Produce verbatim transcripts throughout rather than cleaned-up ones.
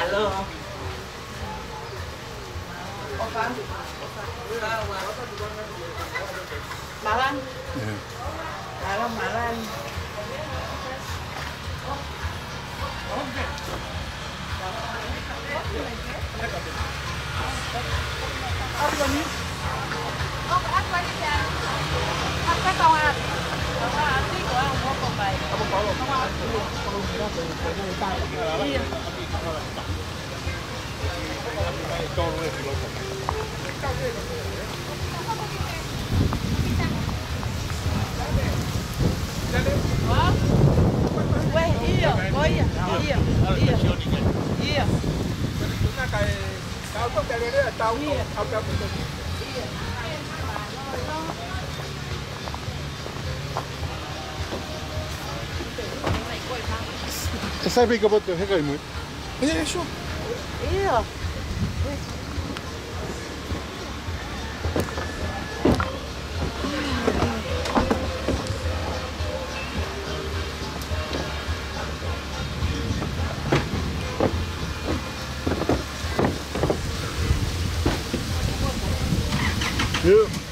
Mālō. Mālō, mālō. ʻE sai pē ka poto, he kai mui. ʻIo, sure. ʻIo. ʻIo.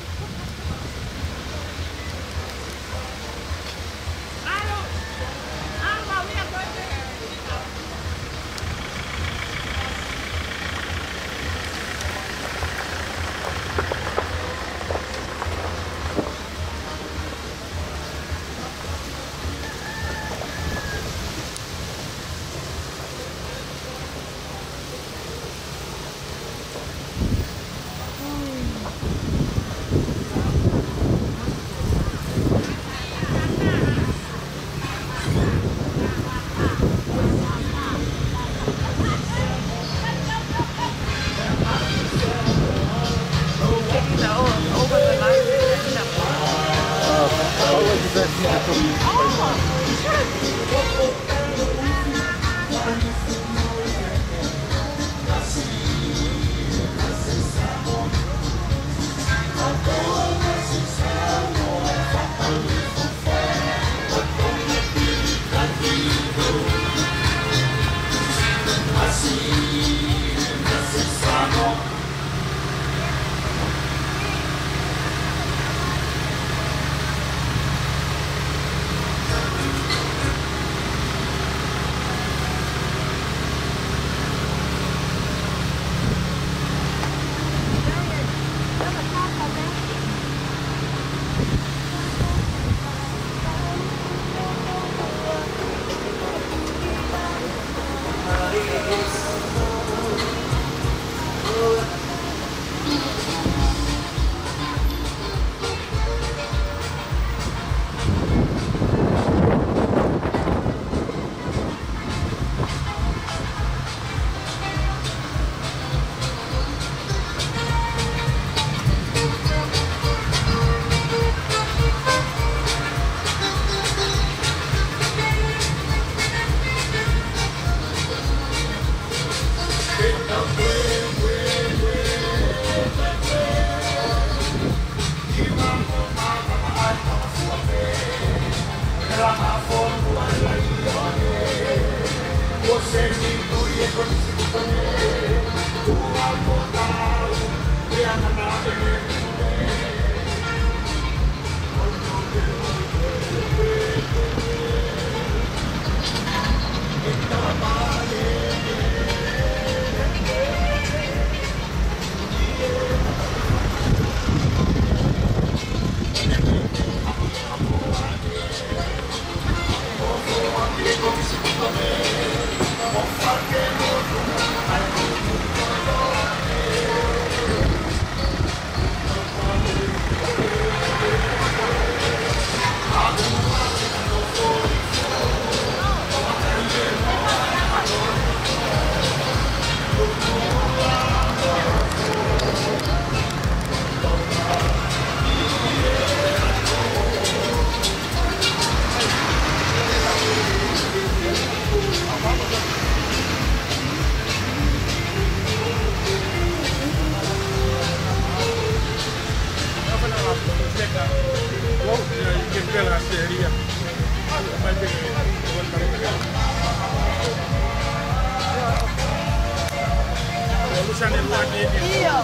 ʻIo,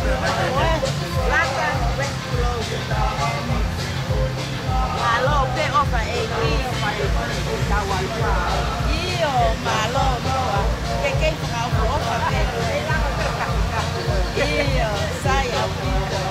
ʻoe, lata, ue, kulo. Mālō pē ʻofa ʻEiki. ʻIo, mālō, mālō. Ke kei fakaʻofoʻofa pē. ʻIo, sai ʻaupito.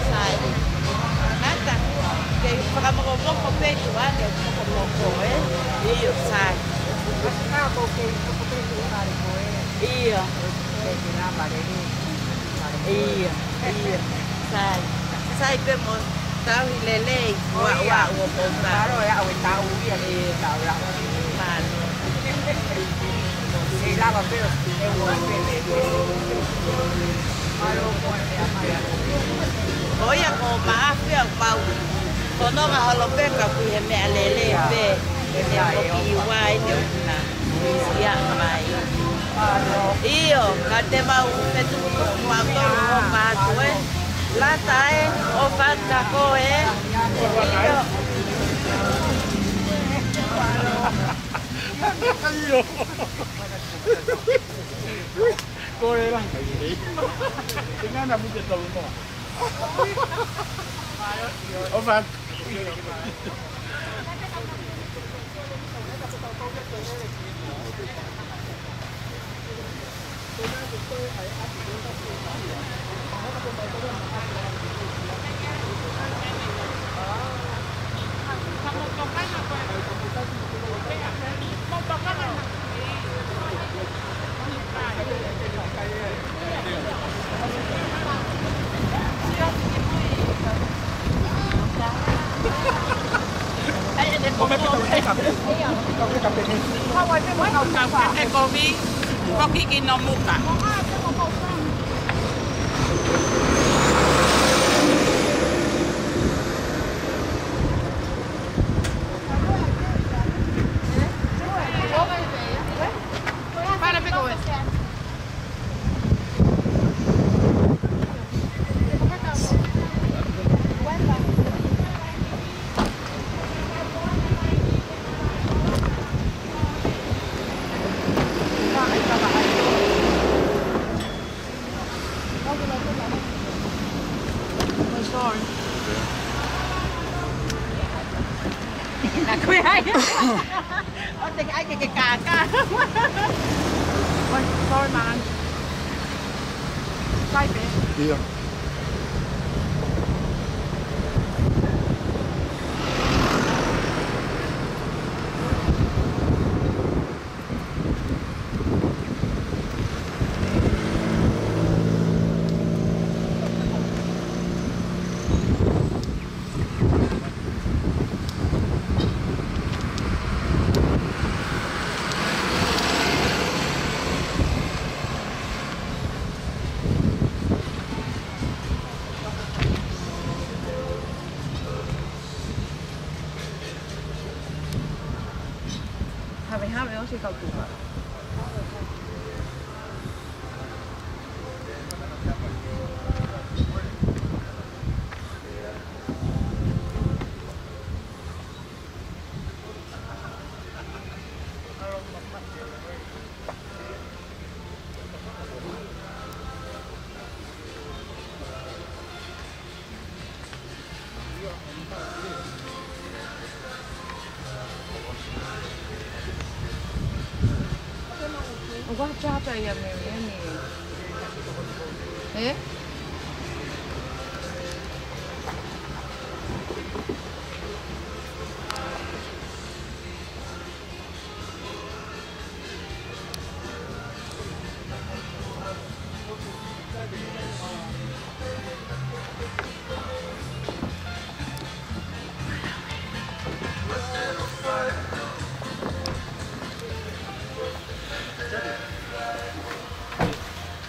Sai. Ngata, ke fakamokomoko pē tuʻa, ke mokomoko, ē? ʻIo, sai. ʻIo. ʻIo, ʻio. Sai. Sai pē mo tauhi lelei. Ua, ua, ua, ua, ua. Mālō. Mālō. Ko ia ko Maʻafu ia ʻoku mau fononga holo pē ka ʻoku ʻi he meʻalele pē. He meʻa ko ki ua ʻi he ʻuna. Ia mai. ʻIo, ka te mau fetukutuku mau tolu ʻofa atu ē. Lata ē, ʻofa atu ka ko ē. ʻIo. ʻIo. Ko e la. Tenga na mute tau no. ʻOfa atu. Kau pehē kovi, koki ki Nomuka. Fale pē koe. I'm sorry. Naʻá ku ʻai. ʻO te ke ʻai ke ke kākā. Oi, sorry, man. Sai pē. ʻIo. Havehave ʻosi kau tuha. ʻOku ʻi ai ha charger ia Mary Ann? Ē?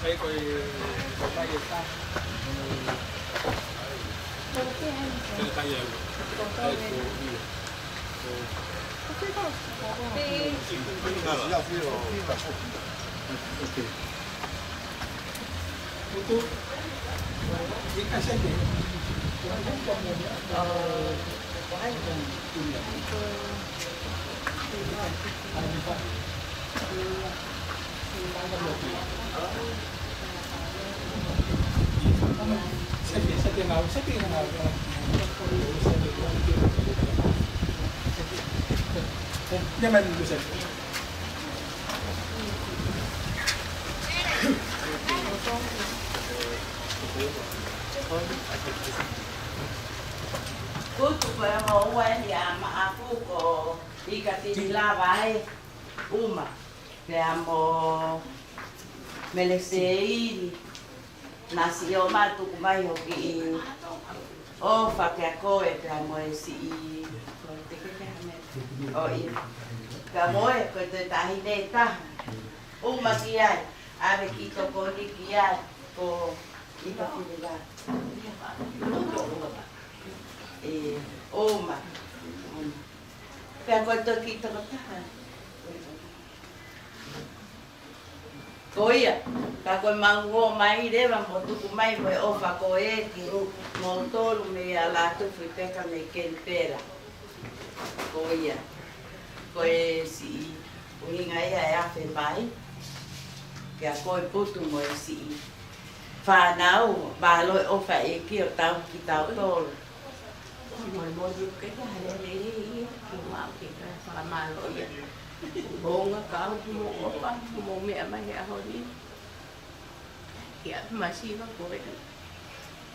Sai ko e, ko e, ko e, ko e, ko e, Kutu ko e moʻua eni ʻa Maʻaku ko Ika Fini lava ē ʻuma. Pea mo Meleseini, naʻa siʻi ʻomai tuku mai hoku kiʻi ʻofa kiate koe pea mo e siʻi, ko e teke ke hame. ʻOi. Pea mo e, ko e toe taʻahine ʻe taha. ʻUma ki ai, ʻave kiʻi tokoni ki ai, ko Ika Fini lava. ʻE, ʻuma. Pea ko e toki tokotaha. Ko ia, ka ko e mau ō mai leva mo tuku mai mo e ʻofa ko ē kimoutolu mei a Lātūfuipeka Kenipela. Ko ia, ko e siʻi ʻuhinga ia ʻe afe mai, kia koe Putu mo e siʻi fānau, mālō e ʻofa ʻa e ʻEiki ʻo tauhi kitautolu. Molemole ke ka hale lelei ia, ke mau ke ka fakamālō ia. Kuonga kau mo ʻofa, mo meʻa mai he ʻaho ni. Ke ʻapi masiva ko ē.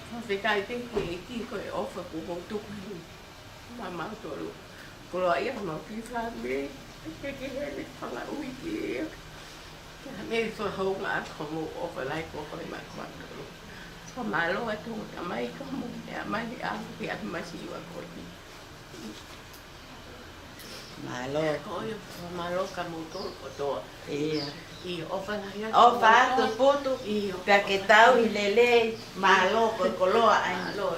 Fakafetaʻi pē ki he ʻEiki ko e ʻofa kuo mou tuku heni maʻamautolu. Koloaʻia homau kiʻi fāmili, ke ke hele fanga ui ki ia. Ke hame fakahounga atu homou ʻofa lahi ko koe maʻamautolu. Fakamālō atu tamai ka mo meʻa mai ʻa ke ʻapi masiva ko ē. Mālō. Ko ia, fakamālō ka moutolu kotoa. Ia. ʻIo, ʻofa lahi atu. ʻOfa atu Putu. ʻIo. Pea ke tauhi lelei, mālō ko e koloa ʻa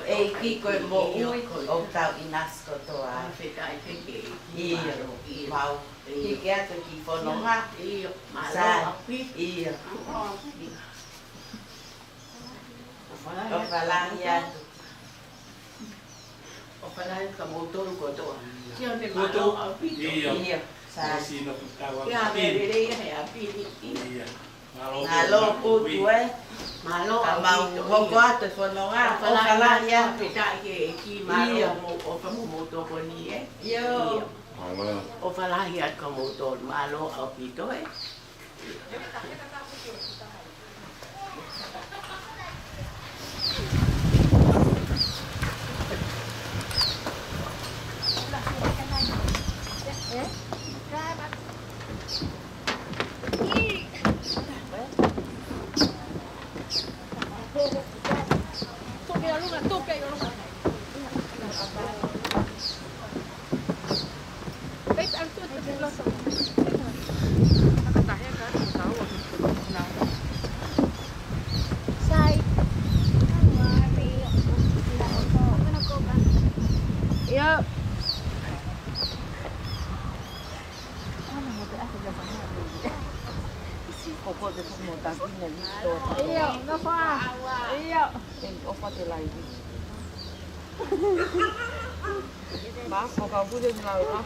e ʻEiki ko e moʻui ʻoku tau ʻinasi kotoa. Fakafetaʻi ki he ʻEiki. ʻIo. Mālō. ʻIo. Mau. ʻIo. Hiki atu ki he fononga. ʻIo. Mālō. Sai. ʻAupito. ʻIo. ʻOfa lahi atu. ʻOfa lahi ka moutolu kotoa. Sio ne mālō ʻaupito. ʻIo. ʻIo. Sai. Ke ʻapi lelei he ʻapi ni. ʻIo. Mālō Putu ē. Mālō ʻaupito. Mau hoko atu e fononga. ʻOfa lahi atu. Fakafetaʻi ki he ʻEiki, mālō mo ʻofa mo mou tokoni ē. ʻIo. ʻIo. ʻOfa lahi atu ka moutolu. Mālō ʻaupito ē. Sai. Ia. Ko ko te mo taki ne ni to. Ia, ngā pā. Ia. Thank you, ʻofa ke laivi. Ba, ko ka pule ni lau la.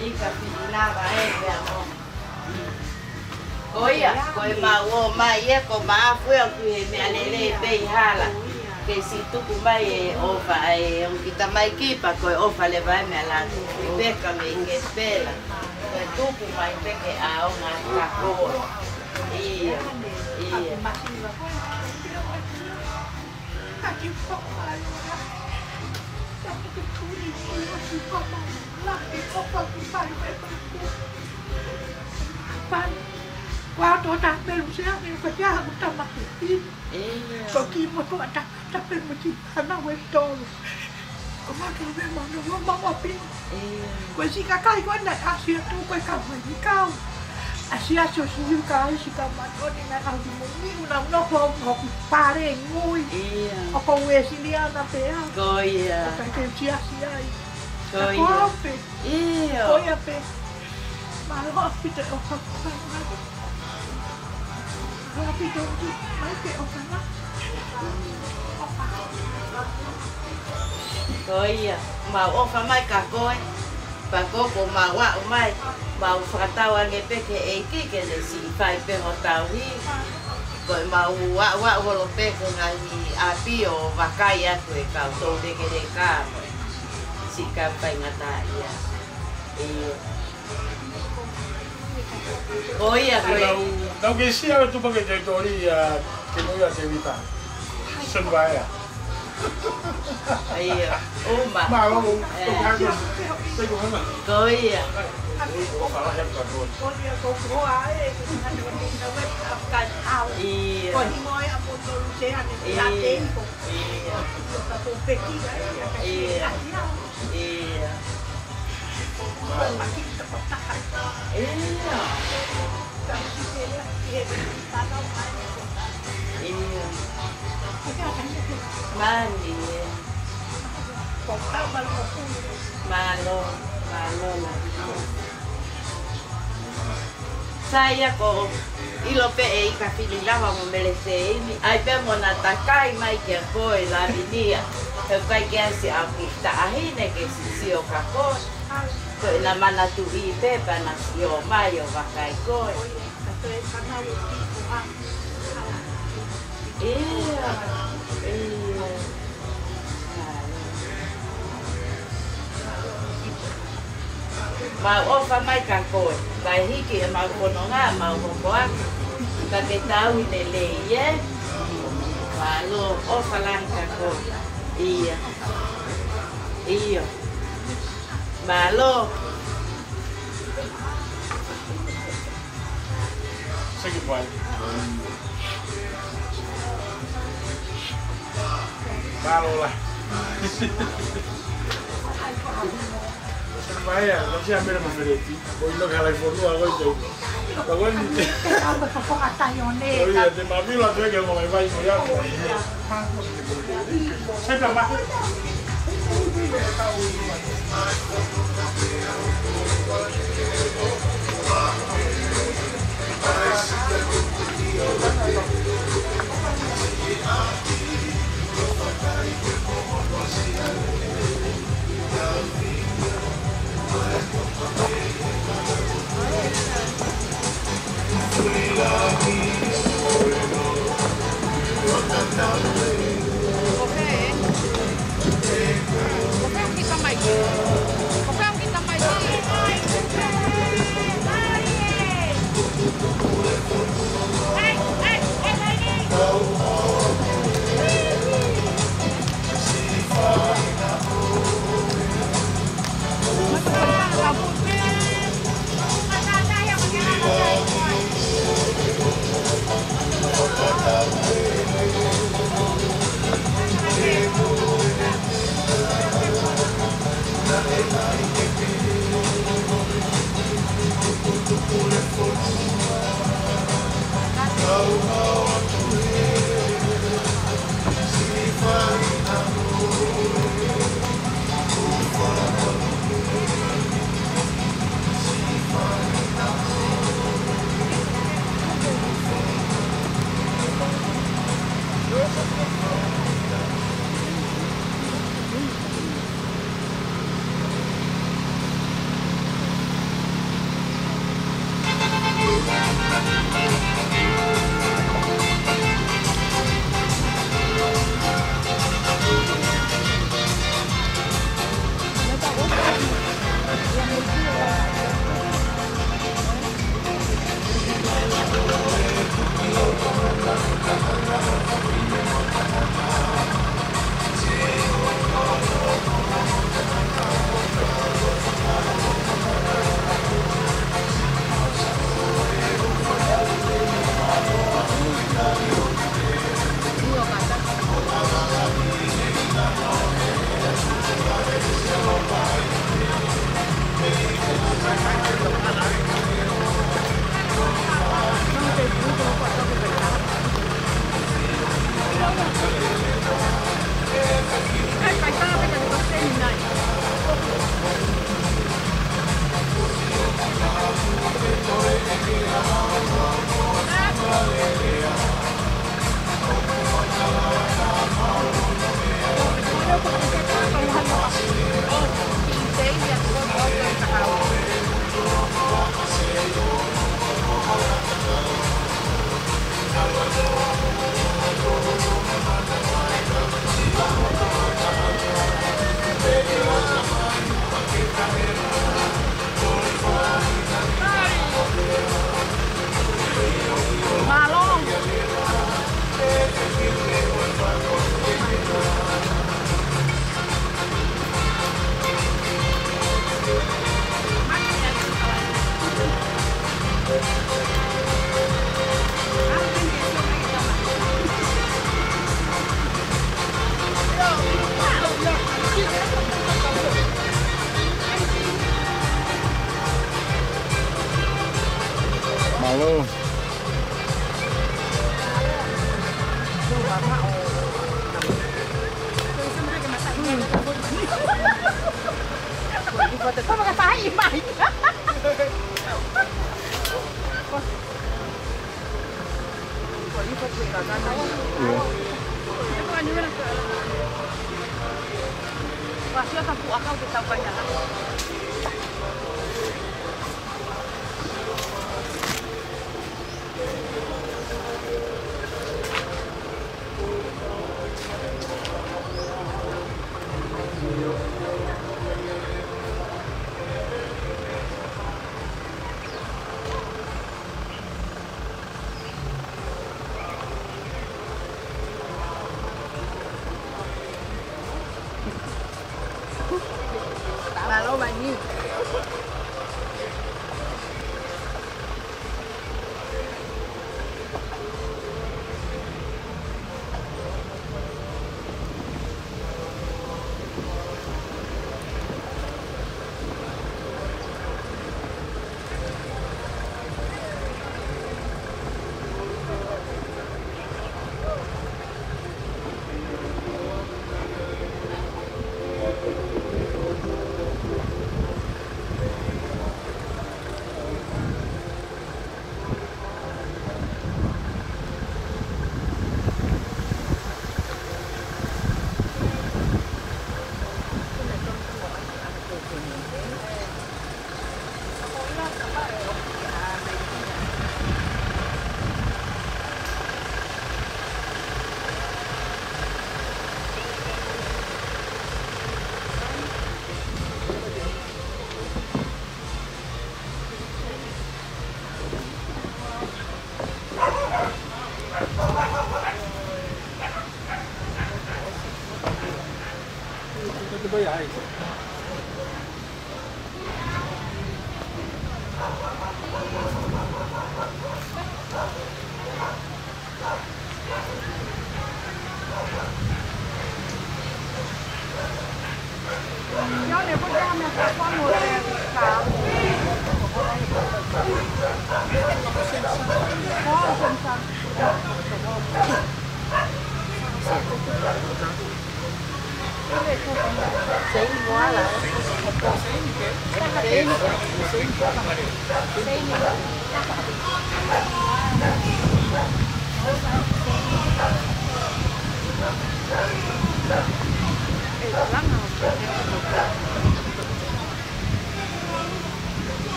ʻIka pili lava e pea mo. Ko ia, ko e mau ō mai e ko mafu e ʻoku ʻi he meʻa lelei pē ʻi hala. Ke siʻi tuku mai e ʻofa e ongo kiʻi tamaiki pea ko e ʻofa leva e meʻa lā tuku pē ka mei ke pela. Ko e tuku mai pē ke ʻaonga ka ko. Ia, ia. Ko au tō ta pelu se ake ko te aha ko ta maki. Ia. Ko ki mo tō ta ta pelu mo ki ana we tolu. Ko ma ke me mo no mo mo pi. Ia. Ko si ka kai ko na asi atu ko ka mo ni kau. Asiasi ʻo Siu ka ʻai si ka matoni na ka ki mo ni una no ko ko pare ngui. Ia. ʻO ko Uēsiliana pē au. Ko ia. ʻO ka ke siasi ai. Ko ia. Ko au pē. Ia. Ko ia pē. Mālō ʻaupito ʻofa. Mālō ʻaupito mai pē ʻofa. Ko ia. Mau ʻofa mai ka koe. Pea ko ko mau aʻu mai, mau fakatauange pē ki he ʻEiki ke ne siʻi fai pē ho tauhi. Ko e mau aʻu aʻu holo pē ko e ngaahi ʻapi ʻo vakai atu e kau toulekeleka mo e siʻi kau faingataʻaʻia. ʻIo. Ko ia ko e. Tau, tau ke sia atu pake te tori ia ke mo ia te vita. Sen vaea. ʻIo, uma. Mālō, ʻo, ʻo, ʻo, ko ia. ʻIo. ʻIo. ʻIo. ʻIo. ʻIo. Mani, ē. Mālō, mālō, mālō. Sai ia ko ʻilo pē ʻe ʻIka Fili lava mo Mele Seini, ʻai pē mo na takai mai kia koe Lavinia. He ʻoku ʻikai ke ʻasi au ki taʻahine ke sisio ka koe. Ko ʻena manatuʻi pē pea na sio mai ʻo vakai koe. ʻIo, ʻio. Mau ʻofa mai kia koe, kae hiki ʻemau fononga, mau hoko atu, ka ke tauhi lelei, ē? Mālō, ʻofa lahi kia koe. ʻIo. ʻIo. Mālō. Thank you, boy. Mālō lahi. Maea, lo sia mele mo feleti. Ko ino ke hala i fonua ko i te. Ko ko ni. Ko ia, te ma mila te ke mo mai vai ko ia. Sai pē ma. Mālō. Mālō mai ni.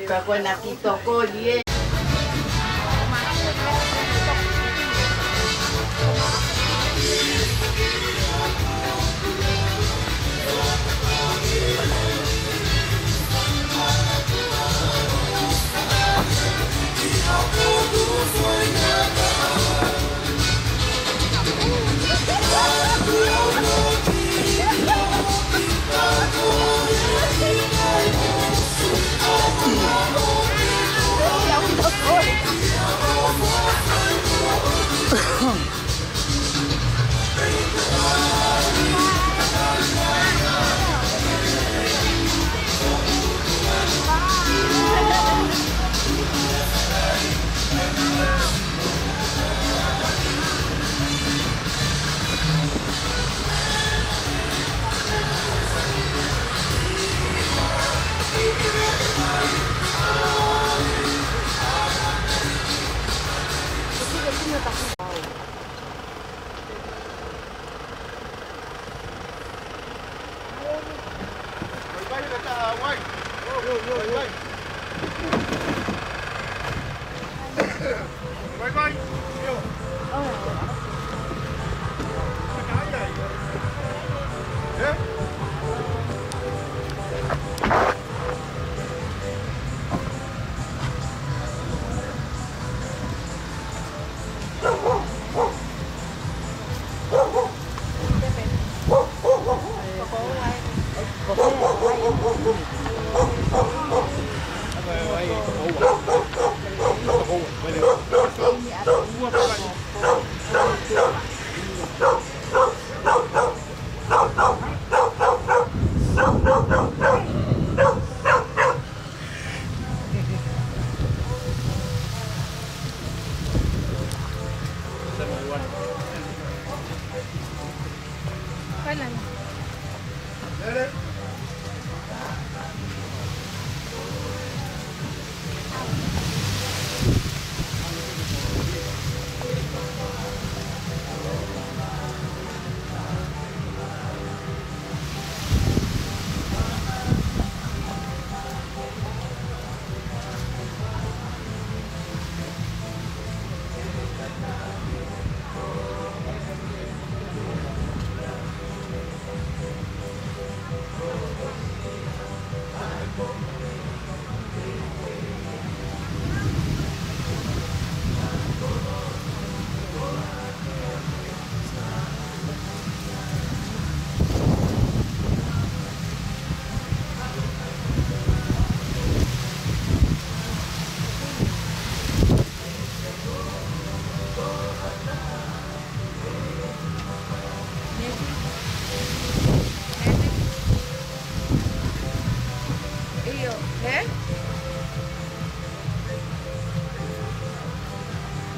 Ka ko e na ki tokoli ē.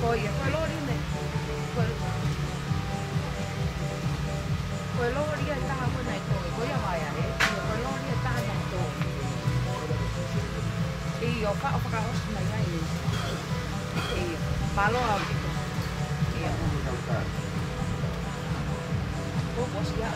Ko ia, ko e loli ne. Ko e, ko e loli ʻe taha ko ē naʻe toe. Ko ia mai ē. Ko e loli ʻe taha naʻe toe. ʻIo, ka ʻo fakaʻosi mai ai. ʻIo, mālō ʻaupito. ʻIo. Ko ia.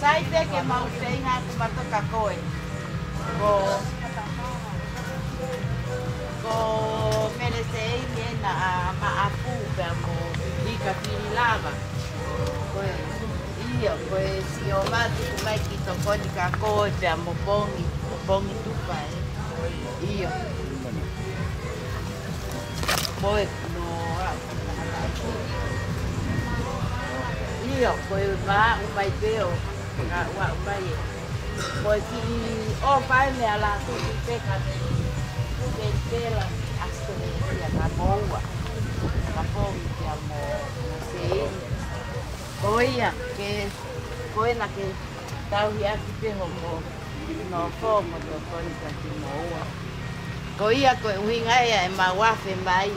Sai pē ke mau feinga atu mātou kia koe. Ko, ko Meleseini ē naʻa maʻafu pea mo Ika Fililava. Ko e, ʻio, ko e siʻi ʻomai atu mai ke tokoni kia koe pea mo Pongi, Pongi Tupa ē. ʻIo. Ko e, no, a, ʻio, ko e maʻu mai pē ʻo, ka ʻoku maʻu mai ē. Ko e kiʻi ʻofa ē mei a Lātū ki Peka mei, mei Pela, ʻAositelēlia, ka moua. Ka Pongi pea mo, mo Seini. Ko ia, ke, ko ena ke tauhi ʻaki pē hoʻo nofo mo tokoni kia kimoua. Ko ia ko e ʻuhinga ia ʻemau afe mai,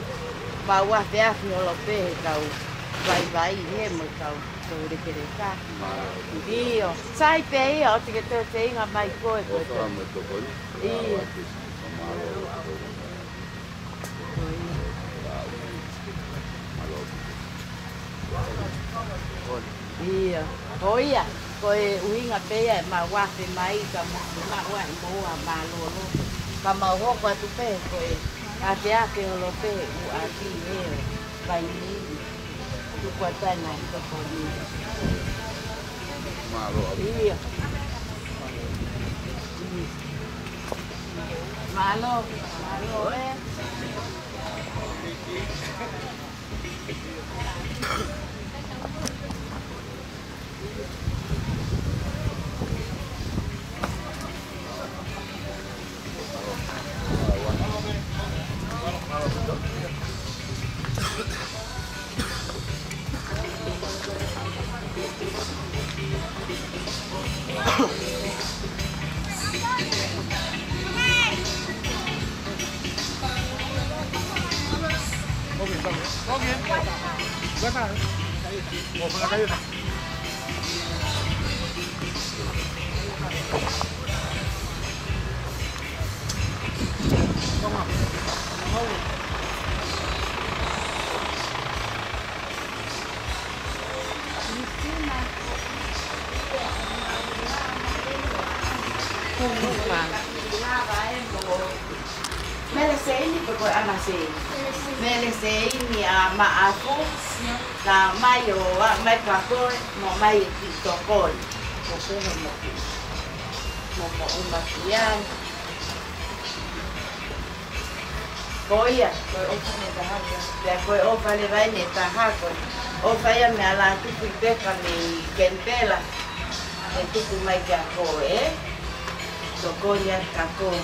mau afe afe holo pē he kau vaivai he mo e kau toulekeleka. ʻIo, sai pē ia ʻoua te ke toe feinga mai koe, koe. ʻIo. ʻIo, ko ia, ko e ʻuhinga pē ia ʻemau afe mai ka mau maʻu ai moua mālōlō. Ka mau hoko atu pē ko e afe afe holo pē ʻoku ʻasi ē ʻo vai ni. Tuku atu ai ngaahi tokoni. ʻIo. Mālō, mālō ē. Meleseini pe ko e ʻAnaseini? Meleseini ʻa Maʻafu, naʻa mai ʻo, ʻa mai kia koe, mo mai e kiʻi tokoni. Ko koe mo, mo, mo uma kiai. Ko ia, ko e ʻofa ne taha ia. Pea ko e ʻofa leva eni ʻe taha ko e ʻofa ia mei a Lātū ki Peka mei Kenipela. ʻE tuku mai kia koe, ē? Tokoni atu kia koe.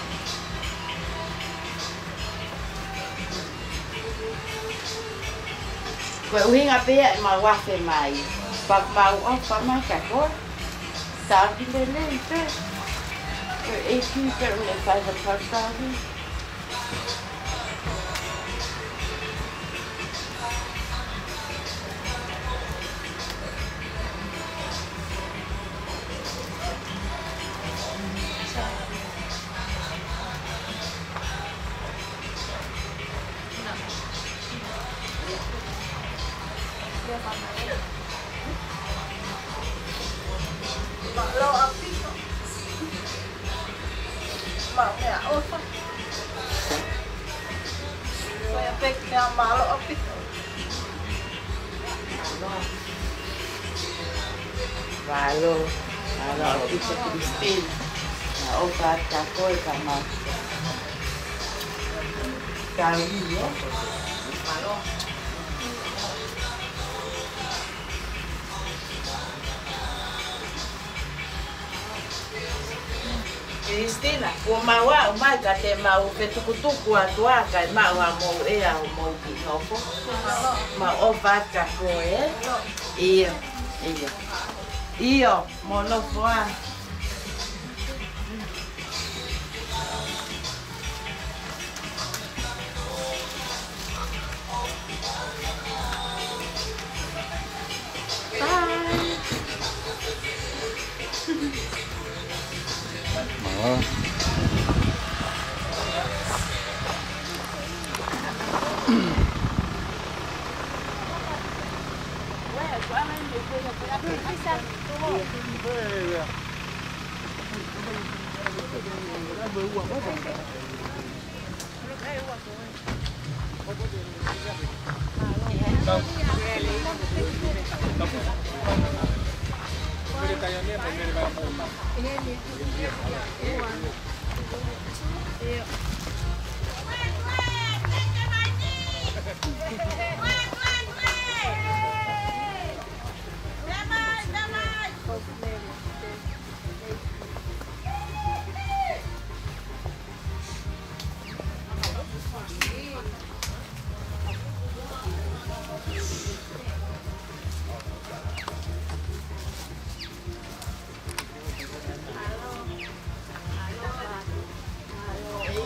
Ko e ʻuhinga pē ia ʻemau afe mai. Pea mau ʻofa mai kia koe. Tāki lelei pē. Ko e ʻEiki pē ʻoku ne fai ha fakataha. Mālō ʻaupito. Maʻu meʻaʻofa. Ko ia pē ke meʻa mālō ʻaupito. Mālō. Mālō ʻaupito Christine. Meʻaʻofa atu kia koe ka mau. Kau io. Mālō. Christina, kuo mau aʻu mai ka te mau fetukutuku atu ā kae maʻu ʻa mou ʻea ʻo mou kiʻi nofo. Mau ʻofa atu kia koe, ē? ʻIo, ʻio. ʻIo, mo nofo ā. Bye.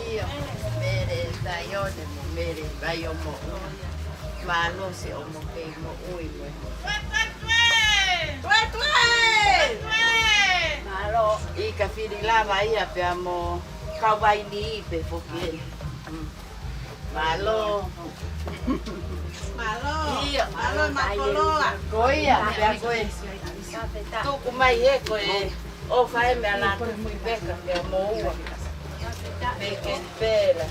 ʻIo, Mele Taione mo Mele Vaiomo. Mālō siʻomo kei moʻui mo e. Tuē, tuē! Mālō, ʻi ka fili lava ia pea mo Kauvaini pē foki ē. Mm. Mālō. Mālō. ʻIo. Mālō, makoloa. Ko ia, pea ko e tuku mai ē ko e ʻofa ē meia Lātūfuipeka pea mo ua. Pea ke pela.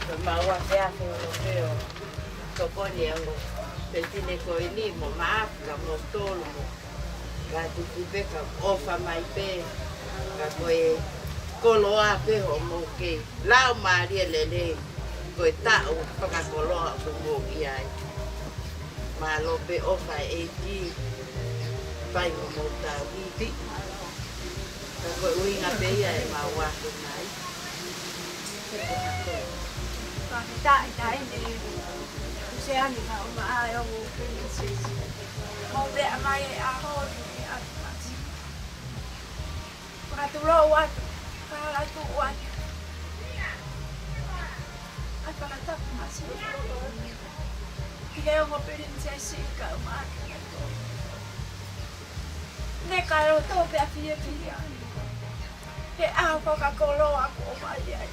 Ko e maua pea ke olo pē ʻo tokoni ange. Pea tine ko eni mo Maʻafu ka mo Tolu mo Lātūfuipeka, ʻofa mai pē, ka ko e koloa pē hoʻomou kei laumālie lelei, ko e taʻu fakakoloa ʻoku mou ʻi ai. Mālō pē ʻofa ʻEiki, fai mo mou tauhi. Ka ko e ʻuhinga pē ia e mau ake mai. Fakafetaʻi taʻahine Luseane Faʻumaʻa ʻo e Princess. Mou meʻa mai he ʻaho ni ʻi he ʻapi masiva. Fakatulou atu, fakatulou atu. ʻA e fakatapu masiva ki he ongo Princess kae ʻumaʻā kinautolu. Ne ka loto pē ʻa e fiefia. He ʻaho fakakoloa kuo ʻomai ai.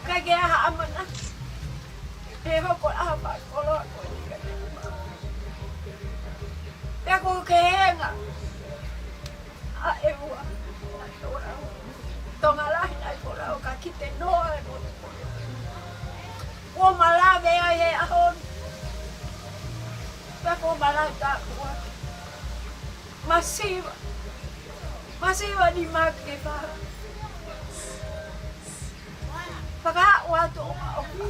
ʻIkai ke ʻi ai ha ʻamanaki he hoko ʻa e ʻaho fakakoloa ko eni ka te uma. Pea ko e kehena ʻa e ua. Tonga lahi naʻe koloa ka kite noa e motu. Kuo ma lave ai he ʻaho ni. Pea kuo ma lave tāpuaki. Masiva. Masiva ni ma ke fa. Fakaʻoatu ʻo ma ʻoku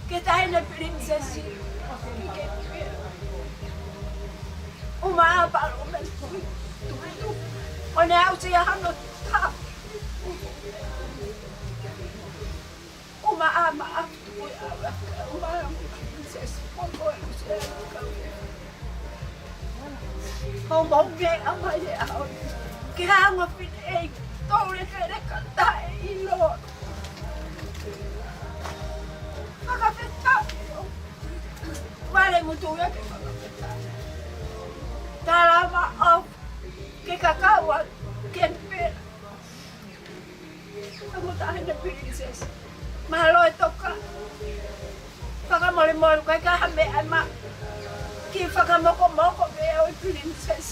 ke taʻahine Princess. ʻO ma ʻapa lo me tukutuku. ʻO ne aʻusia hano ta. ʻO ma ʻama atu. ʻO ma ʻama atu. Ko mau meʻa mai he ʻaho ni. Ke hanga fine ei tole fele ka taʻe ʻilo. Fakafetaʻi ʻo. Vale mutu ia ke fakafetaʻi. Tala ma au. Ke kakau atu. Ke pela. Ka mo taʻahine Princess. Mālō e toka. Fakamolemole ʻikai ke ʻi ai ha meʻa ʻe ma. Kiʻi fakamokomoko pē ʻa e Princess.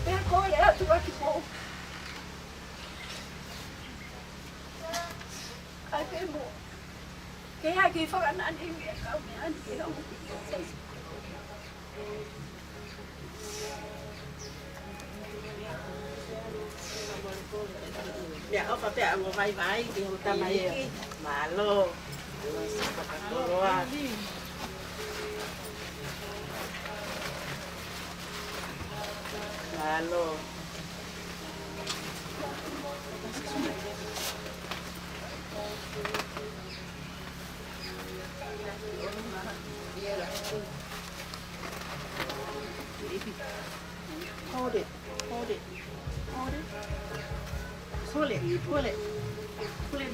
Pea kole atu ʻa ki mou. ʻAi pē mo. Ke ʻi ai ha kiʻi fakanani meʻa kau meʻa ni ke hau Princess. Meʻaʻofa pē ʻa e ongo vaivai ki hoʻo tamaiki. ʻIo. Mālō. Mālō siʻi fakakoloa. Mālō.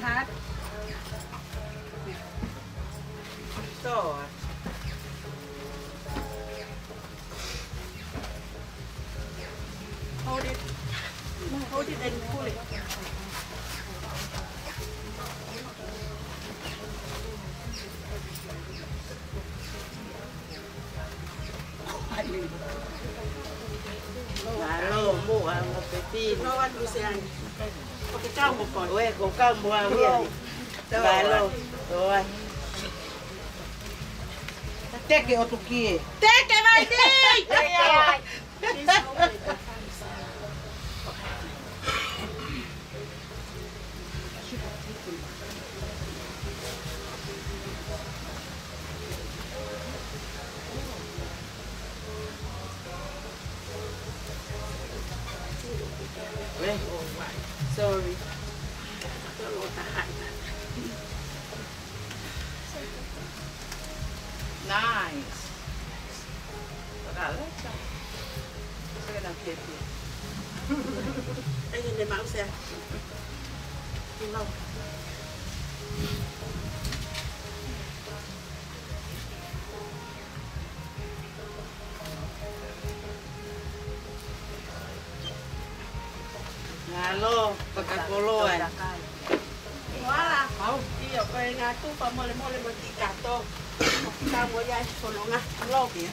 Hard. So, hold it. Hold it and pull it. Mālō, mo a mo pepino. No one was saying. Okay, kau mo ko. Ue, ko kau mo au ia. Mālō. Oi. Teke ʻo tukie. Teke mai ni! Sorry. Nice. Mālō, fakakoloa. Moala. Au. ʻIo, ko e ngaahi tufa molemole mo e kiʻi kato. Ka mo ia e fononga. Loki.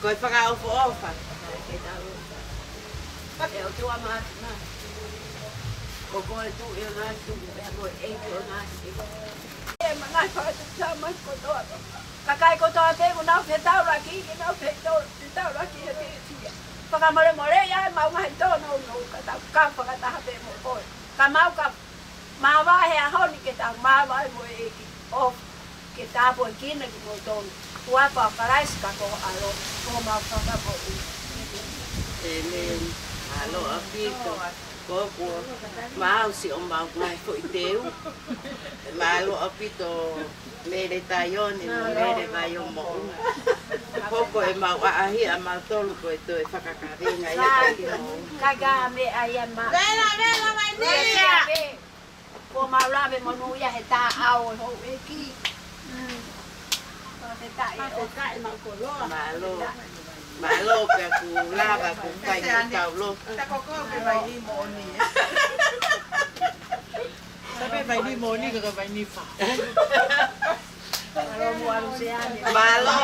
Ko e fakaʻofoʻofa. Ko koe tu e ngaahi tu, pea ko e ʻEiki ʻo ngaahi. E mangai fakatuʻutāmaki kotoa. Kakai kotoa pē, ʻoku nau fetaulaki, ke nau feto-, fetaulaki he pētia. Fakamolemole ia e mau ngaahi tōnounou, ka tau kau fakataha pē mo koe. Ka mau ka māvae he ʻaho ni ke tau māvae mo e ʻEiki. ʻO ke tāpuekina kimoutolu. Huafa ʻo Kalaisi ka ko e ʻAlo, ko homau Fakamoʻui. ʻĒmeni. Mālō ʻaupito. Ko ʻeku mau siʻomau ngaahi foʻi teu. Mālō ʻaupito. Mele Taione, mo Mele Vaiomoʻunga. Hoko ʻemau ʻaʻahi ʻamautolu ko e toe fakakavenga ia ka ki mou. Ka ka me ai ama. Vela, vela, mai ni. Ko mau lave monū ia he taʻau ʻo e houʻeiki. Ko e taʻe ʻo. Mālō. Mālō pea kuo lava kuo fai mo tau lo. Tako ko ke mai ni moʻoni. Tape mai ni moʻoni ka ka mai ni fa. Mālō,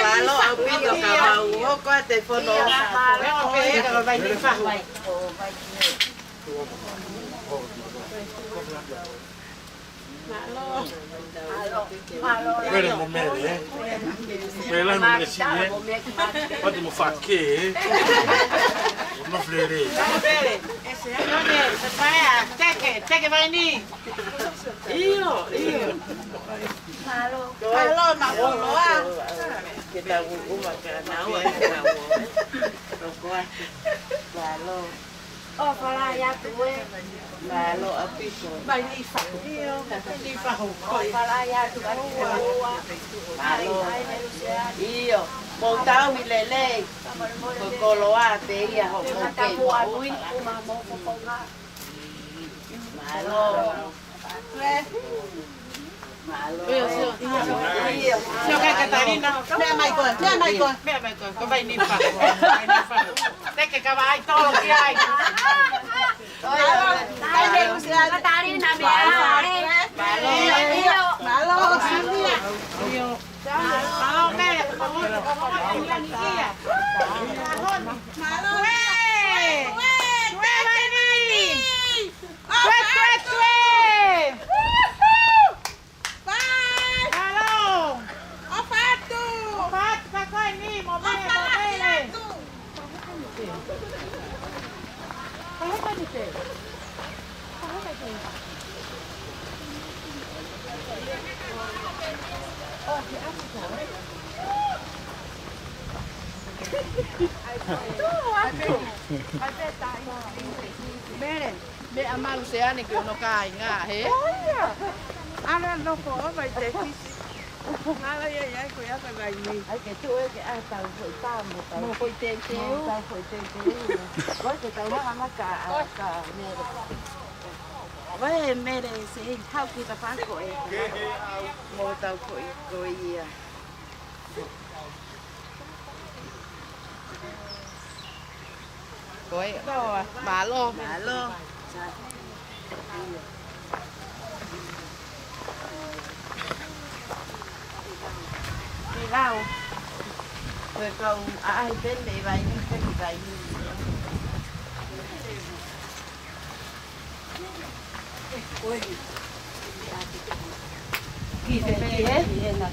mālō ʻaupito ka mau hoko atu e fono. Mālō pē ka ka mai ni fa. Mālō. Mālō. Mele mo Mele, ē? Mele mo Mele si, ē? Pati mo fake, ē? Mo Mele. Mele. Teke, teke vaini. ʻIo, ʻio. Mālō. Mālō, mālō, ā. Ke tau uma ke nau, ke tau. Mālō. ʻOfa lahi atu ē. Mālō ʻaupito. Mai ni fahu. ʻIo, mai ni fahu. ʻOfa lahi atu ʻa e ua. Mālō. ʻIo, mou tauhi lelei. Ko e koloa pē ia hoʻomou kei moʻui. Mālō. Sio kai Katalina. Meʻa mai koe, meʻa mai koe. Meʻa mai koe, ko e vai ni fahu, vai ni fahu. Teke ka vai tolo ki ai. Katalina, meʻa mai. Mālō. Mālō. Mālō, meʻa. Mālō. Mālō. Tue, tue, tue. Mālō. ʻOfa atu. ʻOfa atu ka ko eni, mo Mele, mo Mele. Mele, meʻa malu se ane ki hono kāinga, he? ʻOia. Ana noko ova i te kisi. Ngala ia ia ko ia ka vai ni. ʻAi ke tuʻu ē ke ʻai tau foʻi tā mo tau. Mo foʻi teuteu. Mo tau foʻi teuteu. Ko ke tau maha maka a ka mele. Ko e mele se hau ki ta fako ē. Mo tau foʻi ko ia. Ko e, mālō. Mālō. Ki lau. Ko e kau ʻaʻahi pē mei Vainī, pē ki Vainī. Ki he, ki he, ki he na.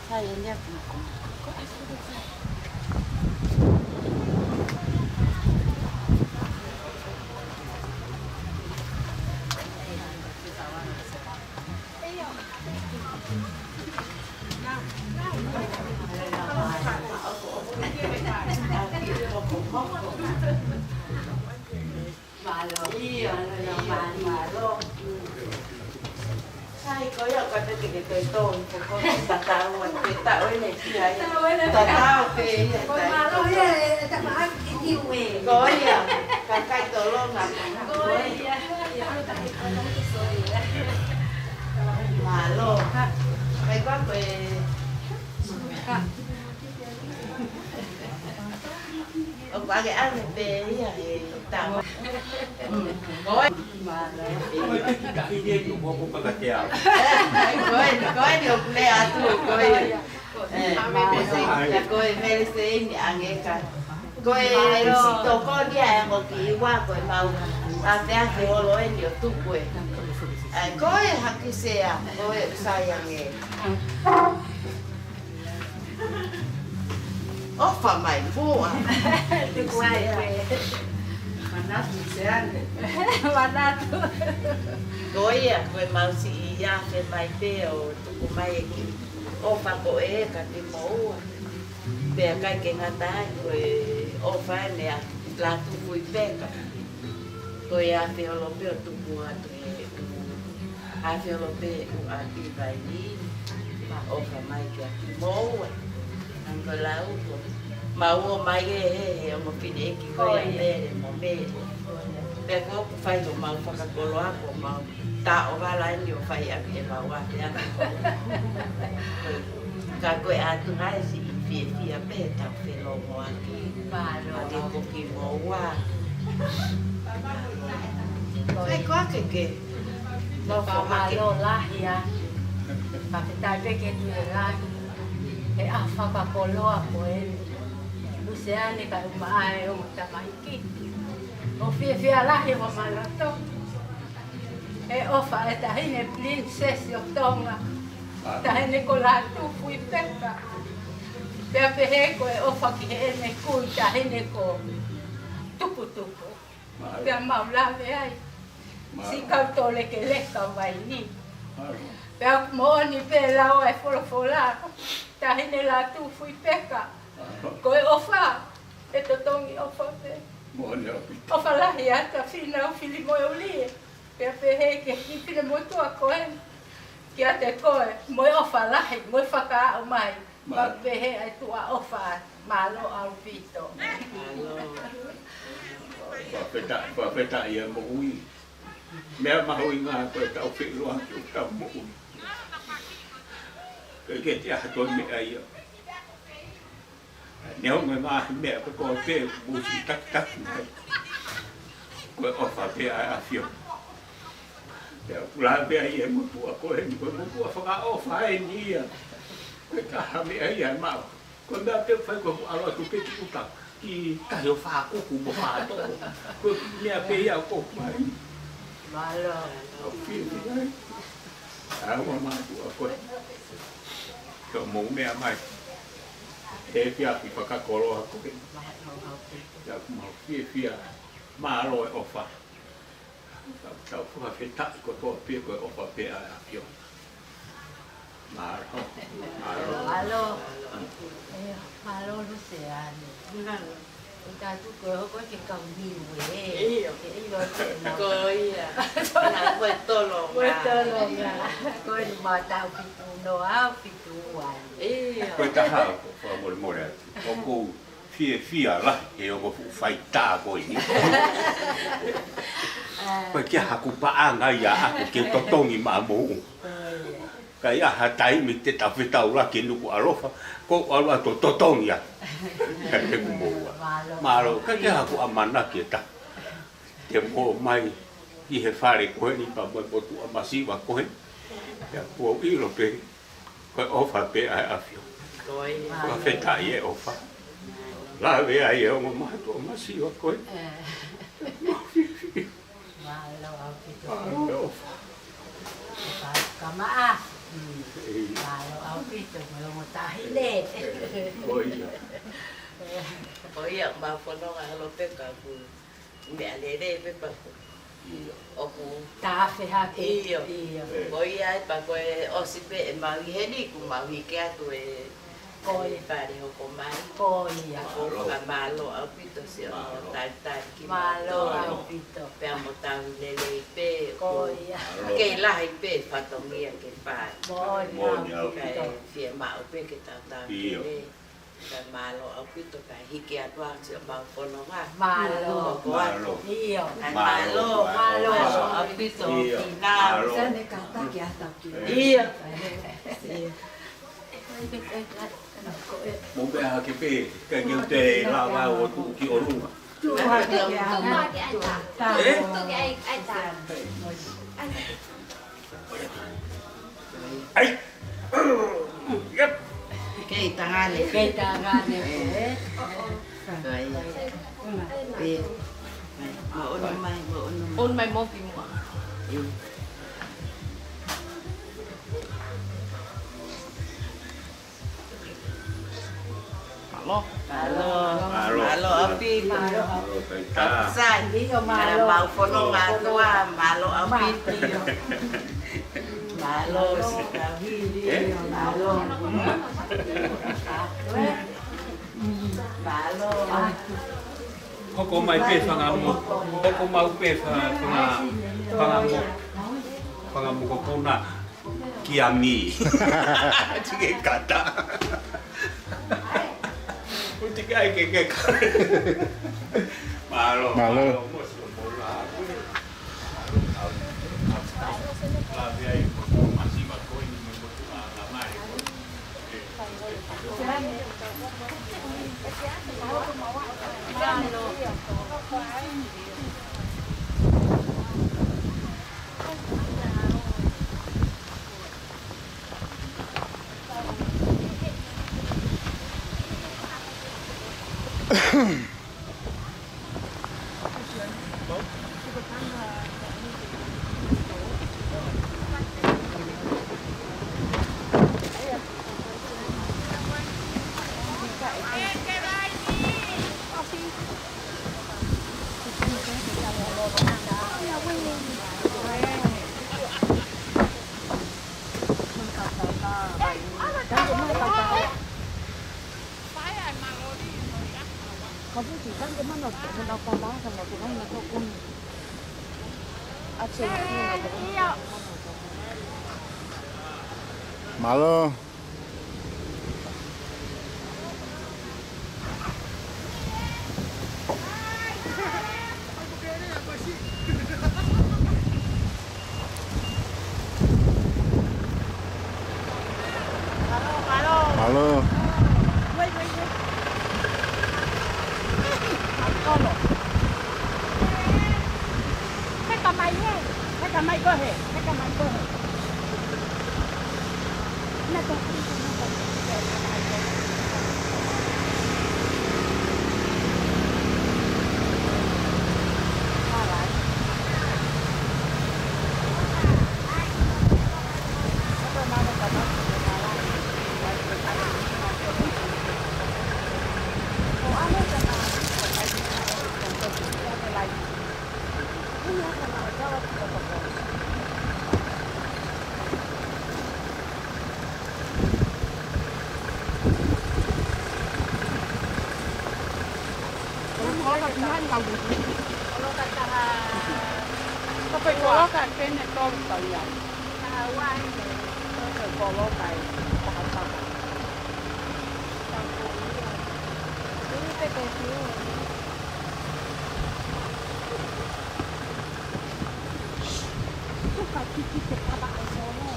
Hai, e nea piko. Mālō. Ia, mālō, mālō. Sai, ko ia ka te ke te tō, ko ko tatau, te tau ene ki ai. Tatau ene. Tatau pē ia, ko tai. Mālō ia, e tama aki ki niu e. Ko ia, ka kai tolonga. Ko ia. Mālō. Kai kua ko e. ʻOku ʻalu ʻalu pē ia he tama. Mm. Ko e. Ko e, ko e, ko e ni ʻoku lea atu, ko e. ʻE, ko e mele se eni ange ka. Ko e sitoko ni ʻa e mo ki ua ko e mau. ʻAteake holo eni ʻo tuku ē. ʻAi, ko e haki sea, ko e sai ange. ʻOfa mai muʻa. Tuku ai pē. Manatu se ane. Manatu. Ko ia, ko e mau siʻi ia ke mai pē ʻo tuku mai e kiʻi ʻofa ko ē ka ke moua. Pea ʻikai ke ngata ai, ko e ʻofa eni ʻa Lātūfuipeka. Ko e ʻAfio Holo pē ʻo tuku atu he ʻAfio Holo pē ʻo ʻapi Vainī, ma ʻofa mai kia kimoua. Ango lau ko, mau ō mai ē he, he ongo fineʻeiki ko ia Mele mo Mele. Pea ko ʻoku fai ko mau fakakoloa ko mau taʻovala eni ʻo fai ʻaki e mau ʻapi ʻaki. Ka ko e ʻatu hai siʻi fiefia pē tau felongoaki. Mālō. Ake ko kimoua. Sai ko ake ke. Mau fakamālō lahi ā. Ka ke tai pē ke tue lahi. He ʻaho fakakoloa ko eni. Luseane ka uma ai ʻo tamaiki. ʻOku fiefia lahi ʻo mālō tō. He ʻofa e taʻahine Princess ʻo Tonga. Taʻahine ko Lātūfuipeka. Pea pehē ko e ʻofa ki heʻene kui taʻahine ko Tuputupu. Pea mau lave ai. Siʻi kau tōlekeleka ʻo Vainī. Pea ʻoku moʻoni pē lau ʻa e folofola. Taʻahine Lātūfuipeka. Ko e ʻofa. ʻE totongi ʻofa pē. Moʻoni ʻaupito. ʻOfa lahi atu ʻa Fīnau Filimoeolie. Pea pehē ki he kiʻi finemotuʻa ko ē. Kiate koe, mo e ʻofa lahi, mo e fakaaʻu mai. Mālō. Pea pehē ʻa e tuʻa ʻofa atu. Mālō ʻaupito. Mālō. Fakafetaʻi, fakafetaʻi ʻa e moʻui. Meʻa mahuʻinga ko e tau feʻiloaki ʻo tau moʻui. Ke ke te aha toi meʻa ia. Neongo e ngaahi meʻa kotoa pē ʻoku mou siʻi takitaki mai. Ko e ʻofa pē ʻa e ʻAfiona. Pea ʻoku lave ai e motuʻa ko eni, ko e motuʻa fakaʻofa eni ia. Ko e taha meʻa ia ʻe maʻu. Ko e meʻa pē ʻoku fai ko ʻeku ʻalu atu pē ki ʻuta, ki tahi ʻo fākuku mo fātoko. Ko e meʻa pē ia ʻoku ʻomai. Mālō. ʻOku fiefia ai. ʻA e ua mātuʻa ko ē. Ko e mou meʻa mai. He efiafi fakakoloa ko ē. Pea ʻoku mau fiefia. Mālō e ʻofa. Tau, tau fakafetaʻi kotoa pē ko e ʻofa pē ʻa e ʻAfiona. Mālō. Mālō. Mālō. ʻE, mālō Luseane. ʻOku tau tuku e hoko ke kau Niue. ʻIo. ʻIo, te na. Ko ia. Nā, ko e tolonga. Ko e tolonga. Ko e lima taʻu fitu noa, fitu ua. ʻIo. Ko e taha, ko e fakamolemole atu. ʻOku ou fiefia lahi he ʻoku fuʻu faitā ko eni. Ko e kia haku paʻanga ia ʻaku ke totongi maʻa mou. Ka ʻi ai ha taimi te tau fetaulaki Nukuʻalofa, ko u ʻalu atu ʻo totongi atu. Ka te ku moua. Mālō. Mālō, ka ke haku ʻamanaki ʻe taha. Te mo mai ki he fale ko eni pea mo e motuʻa masiva ko eni. Pea kuo u ʻilo pē, ko e ʻofa pē ʻa e ʻAfio. Ko ia. Fakafetaʻi e ʻofa. Lave ai e ongo mātuʻa masiva ko eni. Mālō ʻaupito. Mālō ʻofa. Ka maʻa. Mm. Mālō ʻaupito, mo e ongo taʻahine. Ko ia. Ko ia, ma fononga holo pē ka ku meʻa lelei pē pea ku. ʻIo. ʻOku. Tafe hake. ʻIo. ʻIo. Ko ia ai pea ko e ʻosi pē ʻemau ʻi heni kuo mau hiki atu e Ko ia. Fale hoko mai. Ko ia. Ko fakamālō ʻaupito siʻo talitali kimautolu. Mālō ʻaupito. Pea mo tau lelei pē. Ko ia. Kei lahi pē fatongia ke fai. Moʻoni ʻaupito. Kae fiemaʻu pē ke tau tau lelei. Kae mālō ʻaupito kae hiki atu ʻa siʻo mau fononga. Mālō. Ko koe atu. ʻIo. Kae mālō. Mālō ʻaupito. ʻIo. Sane ka taki ata ki. ʻIo. ʻIo. Mo pea hake pē, ka ke u te lava o tuʻu ki ʻolunga. Tuʻu hake ki ʻolunga. ʻE? ʻAi. Yep. Kei tangane. Kei tangane, ʻe. Ko ia. ʻE. Mo ono mai, mo ono mai. Ono mai mo ki muʻa. ʻE. Mālō. Mālō. Mālō. Mālō ʻaupito. Mālō ʻaupito. Sai. ʻIo, mālō. Mau fononga atu ā, mālō ʻaupito. Mālō, Sikavili. Mālō. Mālō. Hoko mai pē fanga mo-, hoko mau pē fa-, fanga, fanga mo-, fanga mokopuna. Kia mi. Tike kata. Tike ai ke ke ka. Mālō. Mālō. Mālō. Mālō. Mālō. Heka mai ē. Heka mai koe. Heka mai koe. Naʻe ngau. Koloka taha. Ko e koloka ke ne tolu tau ai. Taha ua ʻi he. Ko e koloka ʻe taha taha. Taha ua. Ulu te te fiu. Tuka kiki te kaba ai solo.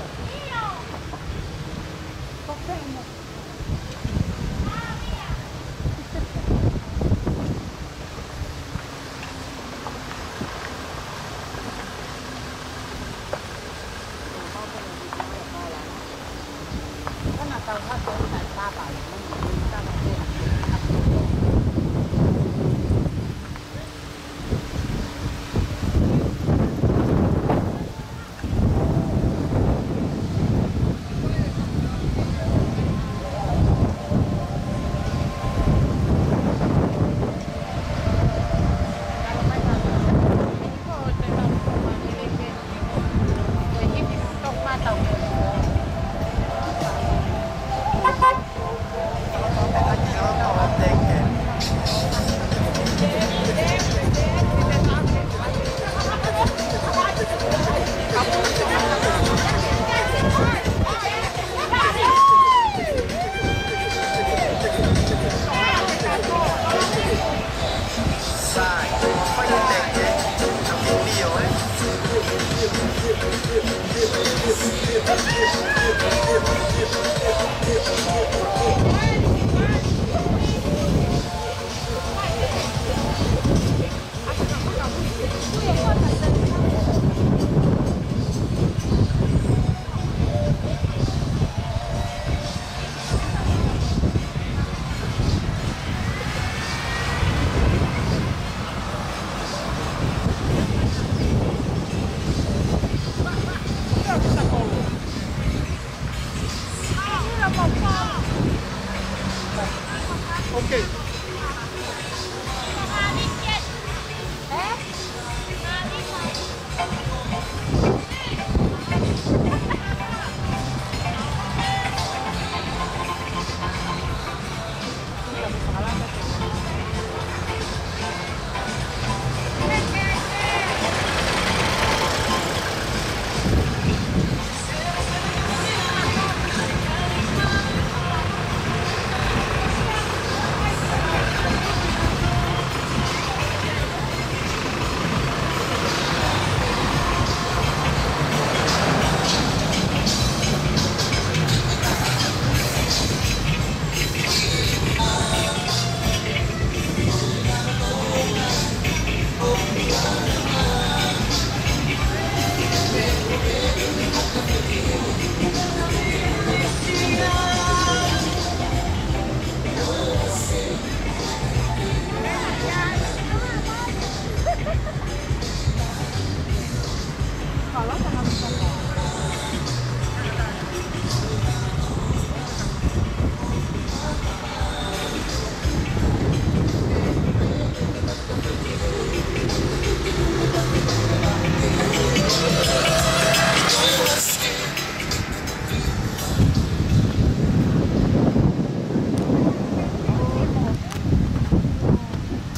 Ko e mo.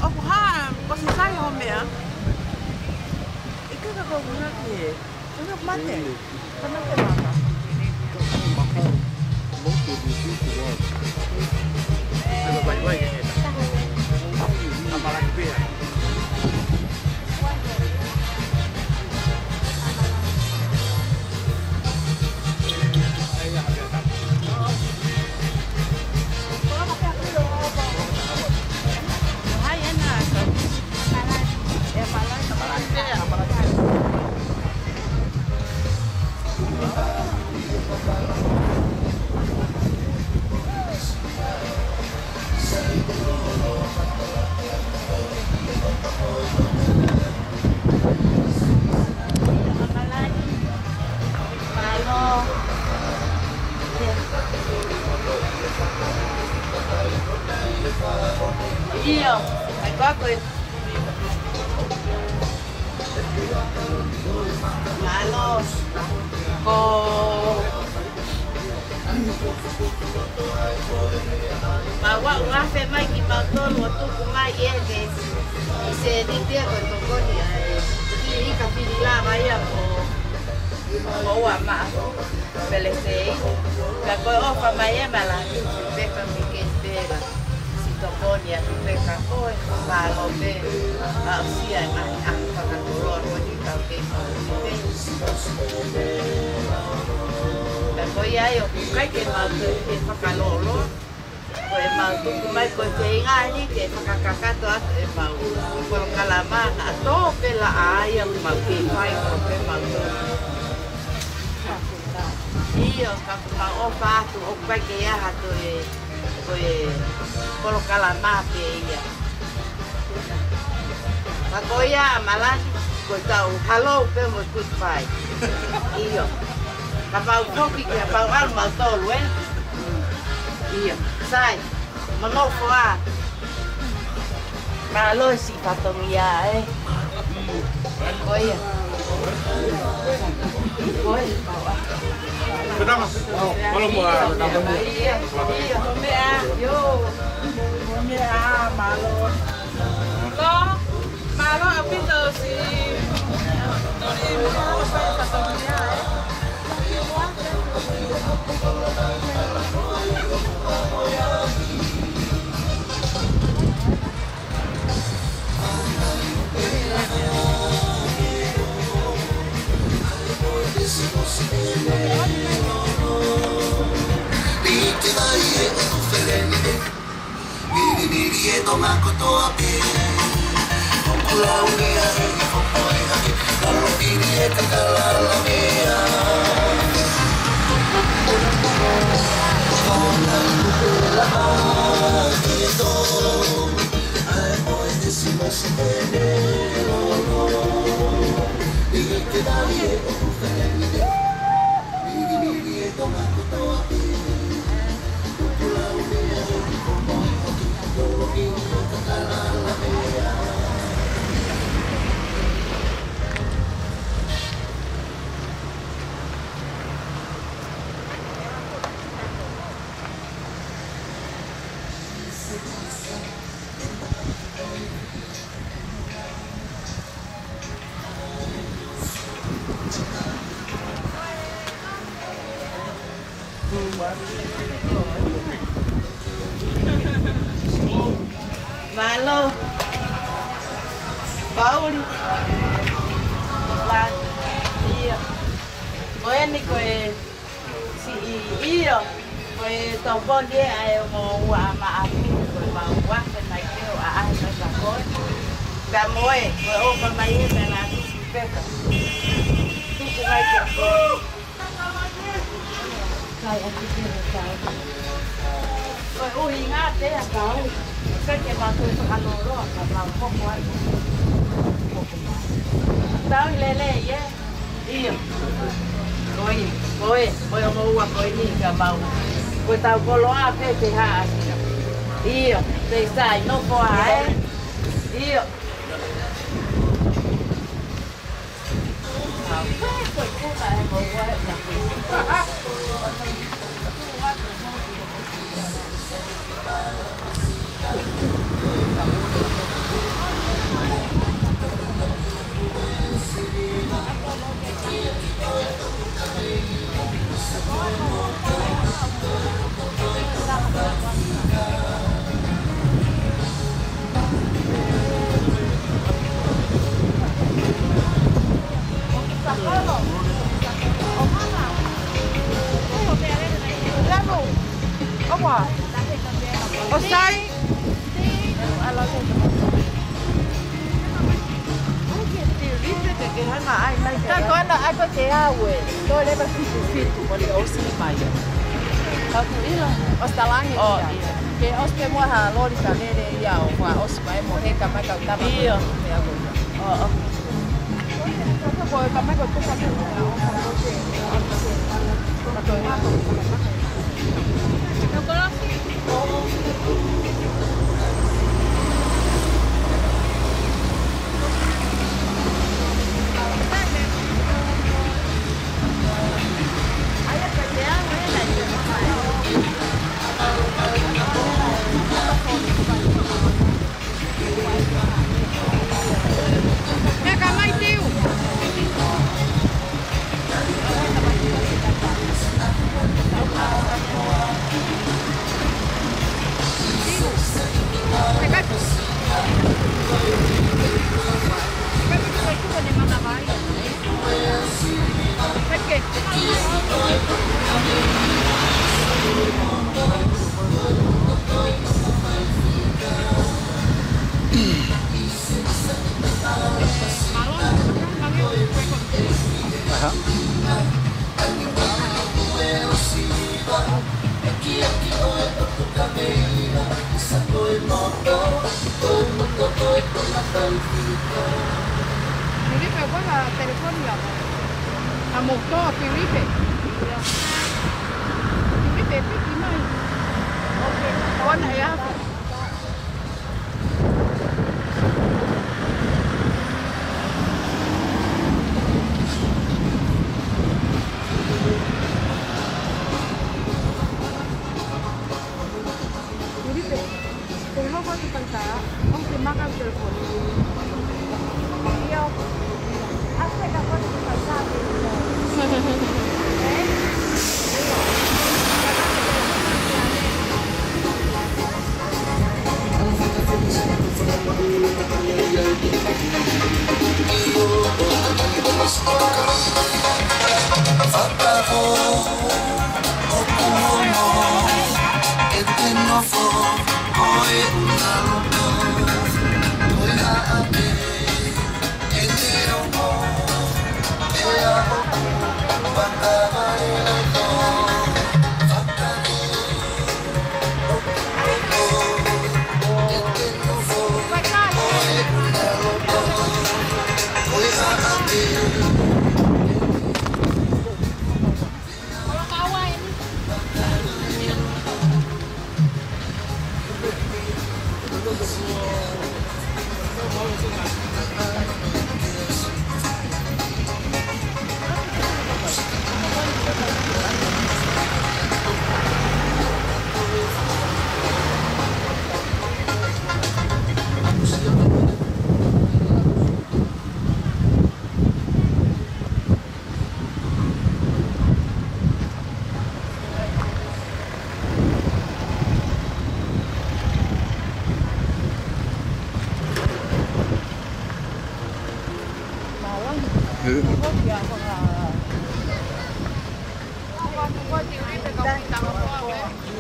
ʻOku hā, ʻosi sai hoʻo meʻa. ʻIkai ke u kau ki he. Ui, mate. Ka mate maka. ʻIo, ʻai koe. Mālō. Ko Mau aʻu afe mai kimautolu ʻo tuku mai ʻe he sēniti ko e tokoni ʻa e fili ika fili lava ia ko, ko ua maʻa Pelesei. Ka ko e ʻofa mai ʻa e Malani, Peka Mikeni Pela. Siʻi tokoni atu pē ka ko e mālō pē. Aʻusia e ngaahi ʻaho fakakoloa ko eni kau kei mau pē. Ka ko ia ai ʻoku ʻikai ke mau toe fakalōloa. Ko e mau tuku mai ko e feinga ni ke fakakakato atu e mau polokalama naʻa tō pē laʻā ia ʻoku mau kei fai ko pē mau tō. ʻIo, ka ʻoku mau ʻofa atu ʻoku ʻikai ke ʻi ai ha toe, ko e polokalama pē ia. Ka ko ia ʻa Malani, ko e tau hello pē mo e goodbye. ʻIo. Kapau foki ke pau ʻalu mautolu, ē? ʻIo. Sai, mo nofo ā. Mālō siʻi fatongia, ē? Ko ia. Ko ia. Mālō mo ā. ʻIo, ʻio. Meʻa, mālō. Mālō ʻaupito siʻi tuli mo ʻalu fai fatongia, ē? Mālō. Pauli. Lā. ʻIo. Ko eni ko e siʻi ʻio. Ko e tokoni ē ʻa e ongo ua ʻa Maʻapi. Ko e mau ua ke mai ke o a ai ka ka koe. Ka mo e, ko e ʻofa mai ē ka na tuku peka. Tuku mai ke koe. Kai atu ke ne kai. Ko e ʻuhinga pē ʻa kau. Sai ke mau toe fakalōloa ka mau hoko ai. Hoko mai. Tau lelei ē. ʻIo. Ko e, ko e, ko e ongo ua ko eni ka mau. Ko e tau koloa pē te hā ʻasia. ʻIo. Te sai nofo ā ē. ʻIo. ʻO sai. Ka ko ena ʻai ko ke au ē. Ko leva fitu fitu, ko le ʻosi mai. Ka ku ila. ʻOsi talange. ʻO, ia. Ke ʻosi pē muʻa ha loli ka lele ia ʻo fua ʻosi mai mo heka mai kau tama. ʻIo. Ko e au ko ia. ʻO, ʻo. Ko e ka mai ko e kuka ke. Filipe, ko e telefoni ia. A mo to, Filipe. Filipe, piki mai. Ok, ko ena ia. Filipe, te hoko atu kakai, ʻo te maka telefoni. Io. Hake ka ko te kakai.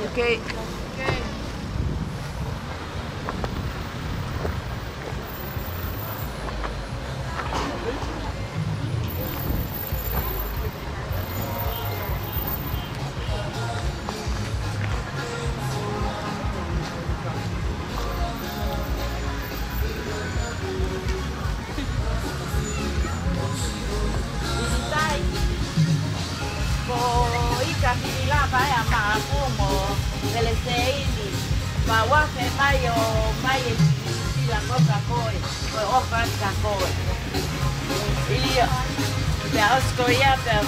Ok. Ko ʻIka Fililava ʻa Maʻaku mo Peleseini. Pea ʻoku ʻi ai mai ʻo mai e sila ko ka koe. Ko e ʻofa ka koe. ʻIo. Pea ʻosi ko ia pea.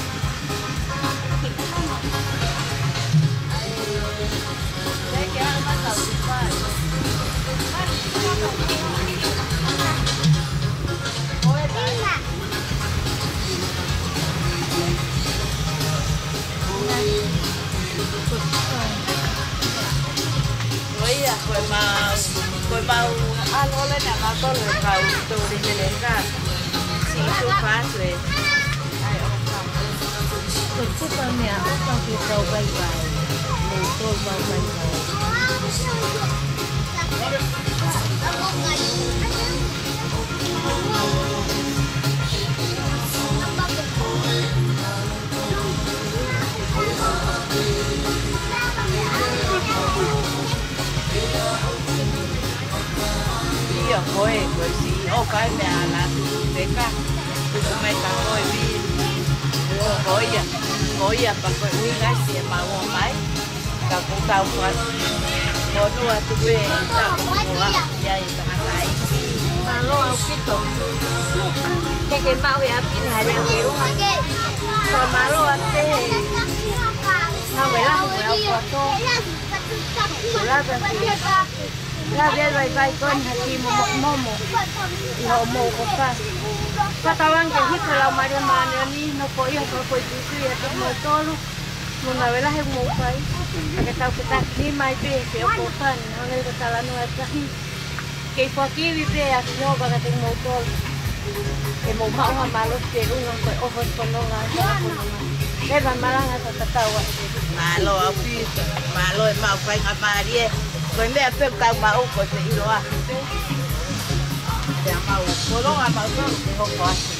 Ko ia, ko e mau, ko e mau ʻalu ʻo lele ʻa mautolu e kau tō lele ka. Siʻi tuʻu pātue. ʻAi, ʻofa. Ko e kupa meʻaʻofa ke kau vaivai. Mo tō vaivai. ʻIo, ko e, ko e siʻi ʻofa ʻa e meʻa ʻa la tuku teka. Tuku mai ka ko e vi. Ko ia, ko ia, pea ko e ʻuhinga siʻi ʻemau ō mai. Ka ko tau fua. Ko nua tuku e tau fua. Ia e tangataʻeiki. Mālō ʻaupito. Ke ke maʻu e ʻapi ni hale ake runga. Ka mālō ʻaupito. Ka wela, wela kuato. Kula ka ki. Lave ʻa e vaivai ko eni ha kiʻi momo momo. ʻI hoʻomou ʻofa. Fakatauange ke hifo lau Malia Māʻoniʻoni, nofoʻi ia ko e foʻi tuitui ʻiate kimoutolu. Mo e ngāue lahi ʻoku mou fai. Ka ke tau ke taki mai pē ke ʻoku fani, hangē ko e talanoa ʻa e tahi. Kei foaki ivi pē ʻa Sihova kiate kimoutolu. Ke mou maʻu ha mālohi feʻunga ko e ʻofa ʻo e fononga, ʻo e fononga. Leva malanga ka tatau atu. Mālō ʻaupito, mālō e maʻu faingamālie. Ko e meʻa pē ʻoku tau maʻu ko e feʻiloaki pē. Pea mau fononga mautolu ke hoko atu.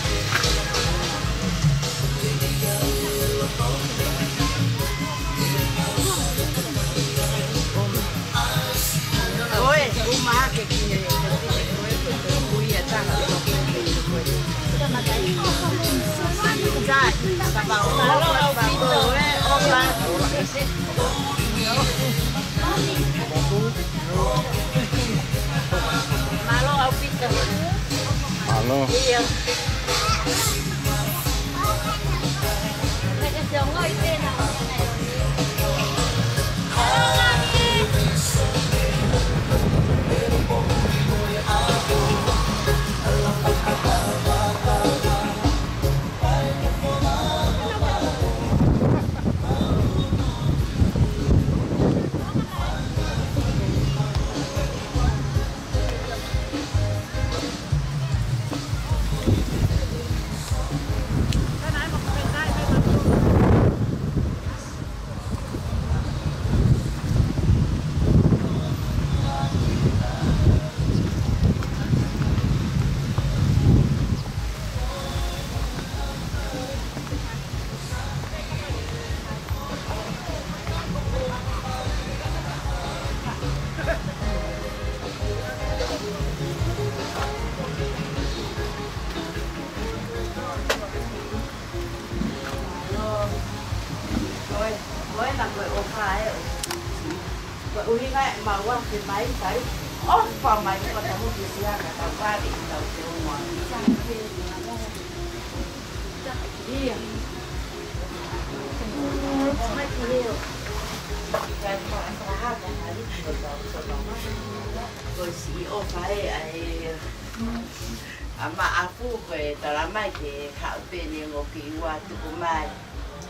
Ko e, uma hake ki he, ko e, ko e, ko e, ko e, Mālō ʻaupito, ē, ʻofa. Mālō ʻaupito. Mālō. ʻIo. Ko e, ko e na ko e ʻofa ē. Ko e ʻuhinga ē ʻemau afe mai, kai ʻofa mai, ko e tamu ki sia ka tau pari, tau te o mua. ʻIo. Ko e mai ki heo. Kai ko e fakahaka mai, ko tau, ko tau mai. Ko e siʻi ʻofa ē, ʻa e ʻa Maʻafu ko e talamai ke haʻu pē ʻene ongo kiʻi ua tuku mai.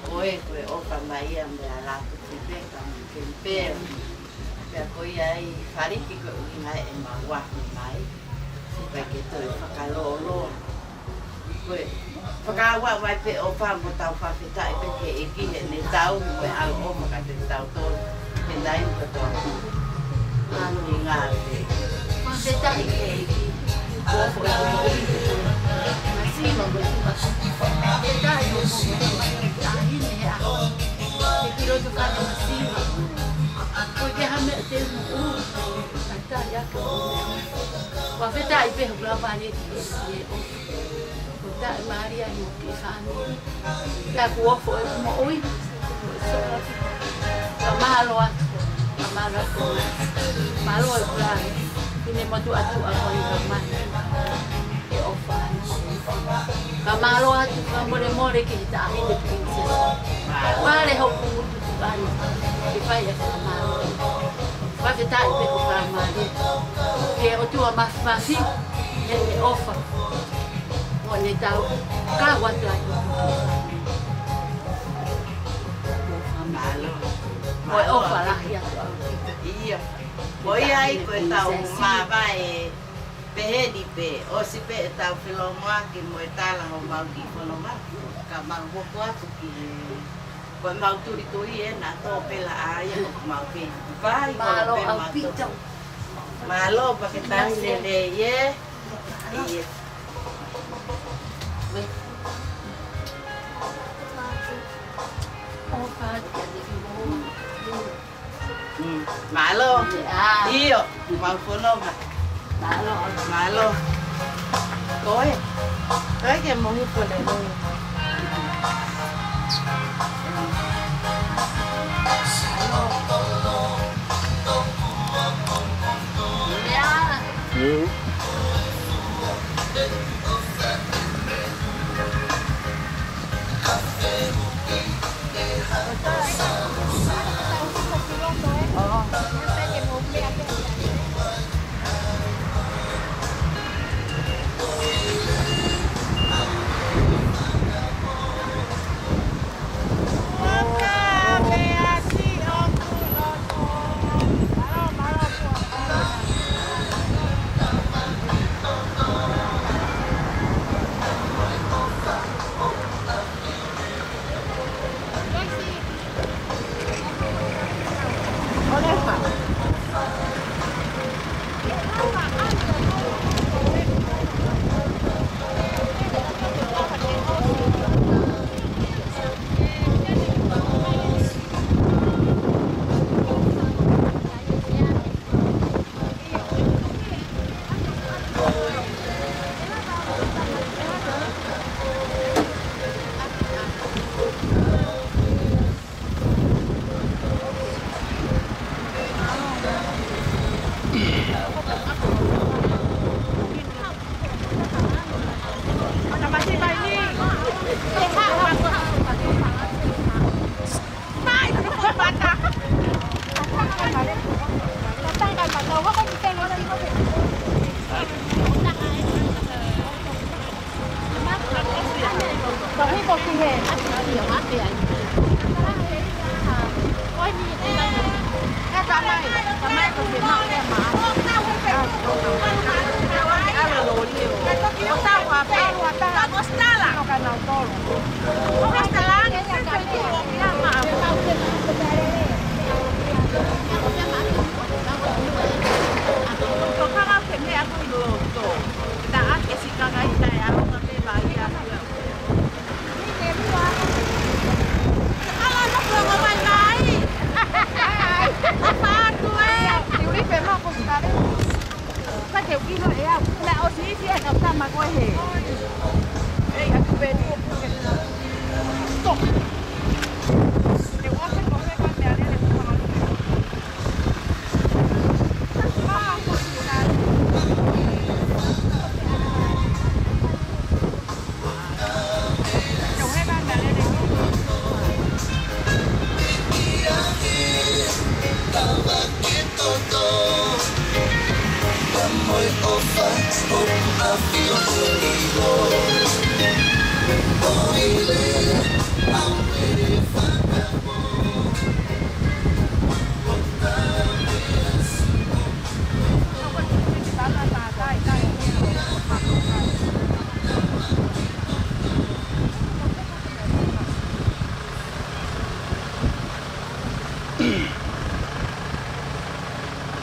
Ko e, ko e ʻofa mai ia mei a la tuku pē ka mo ke pē. Pea ko ia ai faliki ko e ʻuhinga ʻemau afe mai. Ko e ke toe fakalōloa. Ko e, fakaaʻu mai pē ʻofa mo tau fakafetaʻi pē ki he ʻEiki heʻene tauhi mo e ʻaloʻofa kiate kitautolu. He taimi kotoa. Mālō. ʻI ngā te. Fakafetaʻi ki he ʻEiki. Ko e foʻi ko e masiva mo e tuʻa. Fakafetaʻi mo e ʻahine he ʻaho. Ke kilo tu ka masiva. Ko e ke ha meʻa te mo u. Fakafetaʻi atu. Fakafetaʻi pē hoku lava ni ki he ʻEiki. Ko taʻe Malia ni ki fānau. Pea kuo ofo e moʻui. Ka mālō atu. Ka mālō atu. Mālō e kula. Pine motu atu a koni ka mani. E ʻofa. Ka mālō atu. Ka mole mole ki he taʻahine princess. Vale hoku ngutu tuʻani. Ke fai e fakamālō. Fakafetaʻi pē ko ka Malia. Ke ʻOtua mafimafi. He ʻofa. Mo ne tau, ka watu ai. Mālō. Mo e ʻofa lahi atu au. ʻIo. Ko ia ai ko e tau māvae peheni pē, ʻosi pē e tau felongoaki mo e tala homau kiʻi fononga. Ka mau hoko atu ki he, ko e mau tulituli ē na tō pela ai, ko mau kei vai, ko mālō pē ʻaupito. Mālō, fakafetaʻi lelei ē. ʻIo. Mm, mālō. ʻIo, mau fononga. Mālō. Mālō. Ko e. Ko e ke mohi pole mohi. Mm.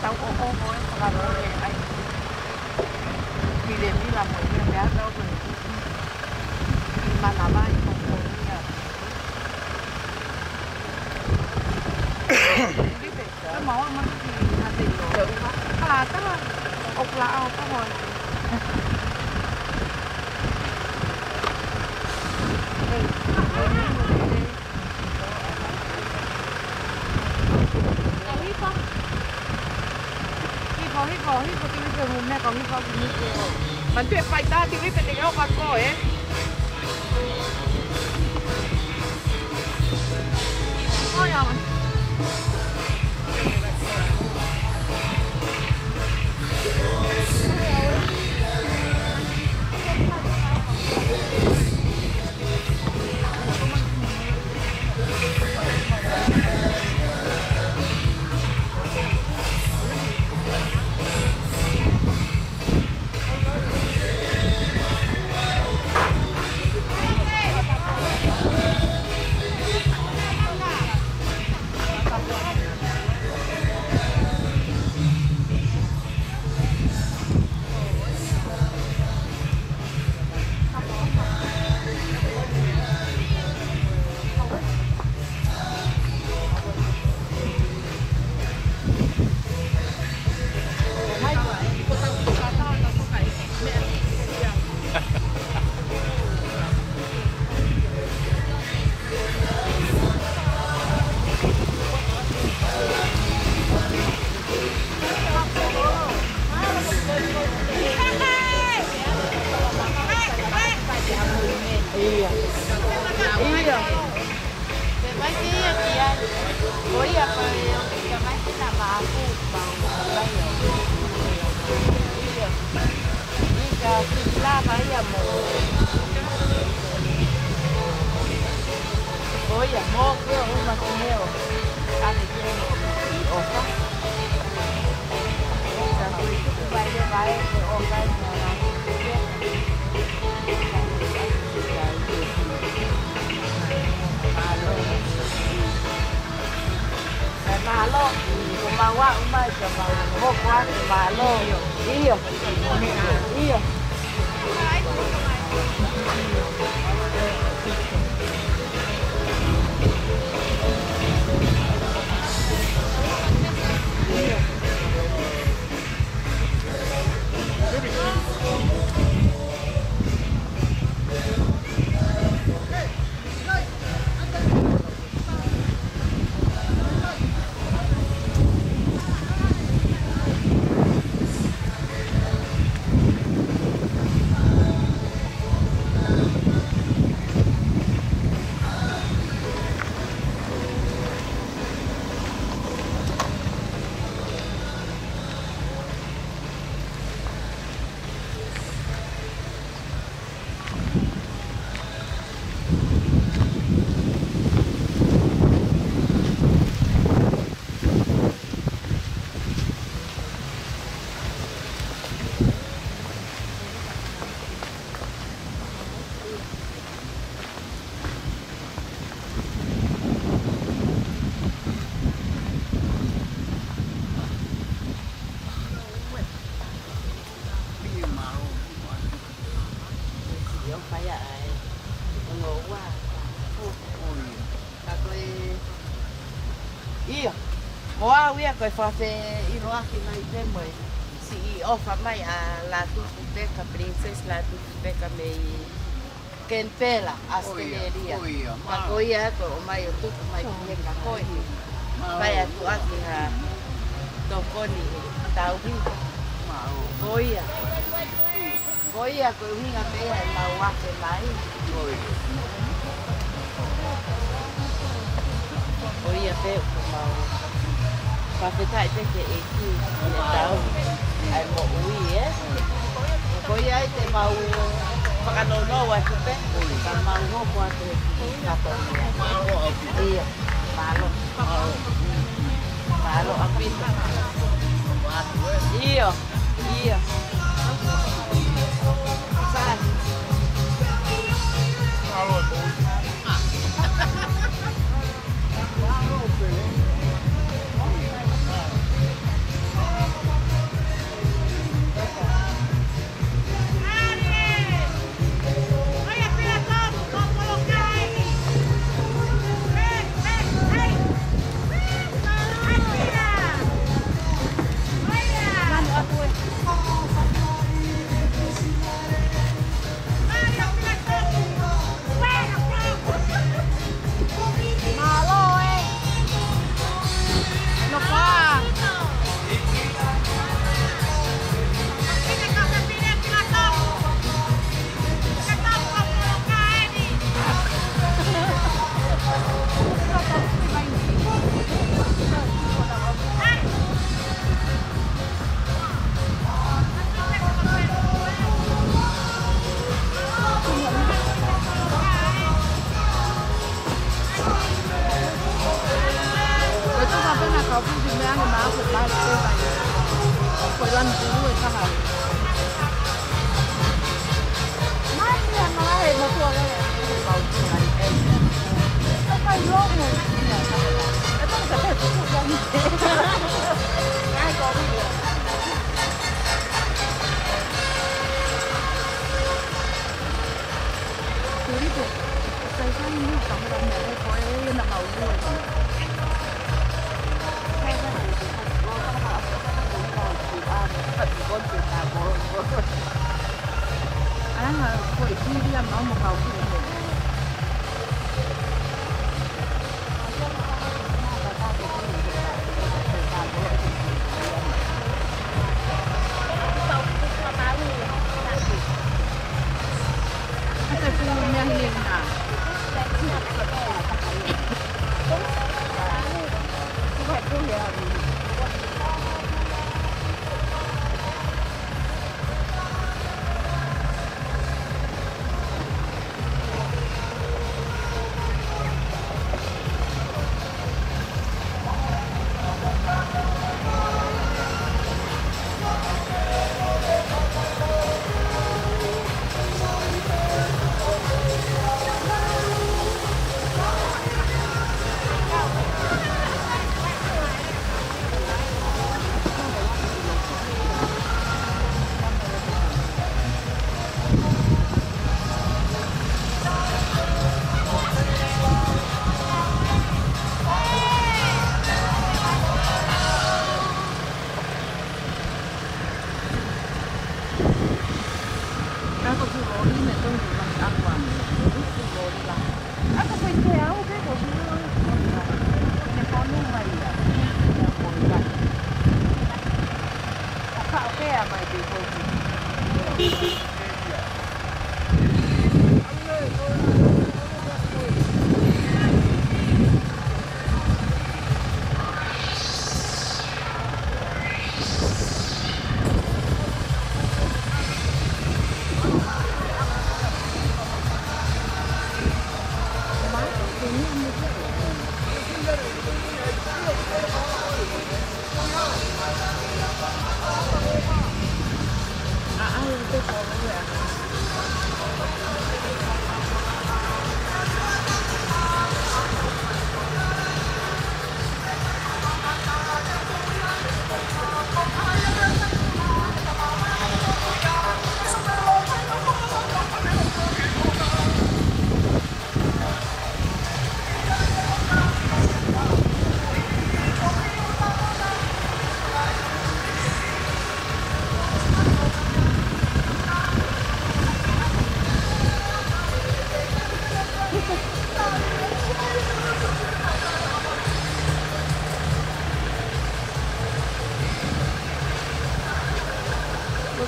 Tau ʻoʻoho e fakalole ai. Milemila mo ia pea tau ko e manava i ko ia. Lipe, ko e maua manu ki hate i o. Kalata, o kula au ko hoi. Hifo, hifo, hifo, Tilipe, mo meʻa ko hifo, Tilipe. Manatuʻi e faitā, Tilipe, te ke ʻofa ko ē. Oi, awan. Ia. Ia. Pe mai ke ia ki ai. Ko ia ko e o kia mai ke na maʻaku, pau, pau, ia. Ia. Ika ki lava ia mo. Ko ia mo ke o ma ki neo. Ane ke o. Ika ki vai vai o kai mo. Mālō. Mālō. Ko maua uma i ka mau. Hoko atu mālō. ʻIo. ʻIo. Ko ia ko e fakafeʻiloaki mai pē mo e siʻi ʻofa mai ʻa Lātū Peka, Princess Lātū Peka mei Kenipela, ʻAositelēlia. Ko ia, ko ia. Ka ko ia ko e ʻomai ʻo tuku mai ki he ka ko e. Mālō. Fai atu ʻaki ha tokoni tauhi. Mālō. Ko ia. Ko ia ko e ʻuhinga pē ia ʻemau afe mai. Ko ia. Ko ia pē ʻoku mau fakafetaʻi pē ki he ʻEiki ʻi he tau ʻa e moʻui, ē. Ko ia ai te mau fakanounou atu pē, ka mau hoko atu he kiʻi fatongia. ʻIo, mālō. Mālō ʻaupito. ʻIo. ʻIo.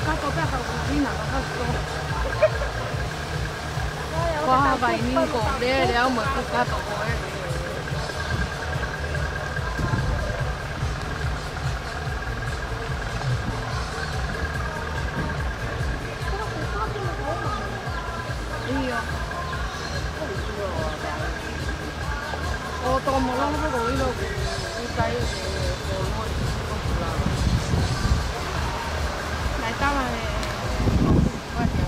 Kato pē ka kuhina, ka kato. Ko ha vai ni ko lele au mo e ku kato ko e. ʻIo. ʻO Tokomololo pē ko ilo ku, ku tai ko, ko Loi, ko Pulalo. Naʻe tala he, ko Pulalo.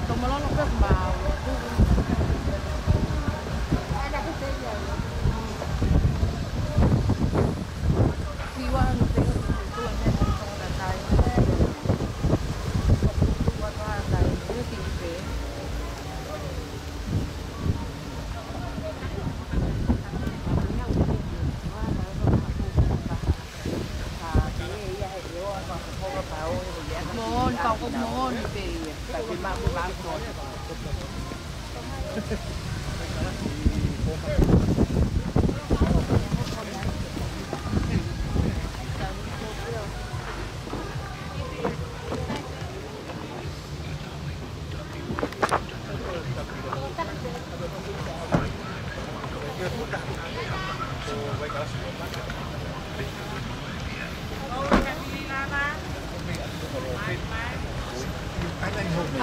Tokomololo pē ko ma, Moʻoni, ka ko moʻoni pē ia.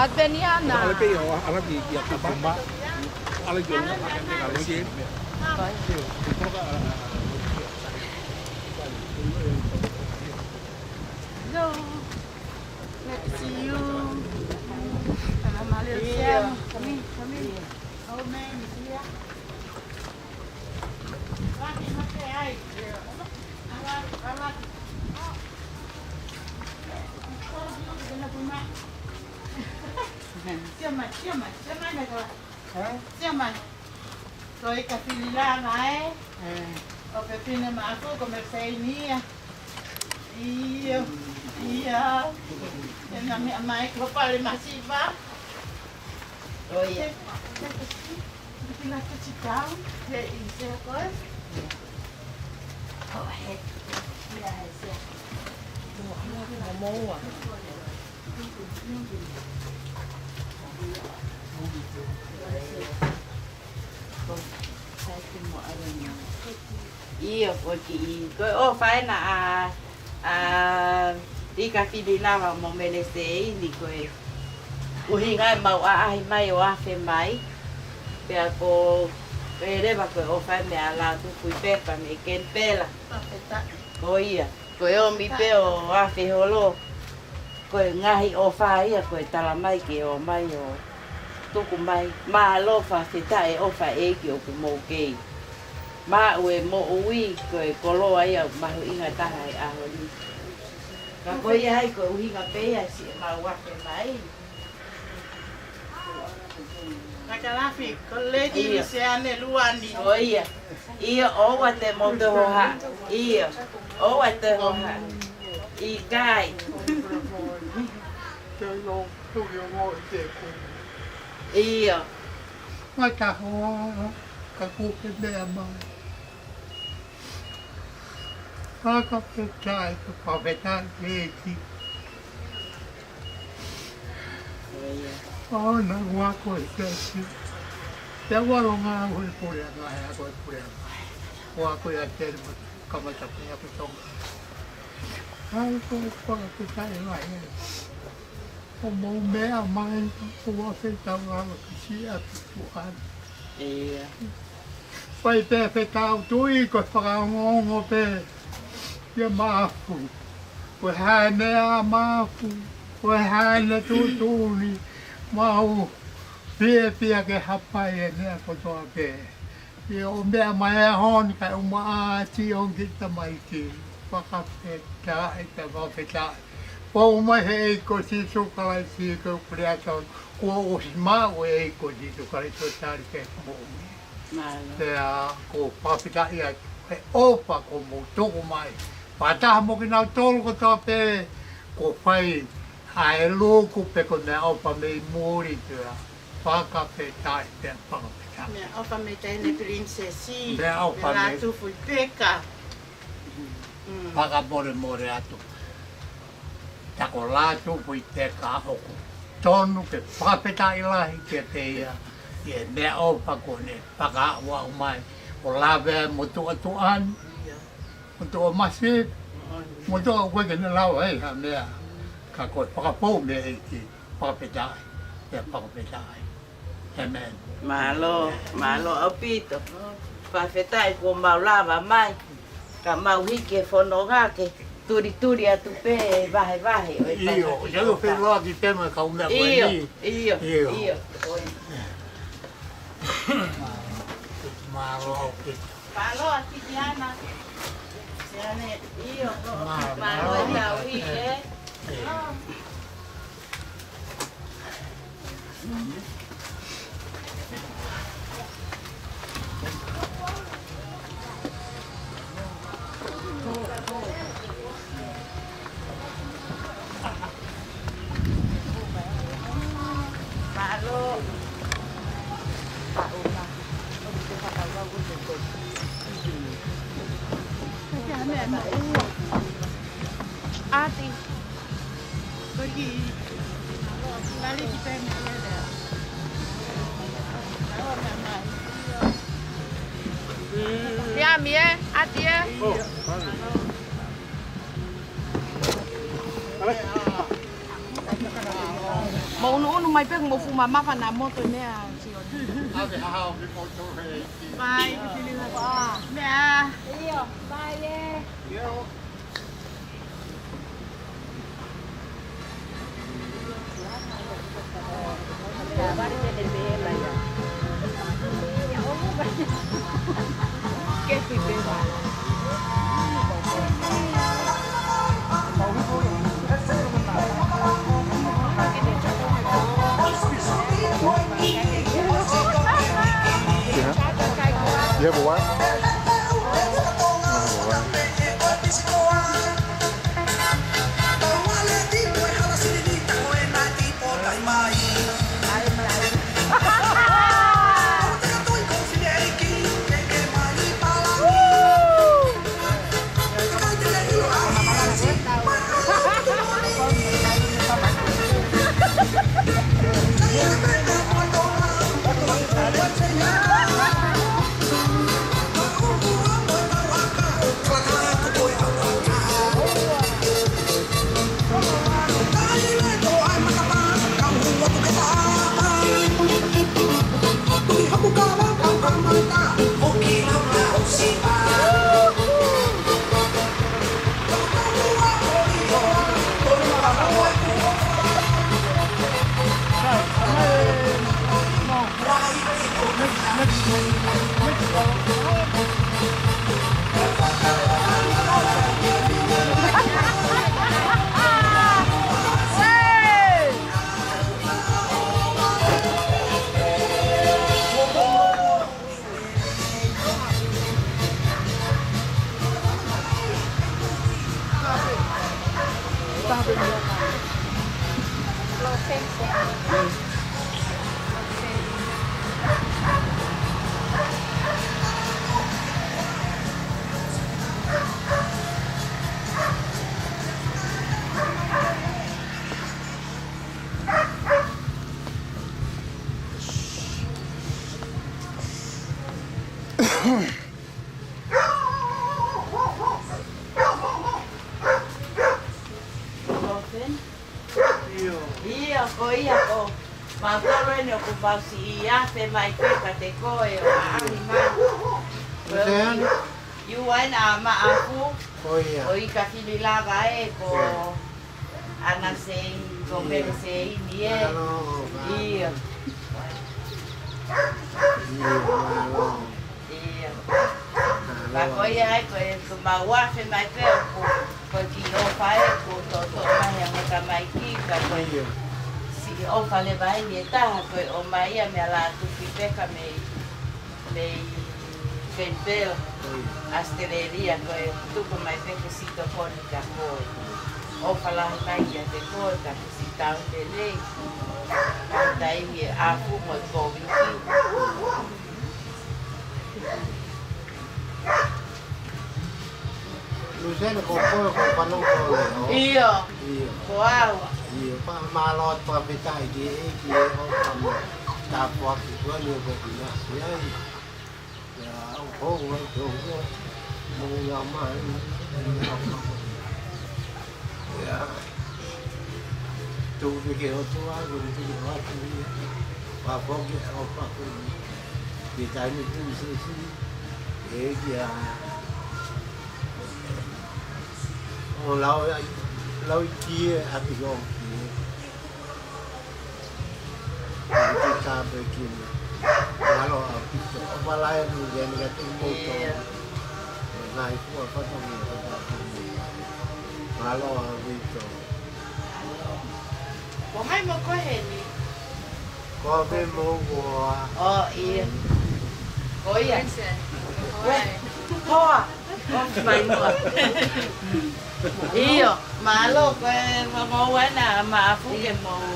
Ateniana. Hello. Let's see you. Come in, come in. Oh, man, yeah. Siamai, siamai, siamai. Ko e ka fili lava ē. ʻO pē fine mafu ko me feinia. ʻIo, ʻio. Ena meʻa mai ko pale masiva. ʻIo. Would you like to sit down? There is, of course. Go ahead. Yeah, it's there. Moa, moa. ʻIo, ko e kiʻi, ko e ʻofa ena ʻa, ʻa Lika Fili lava mo Mele Seini ko e ʻuhinga e mau ʻaʻahi mai ʻo afe mai. Pea ko e leva ko e ʻofa e meʻa la tu kui pepa me ken pela. Ko ia, ko e ʻomi pē ʻo afe holo. Ko e ngaahi ʻofa ia, ko e tala mai ke ō mai ʻo tuku mai. Mālō fakafetaʻi ʻofa ʻEiki ʻoku mou kei maʻu e moʻui, ko e koloa ia ʻoku mahuʻinga taha he ʻaho ni. Ka ko ia ai ko e ʻuhinga pē ia siʻemau afe mai. Makalafi, ko Lady ʻIo. Lusiane Luani. ʻIo. ʻIo, ʻoua te mou toho ha. ʻIo, ʻoua te toho ha. ʻIkai. ʻIo. Ngata hoa, ka kuke meʻa mai. Fakafetaʻi, fakafetaʻi ʻEiki. ʻOna ua ko e tesi. Te ua longa ʻo e puleʻanga, ʻa ko e puleʻanga. Ua ko e ateri mo kamata pē ʻa ko Tonga. ʻAi ko e fakafetaʻi lahi. ʻO mou meʻa mai, ʻo ua fetau lalo ki siʻa tutuʻana. ʻIo. Fai pē fetau tui ko e fakaongoongo pē ia mafu. Ko e hā e meʻa mafu, ko e hā e tuʻutuʻuni, mau fiefia ke hapai e meʻa kotoa pē. ʻIo, ʻo meʻa mai ʻa honi kae ʻumaʻā ʻa Tiongi tamaiki. Fakafetaʻi, fakafetaʻi. Pou mai he ʻEiki ko Sīsū Kalaisi ko e puleʻanga, kuo ʻosi maʻu ʻe he ʻEiki ko Sīsū Kalaisi ʻo tali ke moʻui. Mālō. Pea ko fakafetaʻi atu he ʻofa kuo mou tuku mai. Fakataha mo kinautolu kotoa pē kuo fai ʻa e luku pe ko e meʻaʻofa mei muli pea. Fakafetaʻi pea fakafetaʻi. Meʻaʻofa mei Taʻahine Pilinisesi. Meʻaʻofa mei Lātūfuipeka. Mm. Fakamolemole atu. Takolā Tuʻi Peka ʻoku tonu ke fakafetaʻi lahi kiate ia, ʻi he meʻaʻofa kuo ne fakaaʻu mai ʻo lave ai mo tuʻa tuʻa ni, mo tuʻa masi, mo tuʻa ʻoku ʻikai ke ne lava ai ha meʻa, ka ko e fakafou mei he ʻEiki, fakafetaʻi, ʻe fakafetaʻi. ʻĒmeni. Mālō, mālō ʻaupito. Fakafetaʻi kuo mau lava mai. Ka mau hiki e fononga ke tulituli atu pē e vahevahe ʻo e ʻIo, taʻu ʻio, ʻio, feʻiloaki pē mo e kau meʻa ko eni. ʻIo, ʻio, ʻIo. ʻIo. Mālō ʻaupito. Mālō ʻa Kitiana. Siane, ʻio. Mālō. Mālō e tauhi, ē. ʻIo. ʻAti. Ko e kiʻi lali ki pē meʻa ia lea. Ia mi ē, ʻati ē. Mo unuunu mai pē mo fuʻu mamafa na moto meʻa. Bai, meʻa. ʻIo, bai ē. You have, you have a what? ʻIo, ko ia ko mautolu eni ʻoku mau siʻi afe mai pē kiate koe ʻo ʻaʻahi mai. Ko e ʻuhi, ʻiu ena ʻa Maʻafu, ʻo ika fili lava ē ko ʻAna Seini, ko Mele Seini ē. ʻIo. ʻIo. Ka ko ia ai, ko e, ko mau afe mai pē ʻoku, ko e kiʻi ʻofa ē, kuo toʻotoʻo mai ʻa e tamaiki, ka ko e siʻi ʻofa leva eni ʻe taha, ko e ʻomai ia mei a Lātū Fipeka mei, mei Kenipela, ʻAositelēlia, ko e tuku mai pē ke siʻi tokoni kia koe. ʻOfa lahi mai kiate koe, ka ke siʻi tau lelei. Ka taimi ʻe afu mo e Kōviti. Luseane, ko koe ko e fanongo ko e leʻo. ʻIo. ʻIo. Ko au. ʻIo, pea mālō atu pea fakafetaʻi ki he ʻEiki ʻi he ʻofa mo e tāpuaki ko eni ʻoku ke ʻinasi ai. ʻIo, ʻoku ou ʻoatu ʻa e ʻofa mo e ʻofa mai. ʻIo. Tuku pē ki he ʻOtua, ko e tuku atu ia. Pea foki ʻa e ʻofa ko eni. Ki he taimi tuʻusi ʻe he ʻEiki ʻa ʻo lau ai, lau ʻi he ʻapi ko ē. ʻApi ka pe kina. Mālō ʻaupito. ʻOfa lahi atu eni kiate kimoutolu. Ngaahi fua fatongia. Mālō ʻaupito. Ko hai mo koe heni? Ko au pē mo au. ʻO, ʻio. Ko ia. Hoa. ʻO, mai mua. ʻIo, mālō ko e fakamoʻoni ʻa Maʻafu ke mou.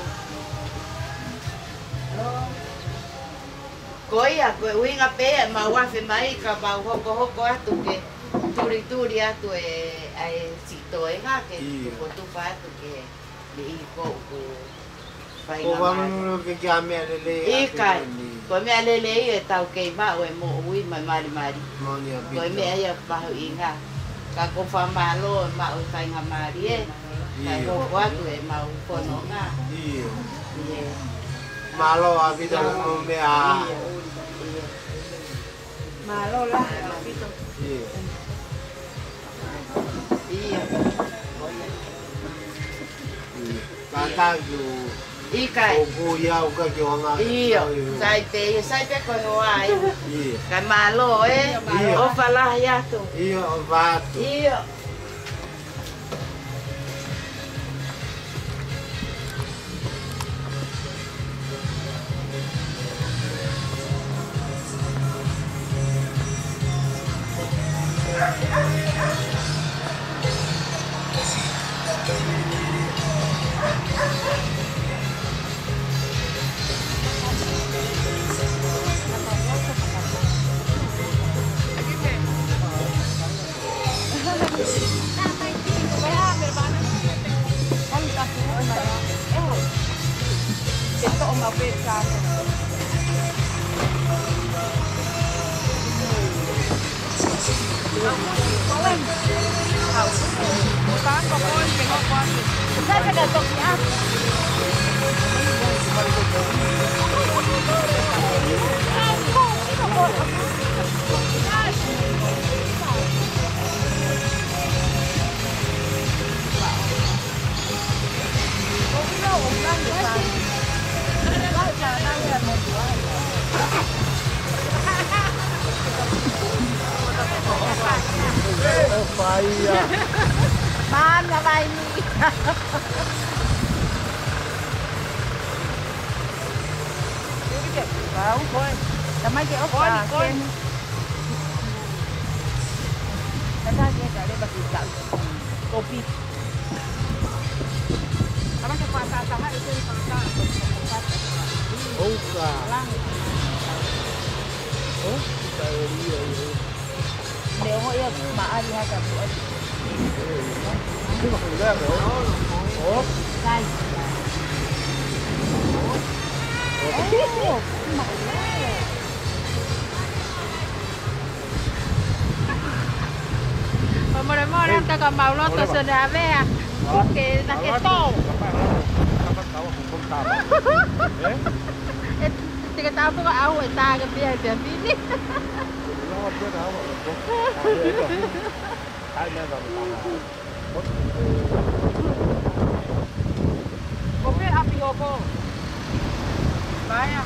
Ko ia, ko e ʻuhinga pē ʻemau afe mai ka mau hokohoko atu ke tulituli atu e, ʻa e siʻi toenga ke ʻIo. tufotufa atu ke meʻi ko ʻoku fai Ko ngā wamanu mali. ke kia meʻa lelei ʻa ʻIkai, pē ni. ko e meʻa lelei ʻe tau kei maʻu e moʻui mai malimali. Moʻoni ʻaupito. Ko e meʻa ia mahuʻinga. Ka ko e fakamālō e maʻu e faingamālie ē. Ka ʻIo. ko atu ʻemau fononga. ʻIo. ʻIo. Mālō ʻaupito mo e meʻa. ʻIo. ʻIo. Mālō lahi ʻaupito. ʻIo. ʻIo. Kātaki ʻIkai. ʻoku ia uka ke wanga. ʻIo. ʻIo. Sai pē, ʻio, sai pē ko e hoa ai. ʻIo. Kae mālō ē. ʻIo. ʻOfa lahi atu. ʻIo, ʻofa atu. ʻIo. ʻOfa ia. Mana mai ni. Pau, koe. Tamai ke ʻofa. Koe, koe. Keni. Kata ke ka leva ki ka. Kopi. Kama ke pata taha, itu yang pata. ʻOka. Lang. ʻO, kita ia, ia. Leo ia, maʻali haka tuʻa. Kai. ʻO, maʻali. Fakamolemole, ʻoua te ka mau loto, Molemole. Sone Avea. Oke, na ke tō. Ē? ʻE, te ke tāpuka au e tā ke pia e pia pini. Ai, meʻa ka mo tā. Ko pē ʻapi hoko. Paea.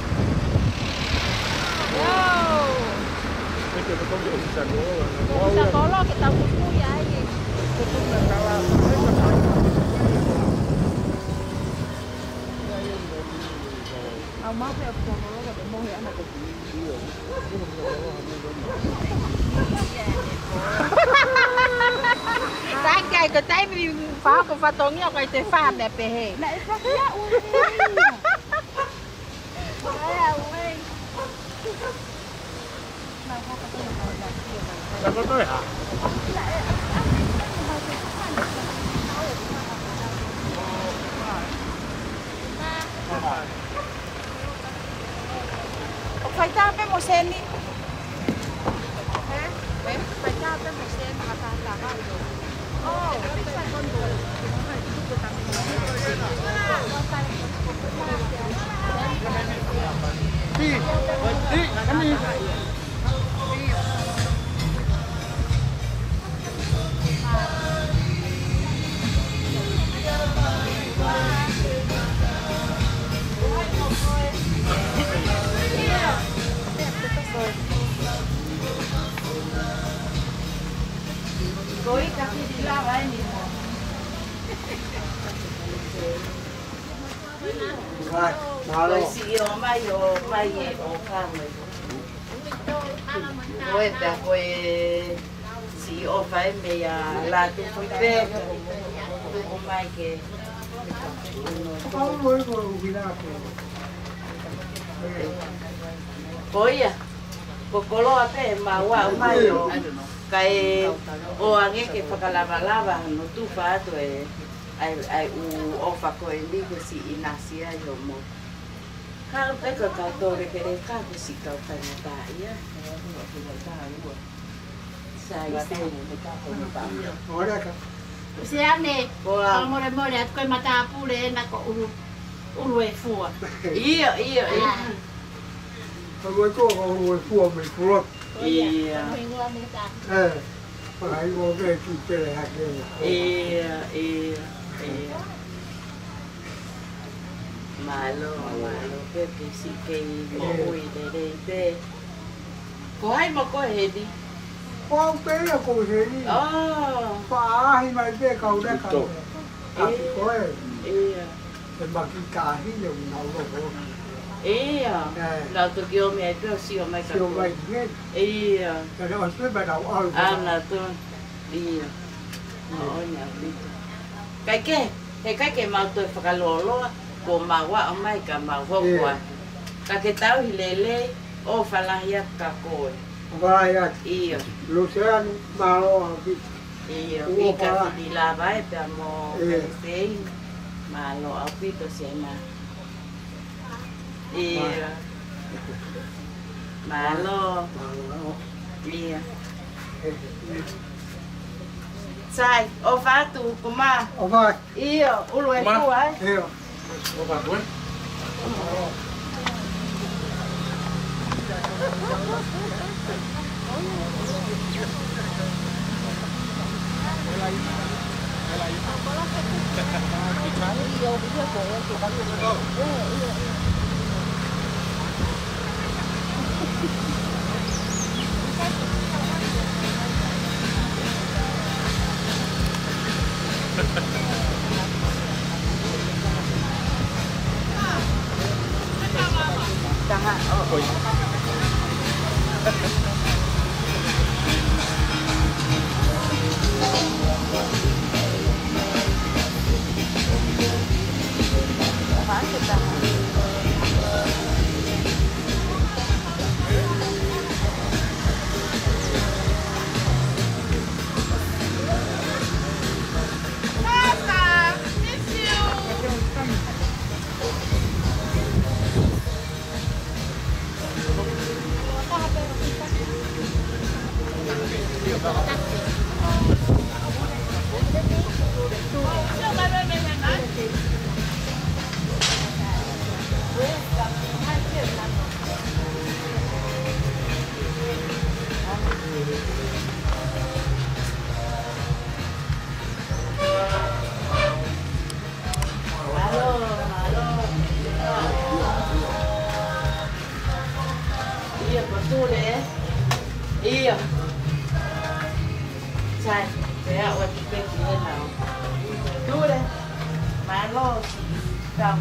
Yo. Ko ʻisa kolo ke tau kuku ia ai. Au mau pē ʻapi hoko ke te mohe ana ko. Tangke ai ko e taimi fā ko fatongia ko ai te fā meʻa pehē. Naʻe faki aʻu e. Ai, au e. Naʻe faki aʻu e. Naʻe faki aʻu e. Right, mālō. Ko e siʻi ʻomai, ʻomai ʻe ʻOfa mai. Ko e pea ko e siʻi ʻOfa ē meia Lātūfuipē. ʻOmai ke. Ko ia, ko Koloa pē ʻemau ʻomai ʻo kae ʻoange ke fakalavalava hono tufa atu e ʻai, ʻai ʻū ʻofa ko eni ko e siʻi ʻinasi ai hoʻomo. Ka ʻoku pē ko e kau tōlekeleka ko e siʻi kau faingataʻaʻia. Sai, sai. ʻOleka. Usiane, ko e molemole atu ko e matāpule ena ko ʻUlu, ʻUluefua. ʻIo, ʻio, ʻio. ʻA. Ko e ko ʻUluefua mei Pulotu. ʻIo. ʻE, fakaʻiloa ke ki pele hake. ʻIo, ʻio, ʻio. Mālō, mālō pē ke siʻi kei moʻui lelei pē. Ko hai mo koe heni? Ko au pē ia ko heni. ʻO. Faʻahi mai pē kau leka. Kapi ko e. ʻIo. He maki kahi ia ʻoku nau loko. ʻIo. Nau toki ʻomi ai pē ʻo sio mai ka sio mai ki heni. ʻIo. Ka ne ʻosi pē mai nau ʻalu. ʻA, nau to. ʻIo. ʻIo. ʻAʻonia pito. Kae kehe, he ʻikai ke mau toe fakalōloa, kuo mau aʻu mai ka mau hoko ai. Ka ke tauhi lelei, ʻofa lahi atu kia koe. ʻOfa lahi atu. ʻIo. Luseane, mālō ʻaupito. ʻIo, ʻofa lahi. Pika fiti lava ē pea mo Kalisei. Mālō ʻaupito Sena. ʻIo. Mālō. Mālō. ʻIo. Sai, ʻofa atu, ko ma. ʻOfa. ʻIo, ʻUluefua. ʻIo. ʻOfa atu ē. Mālō, mālō. ʻIo, ko Tule. ʻIo. Sai, te a ua ki peki e nau. Tule. Mālō. Tau.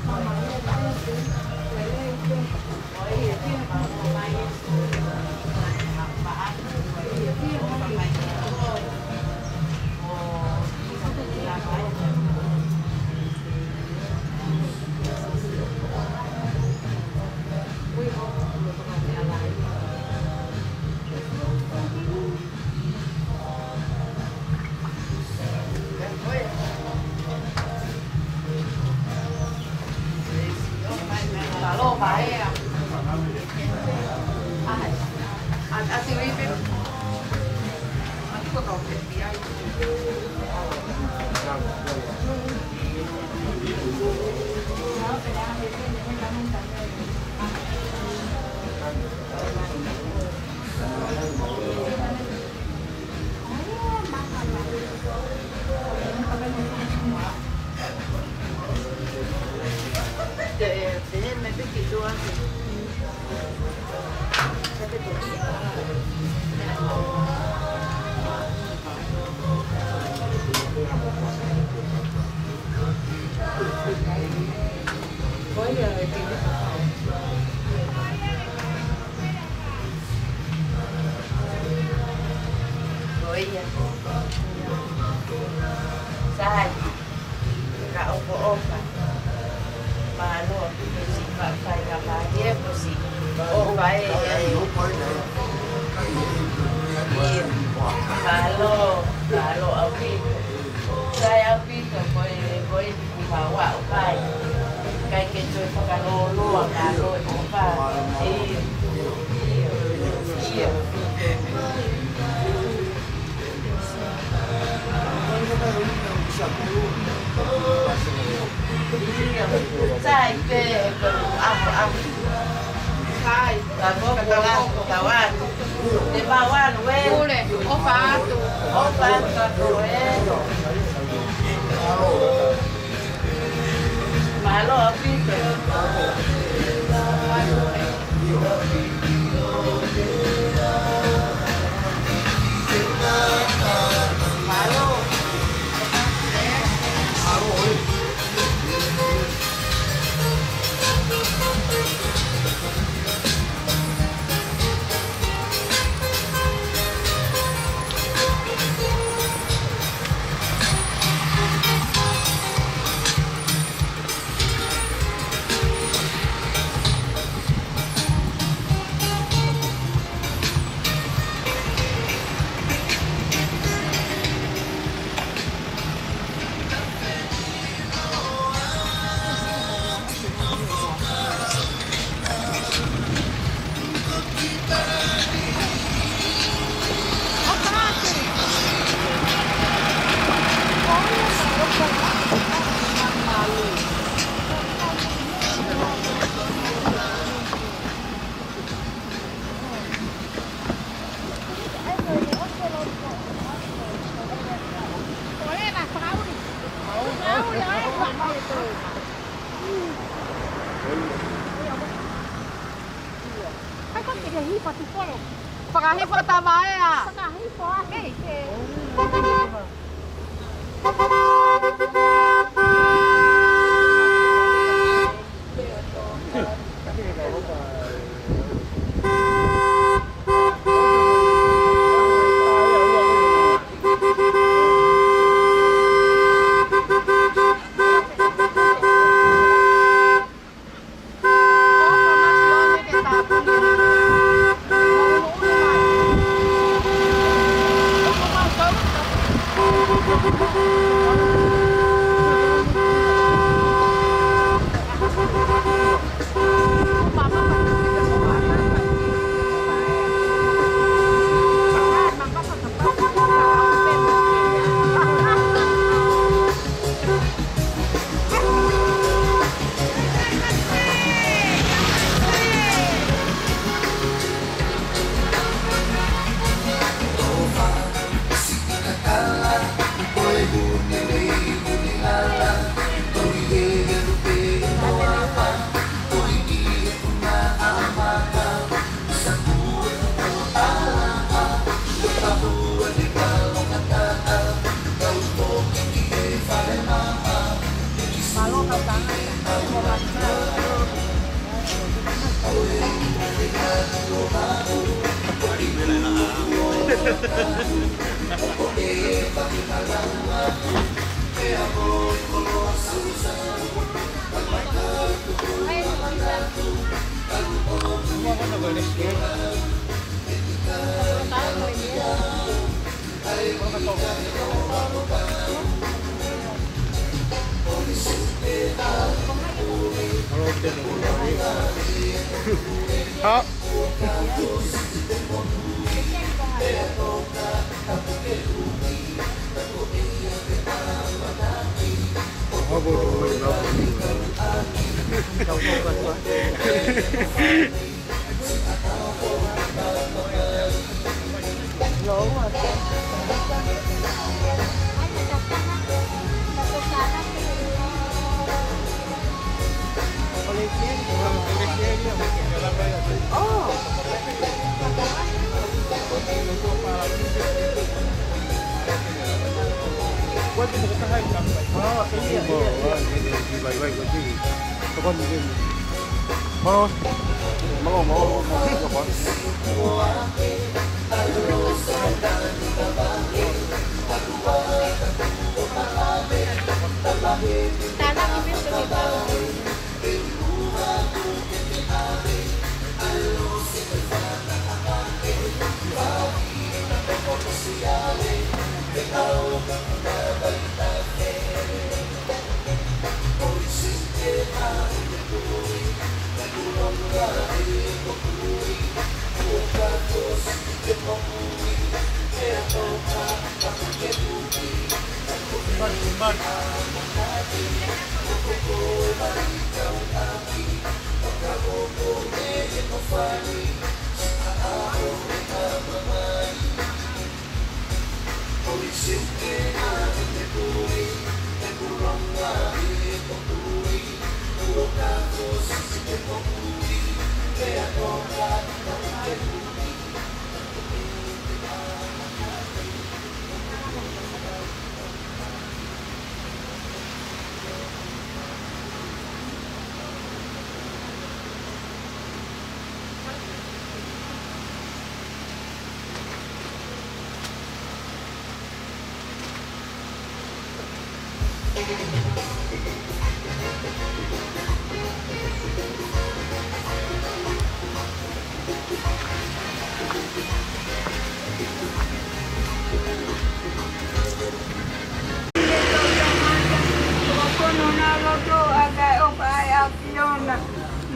Sai pē, ʻaho, ʻaho. Sai. Ka ko ka kala, ka watu. Te mau anu, ē. Pule, ʻofa atu. ʻOfa atu ka ko ē. Mālō ʻaupito. Fakahifo tamaea. Fakahifo ake.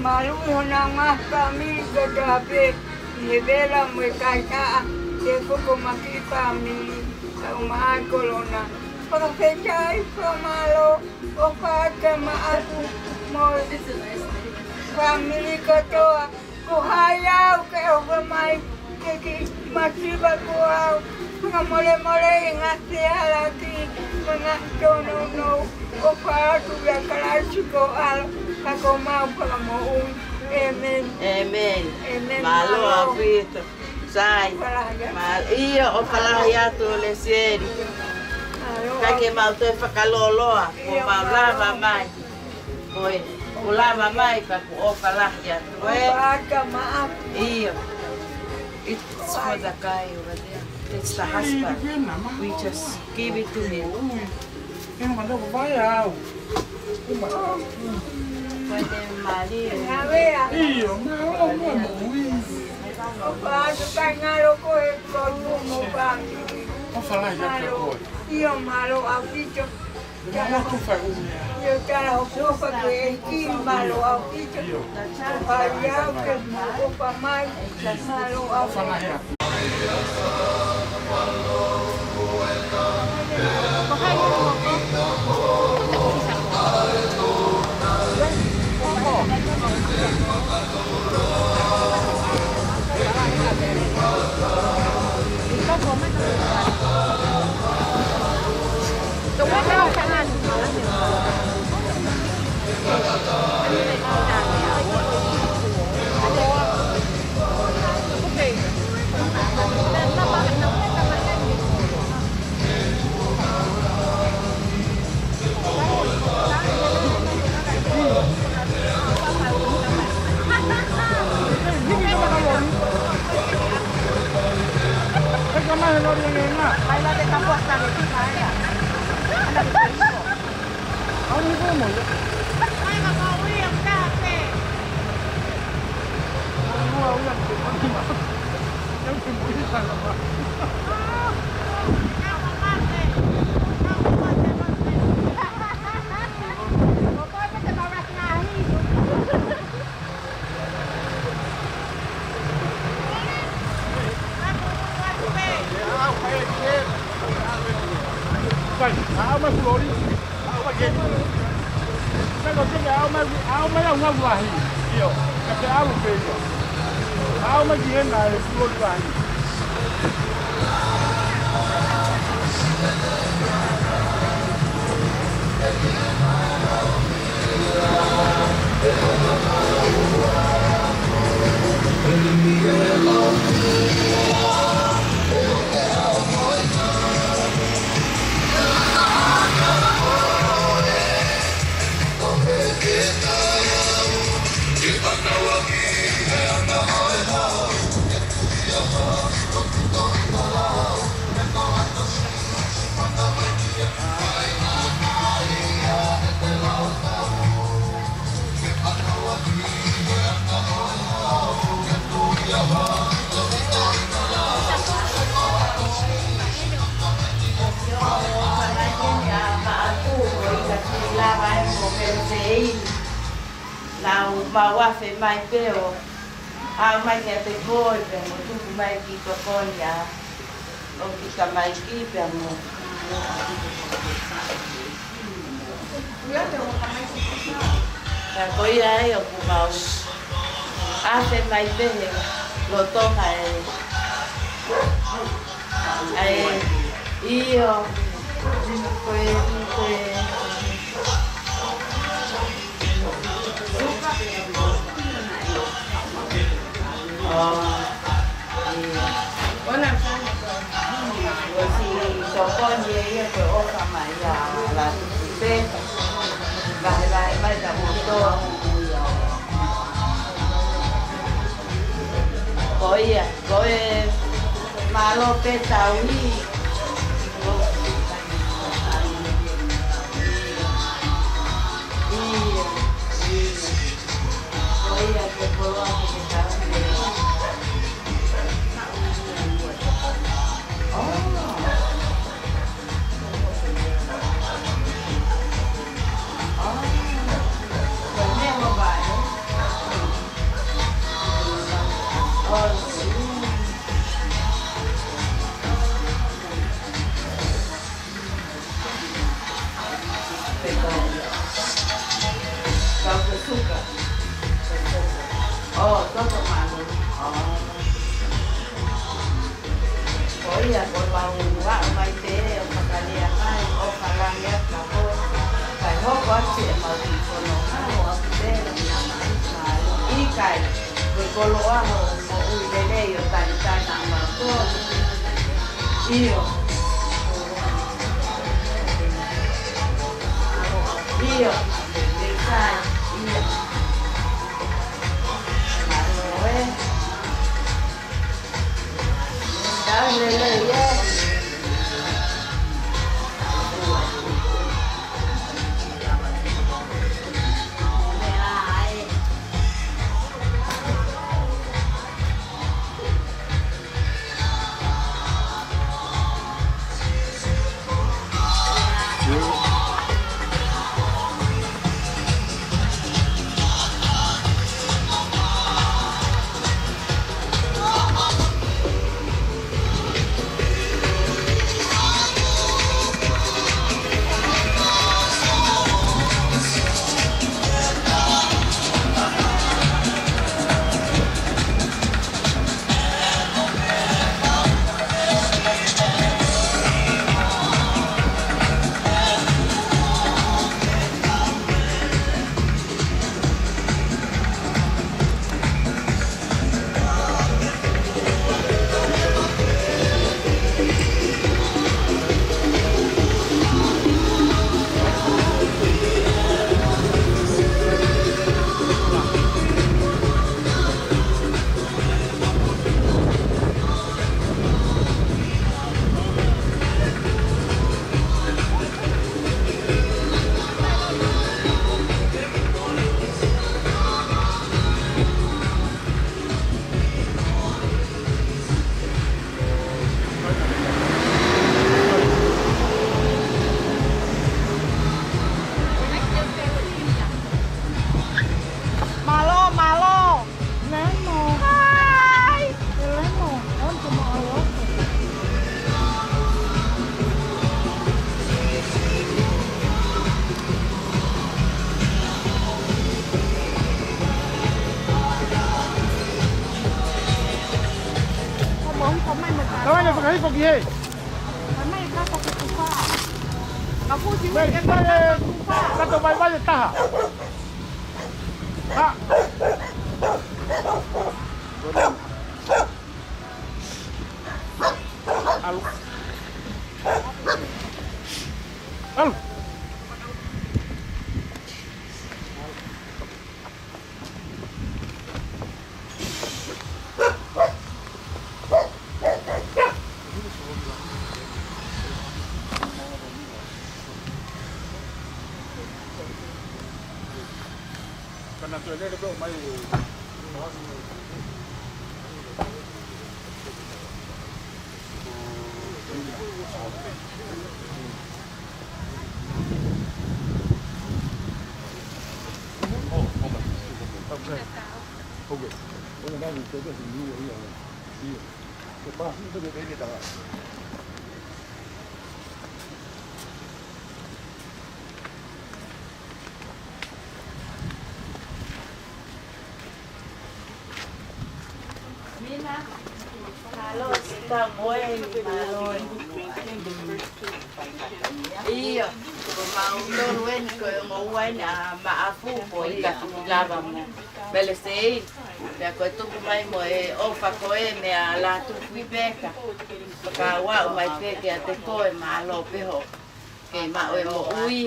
Maluʻi hona ngaahi fāmili kotoa pē ʻi he vela mo e kaikaʻa, ke fokotuʻu maʻa e fāmili ʻa e ongo kolona. Fakafetaʻi, fakamālō, ʻofa atu maʻaku mo e fāmili kotoa. Ko hai au ke ʻofa mai, ke ke masiva ko au. Fakamolemole ʻi he ngaahi fehālaaki mo e ngaahi tōnounou. ʻOfa atu ʻia Kalaisi ko e ʻAlo, ka ko homau Fakamoʻui. ʻĒmeni. ʻĒmeni. ʻĒmeni. Mālō ʻaupito. Sai. ʻOfa lahi atu. Mā-, ʻio, ʻofa lahi atu Lesieli. Mālō. Kae ke mau toe fakalōloa, kuo mau lava mai. Ko e, kuo lava mai pea kuo ʻofa lahi atu ē. ʻOfa atu maʻaku. ʻIo. It's for the guy over there. That's the husband. We just give it to him. Ē, ma tau vai au. Uma. Ko e te mali. ʻIo, ma o mo mo ui. ʻOfa atu kaingalo ko e ko mo pa. ʻOfa lahi atu koe. ʻIo, mālō ʻaupito. Mālō ʻaupito. ʻIo, tala hopo hopo ko e ʻEiki, mālō ʻaupito. ʻIo. ʻOfa ia ke mo ʻofa mai, mālō ʻaupito. Kai, a ma kulori. Sai ko te ke ʻaʻau mai, ʻaʻau mai au ngau lahi. ʻIo. Ka te ʻalu pē ia. ʻAʻau mai ki hena e fulo lahi. Lau mau afe mai pē ʻo aʻu mai kiate koe pea mo tuku mai ki tokoni ʻa ʻo ki kamaiki pea mo. Ka ko ia ai ʻoku mau ʻave mai pē he lolotonga e, ʻa e, ʻio, ko e, ko e, ʻo, ʻio. Kuo ʻosi tokoni ʻe ia ko e ʻofa mai ʻa Lātū Pē. Vahevahe mai ka moto. Ko ia, ko e mālō pē tau ʻi. ʻIo, ʻio. Ko ia ko e koloa ko e tau ʻi. Kau ke suka. ʻO, toto malu. ʻO. Ko ia, ko lau ua mai te, ʻo fakalia mai, ʻo kalanga ka ko. Kae hoko atu ʻemau kiʻi fono, ʻo ʻapi te, ʻi kai. Ko e koloa hoʻo moʻui lelei ʻo talitali ʻa mautolu. ʻIo. ʻIo. Meʻikai. ʻIo. Mālō ē. Tau lelei ē. Mālō, mālō. Lemo. Hai. Lemo. On to mo alo. Tau ʻai ke fakahifo ki hē. Mai, kato vaivai e taha. Ha. ʻAlu. ʻAlu. Moe, mālō. ʻIo, ko mautolu eni ko e ongo ua eni ʻa Maʻafu, ko ia ʻoku lava mo Melesei. Pea ko e tuku mai mo e ʻofa ko ē meia Lātūfuipeka. Fakaaʻu mai pē kiate koe, mālō pē hoʻo kei maʻu e moʻui.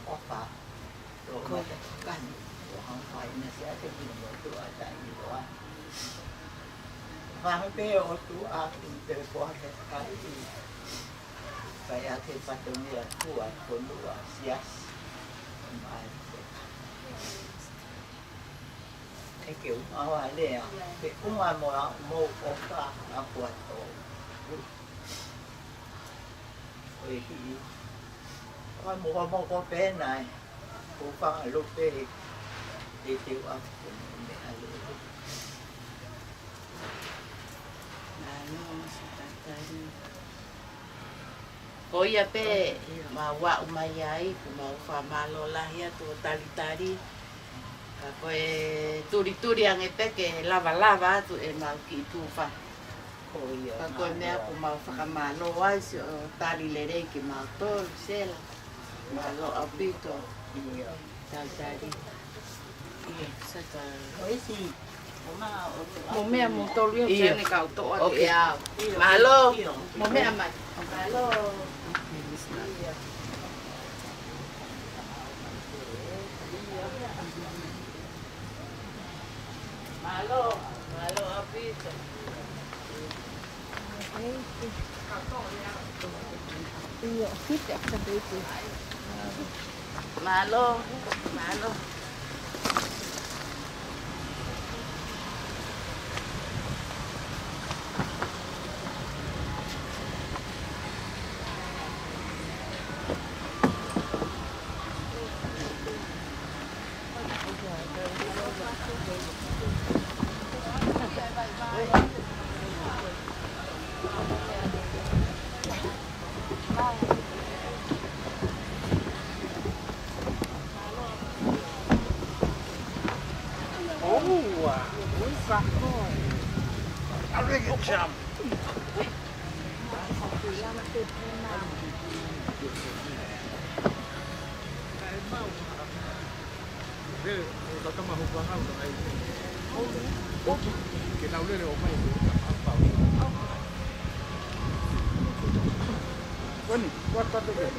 ʻOfa, tō mata kani, ʻo hangpai na sia te kino motu a tai loa. Fanga pē o tu a tu te poa ke kai. Kai a te patongia tua konua siasi. Mai te. E ke u awa lea, pe unga mo a mo ʻofa a kua tō. ʻOi hiʻi. Ka mo ka mo ko pē nai. Ko fanga lope. E te u aku ko mo me a lo. Mālō, Sakatai. Ko ia pē, mau aʻu mai ai, ko mau fakamālō lahi atu ʻo talitali. Ka ko e tulituli ange pē ke lavalava atu ʻemau kiʻi tufa. Ko ia, ka ko e meʻa mālō. Ko mau fakamālō ai siʻo tali lelei kimautolu, Sela. Mālō ʻaupito. Ia. Talitali. Ia, Sakatai. Ko isi, ko ma, ko ma. Mo meʻa mo tolu ia, ʻio. Tene kau toʻo atu. Ok. Ia. Mālō. Io. Mo meʻa mai. Mālō. Ia. Mālō, mālō ʻaupito. Mālō, mālō. Oh, wow. What is that called? A ring of jam. Ke nau lele ʻo mai. Wani, what part of it?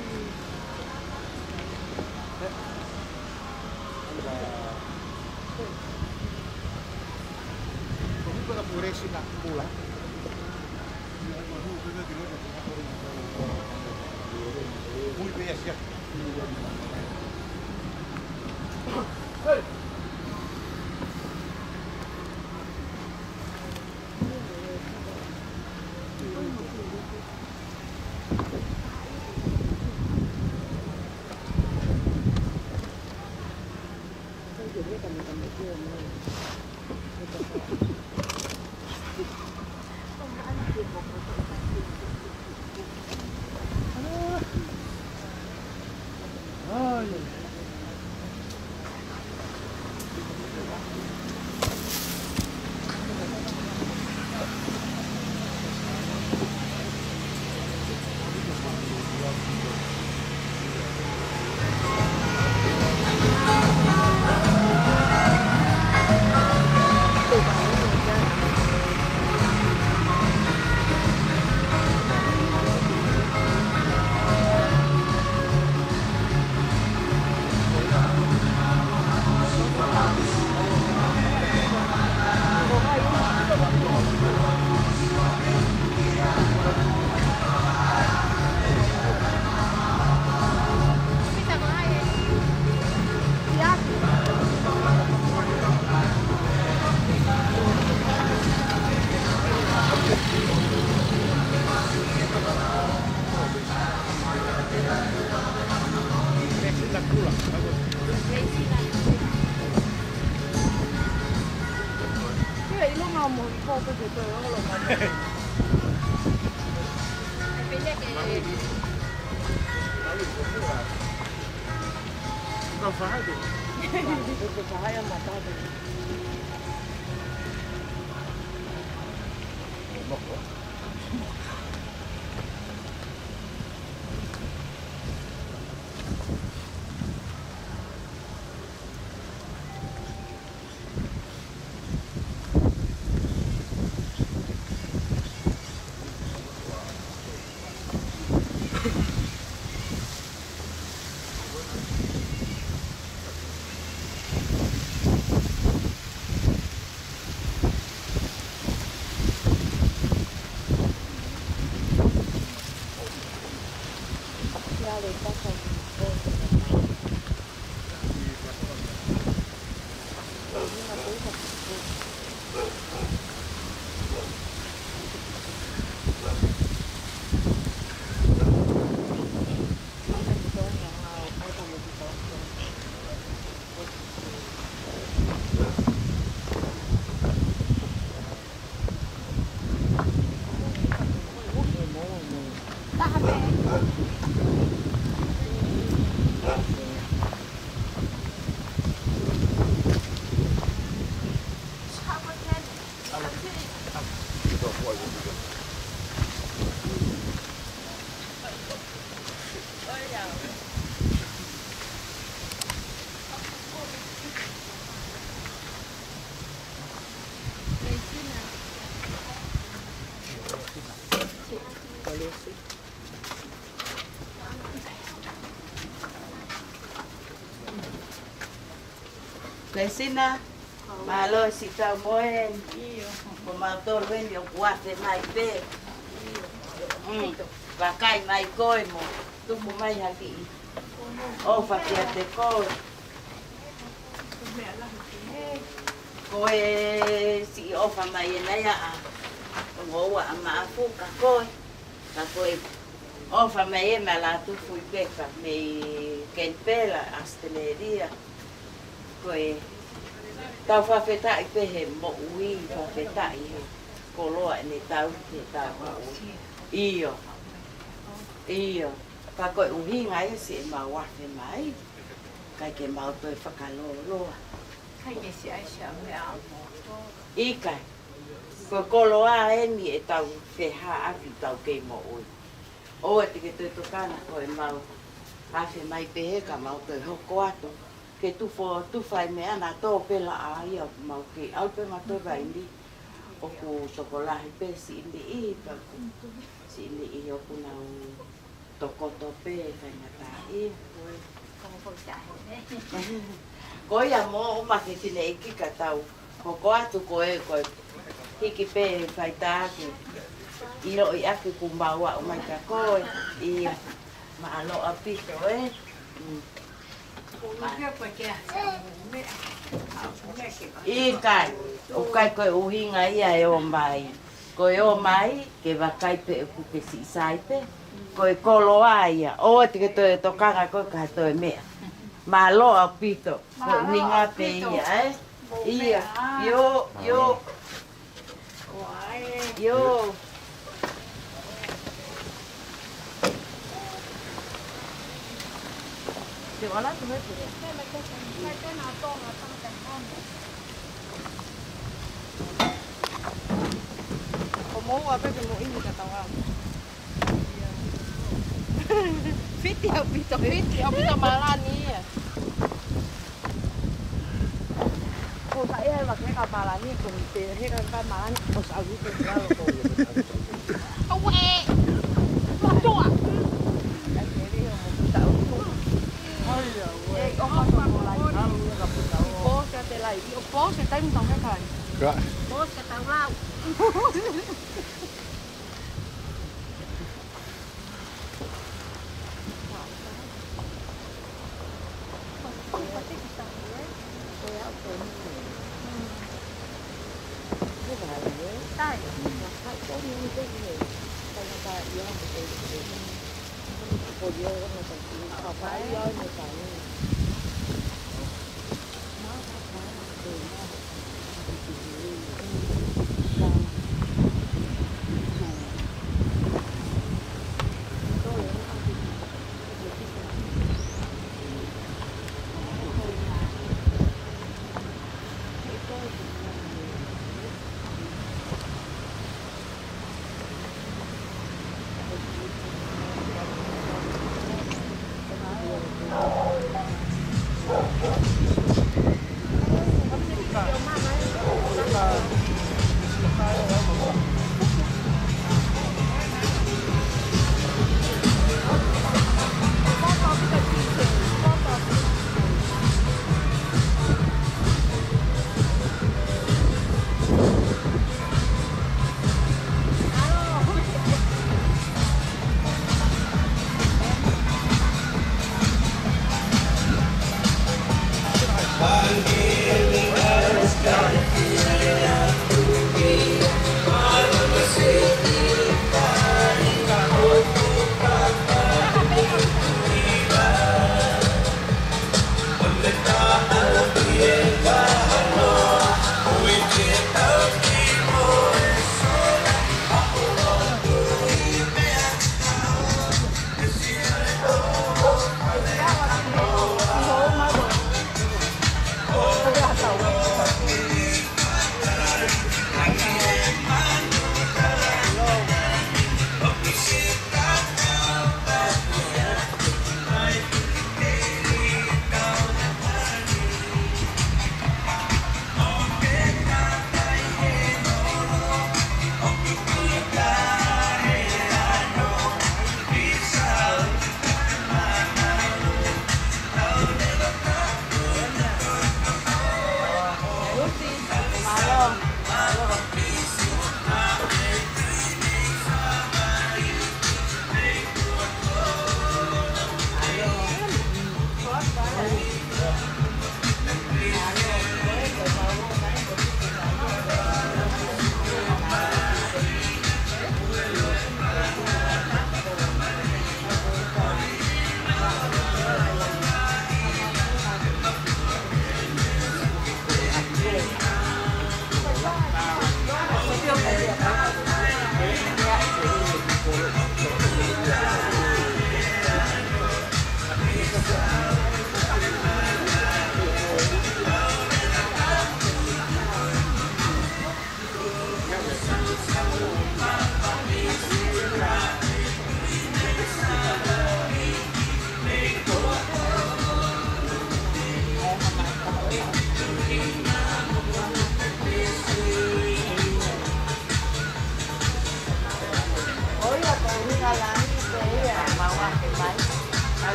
Lesina, mālō e siʻi tau moʻoni. Ko mautolu eni ʻoku afe mai pē. Mm, vakai mai koe mo tuku mai ha kiʻi ʻofa kiate koe. Ko e siʻi ʻofa mai ena ia ʻa Ngoua ʻa Maʻafu ka koe. Ka ko e ʻofa mai e Malatufu ʻi Peka mei Kenipela, ʻAositelēlia. Ko e tau fakafetaʻi pē he moʻui, fakafetaʻi he koloa ʻene tau, he tau moʻui. ʻIo. ʻIo. Ka ko e ʻuhinga ia siʻemau afe mai. ʻIkai ke mau toe fakalōloa. ʻIkai ke siʻi ai siʻa meʻa ʻo moutolu. ʻIkai. Ko e koloa eni ʻetau fehāʻaki ʻetau kei moʻui. ʻOua te ke toe tokanga ko e mau afe mai pehē ka mau toe hoko atu. Ke tufo, tufa e meʻa na tō pē laʻā ia ʻoku mau kei ʻalu pē mautolu vaini. ʻOku tokolahi pē siʻi niʻihi pea ʻoku siʻi niʻihi ʻoku nau tokoto pē faingataʻaʻia. Ko ia mo ʻuma ke fineʻeiki ka tau hoko atu ko e, ko e hiki pē faitā ke ʻiloʻi ʻaki kuo mau aʻu mai kia koe. ʻIa, mālō ʻaupito ē. Mm. ʻIkai, ʻoku ʻikai ko e ʻuhinga ia e ō mai. Ko e ō mai, ke vakai pē ʻoku ke siʻi sai pē. Ko e koloa ia. ʻOua te ke toe tokanga koe ki ha toe meʻa. Mālō ʻaupito. Ko e ʻuhinga pē ia, ē? ʻIa. ʻIo, ʻio. ʻIo. Ko Moua pē ke mo ʻimi ka tau ʻalu. Fiti ʻaupito, fiti ʻaupito mālani ia. Ko sa ia he vake ka mālani, ko mi te he ka ka mālani, ko sa uite ka lo ko. Aue! Motua! Ka te ri o mo puta o. Ai, aue. E, o ka mālani, alu ka puta o. Pō ka te lai, o pō se taimi tau he kai. Ka. Pō se tau lau.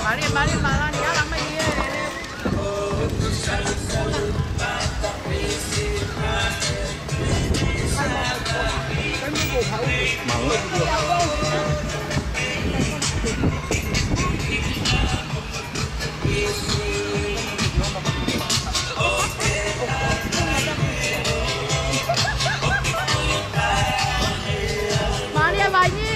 Mali, mali, malani, ala mai, e, e, e. Maria Bañi.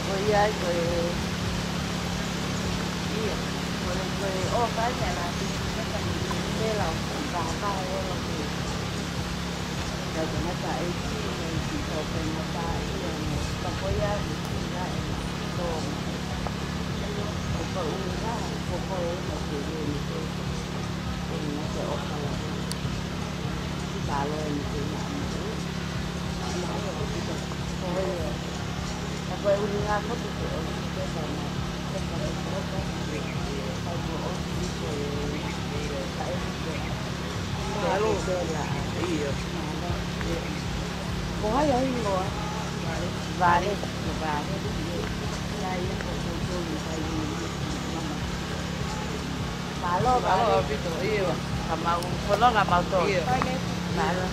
Ko ia ai ko e, ia, ko e, ko e ʻofa ia la, te la, ka, ka, ia, ia. Ka ko e ngata ʻEiki, ʻEiki, ka ko e ngata ia, ka ko ia, ia, ia, ko, ko, ko, ʻuhinga, ko, ko e, ko e, ko e, ko e, ko e ʻofa la. Ka lo e, ko e, ko e, ko e, ko e, ko e, ko e, ʻIo. Ko hai ʻa e hingoa? Vale. Vale. Mālō, mālō Vale. ʻAupito, ʻio. Ka mau, ko no ka mau tō. ʻIo. Mālō.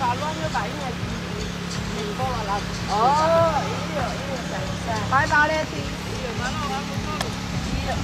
Mālō, ʻio, ka ina. ʻO, ʻio, ʻio, sai, sai. Bye, Vale, ti. ʻIo, mālō, mālō, mālō. ʻIo.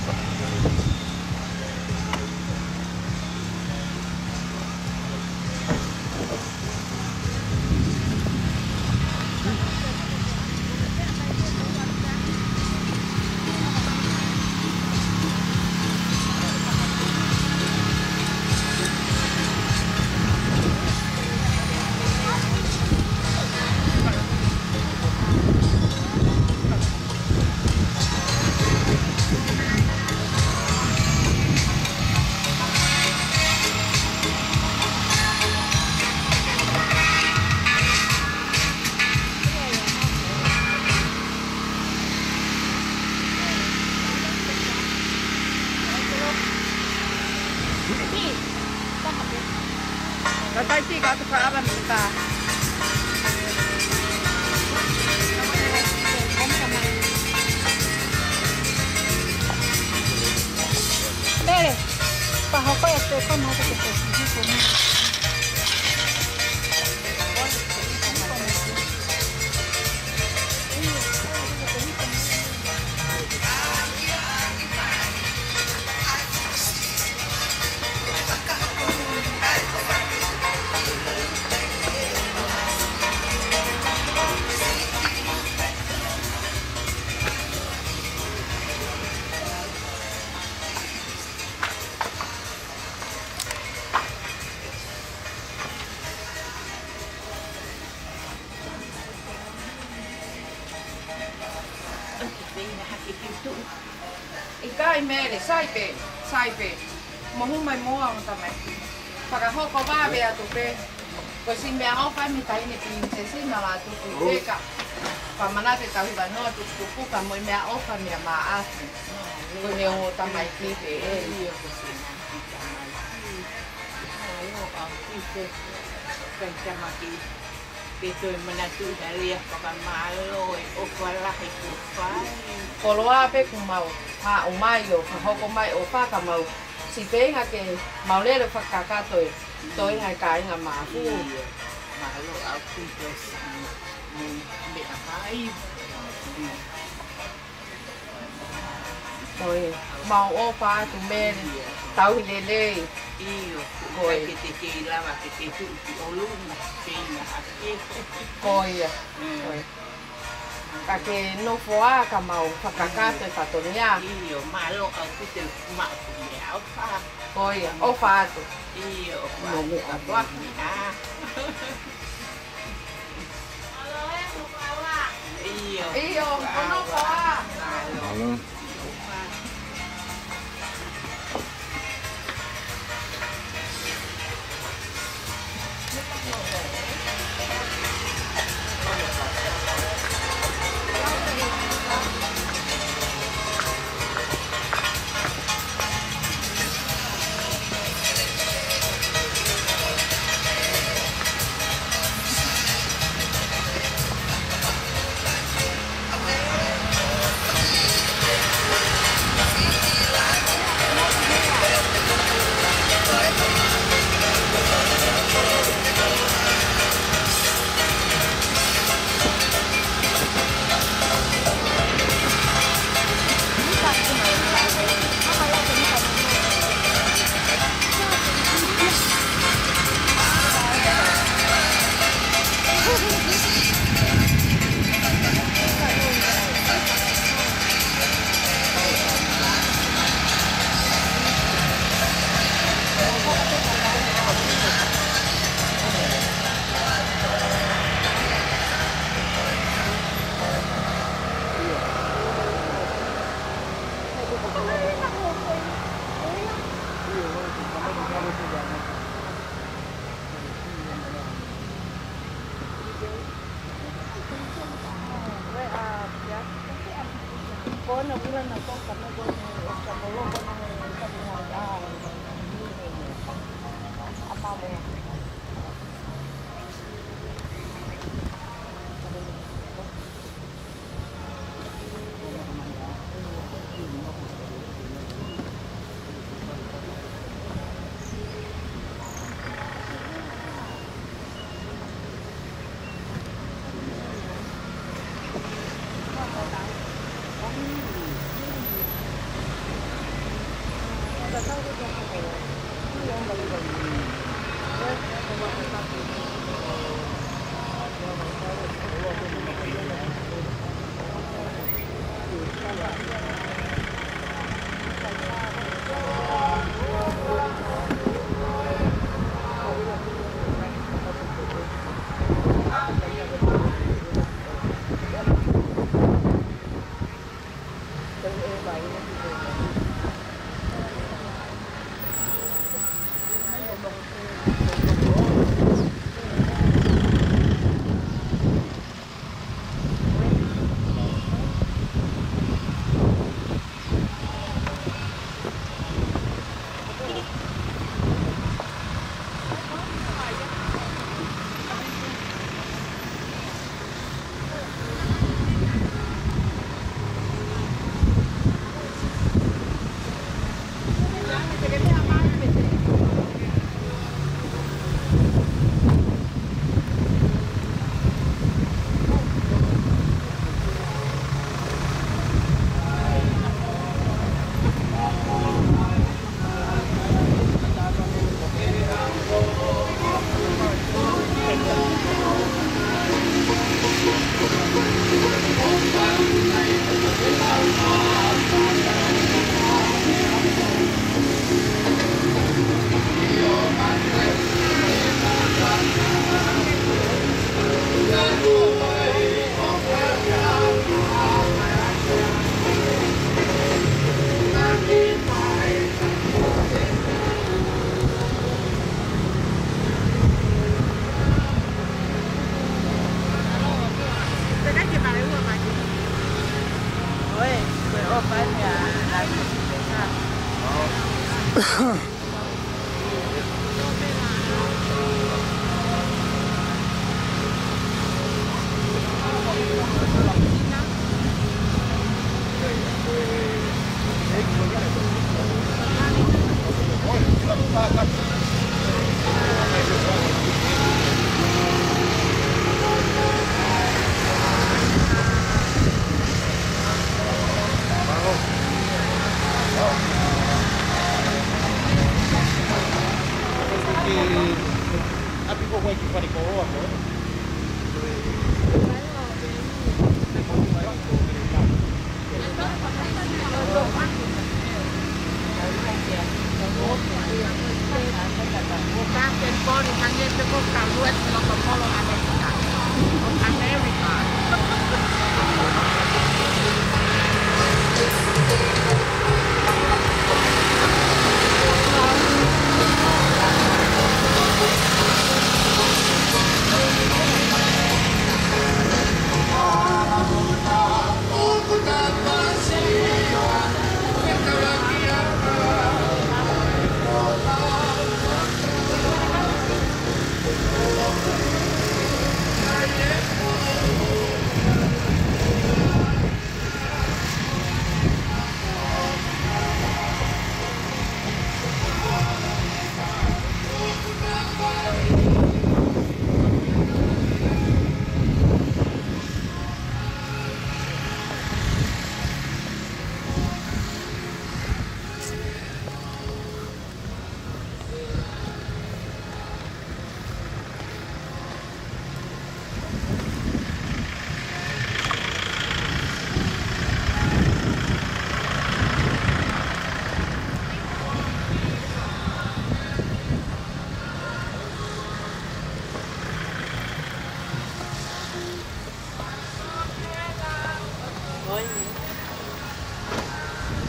Ka tai ti ka tu ka ava mi ka. Pele, pahoko e te kama ko te te. ʻIkai Mele, sai pē, sai pē. Mo hū mai mo au mo tamaiki. Fakahoko vave atu pē. Ko e siʻi meʻaʻofa ʻa e taʻahine pilinisesi naʻa la tuku ʻi peka. Pea manatu e tauhi vanoa tukutuku ka mo e meʻaʻofa mei a maʻafu. Ko ʻene ongo tamaiki pē ē. ʻIo, ko siʻi tamaiki. ʻAlo, ʻaupito. Kai tamaiki. Ke toe manatuʻi ha lea fakamālō e ʻofa lahi kuo fai. Koloa pē kuo mau haʻu mai ʻo fakahoko mai ʻofa ka mau siʻi feinga ke mau lele fakakakato e toenga e kāinga Maʻafu. ʻIo, mālō ʻaupito siʻi meʻa mai. Ko e mau ʻofa atu Mele, tauhi lelei. ʻIo, ko e. Ke te kei lava ke te tuʻu ki ʻolunga, feinga hake. Ko ia. Mm. Ko e. Ka ke nofo ā ka mau fakakakato e fatongia. ʻIo, mālō ʻaupito maʻu meʻaʻofa. Ko ia, ʻofa atu. ʻIo, ʻofa atu. Ka ʻofa atu. ʻIo. ʻIo, ko nofo ā. Mālō.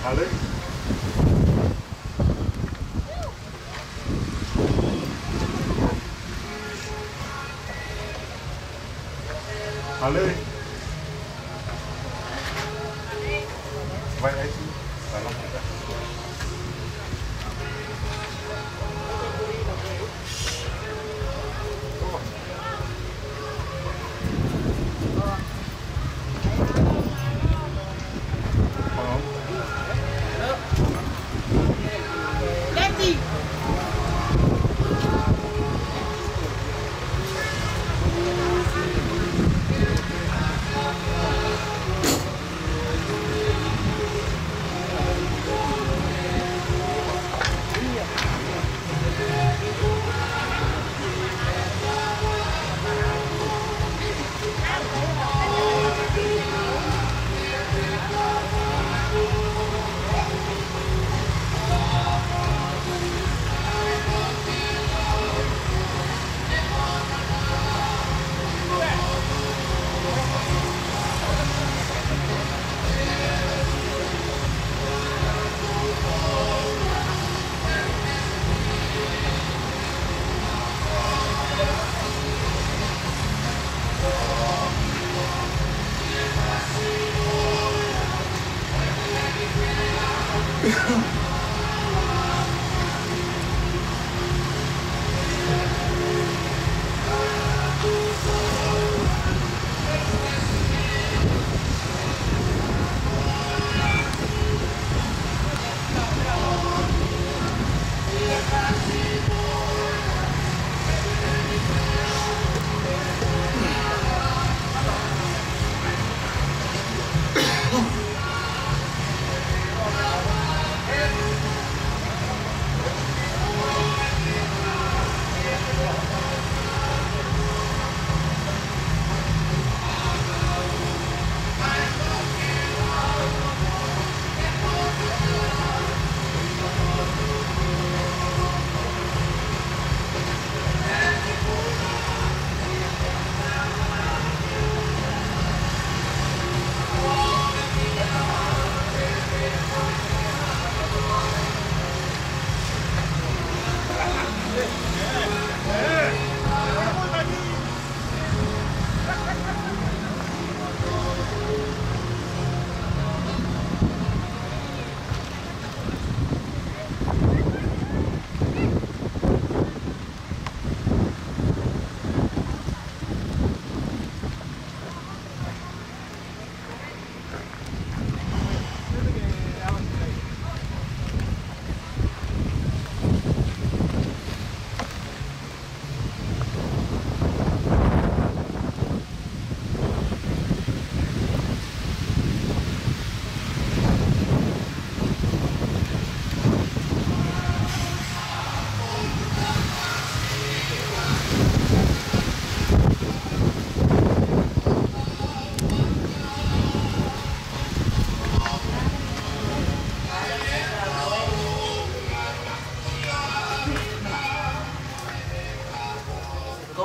Hale. Hale. Vai, vai, vai.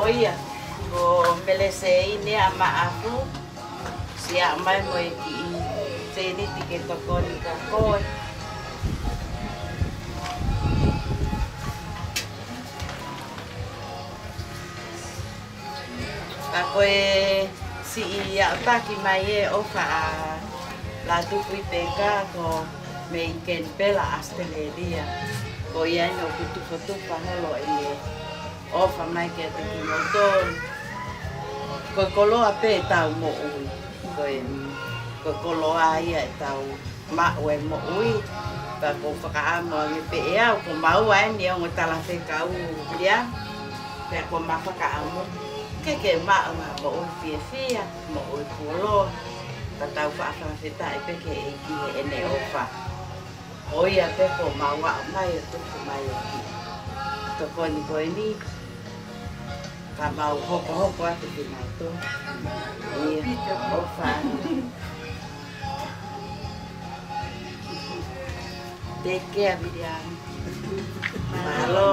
Ko ia, ko Meleseine ʻa Maʻafu, siʻi aʻu mai mo e kiʻi sēniti ke tokoni kia koe. Ka ko e siʻi aʻutaki mai e ʻofa ʻa Lātūfuipeka ko mei Kenipela, ʻAositelēlia. Ko ia eni ʻoku tufotufa holo ʻene ʻofa mai kiate kimoutolu. Ko e koloa pē ʻetau moʻui. Ko e, ko e koloa ia ʻetau maʻu e moʻui. Pea ʻoku ou fakaʻamu ange pē ʻe au, ko maua eni e ongo talafekau ia. Pea ʻoku ma fakaʻamu ke ke maʻu ha moʻui fiefia, moʻui fuoloa. Ka tau faʻa fakafetaʻi pē ki he ʻEiki heʻene ʻofa. Ko ia pē kuo mau aʻu mai ʻo tuku mai e kiʻi tokoni ko eni. Ka mau hokohoko atu kinautolu. Ia, ʻofa. Take care, Viliami. Mālō.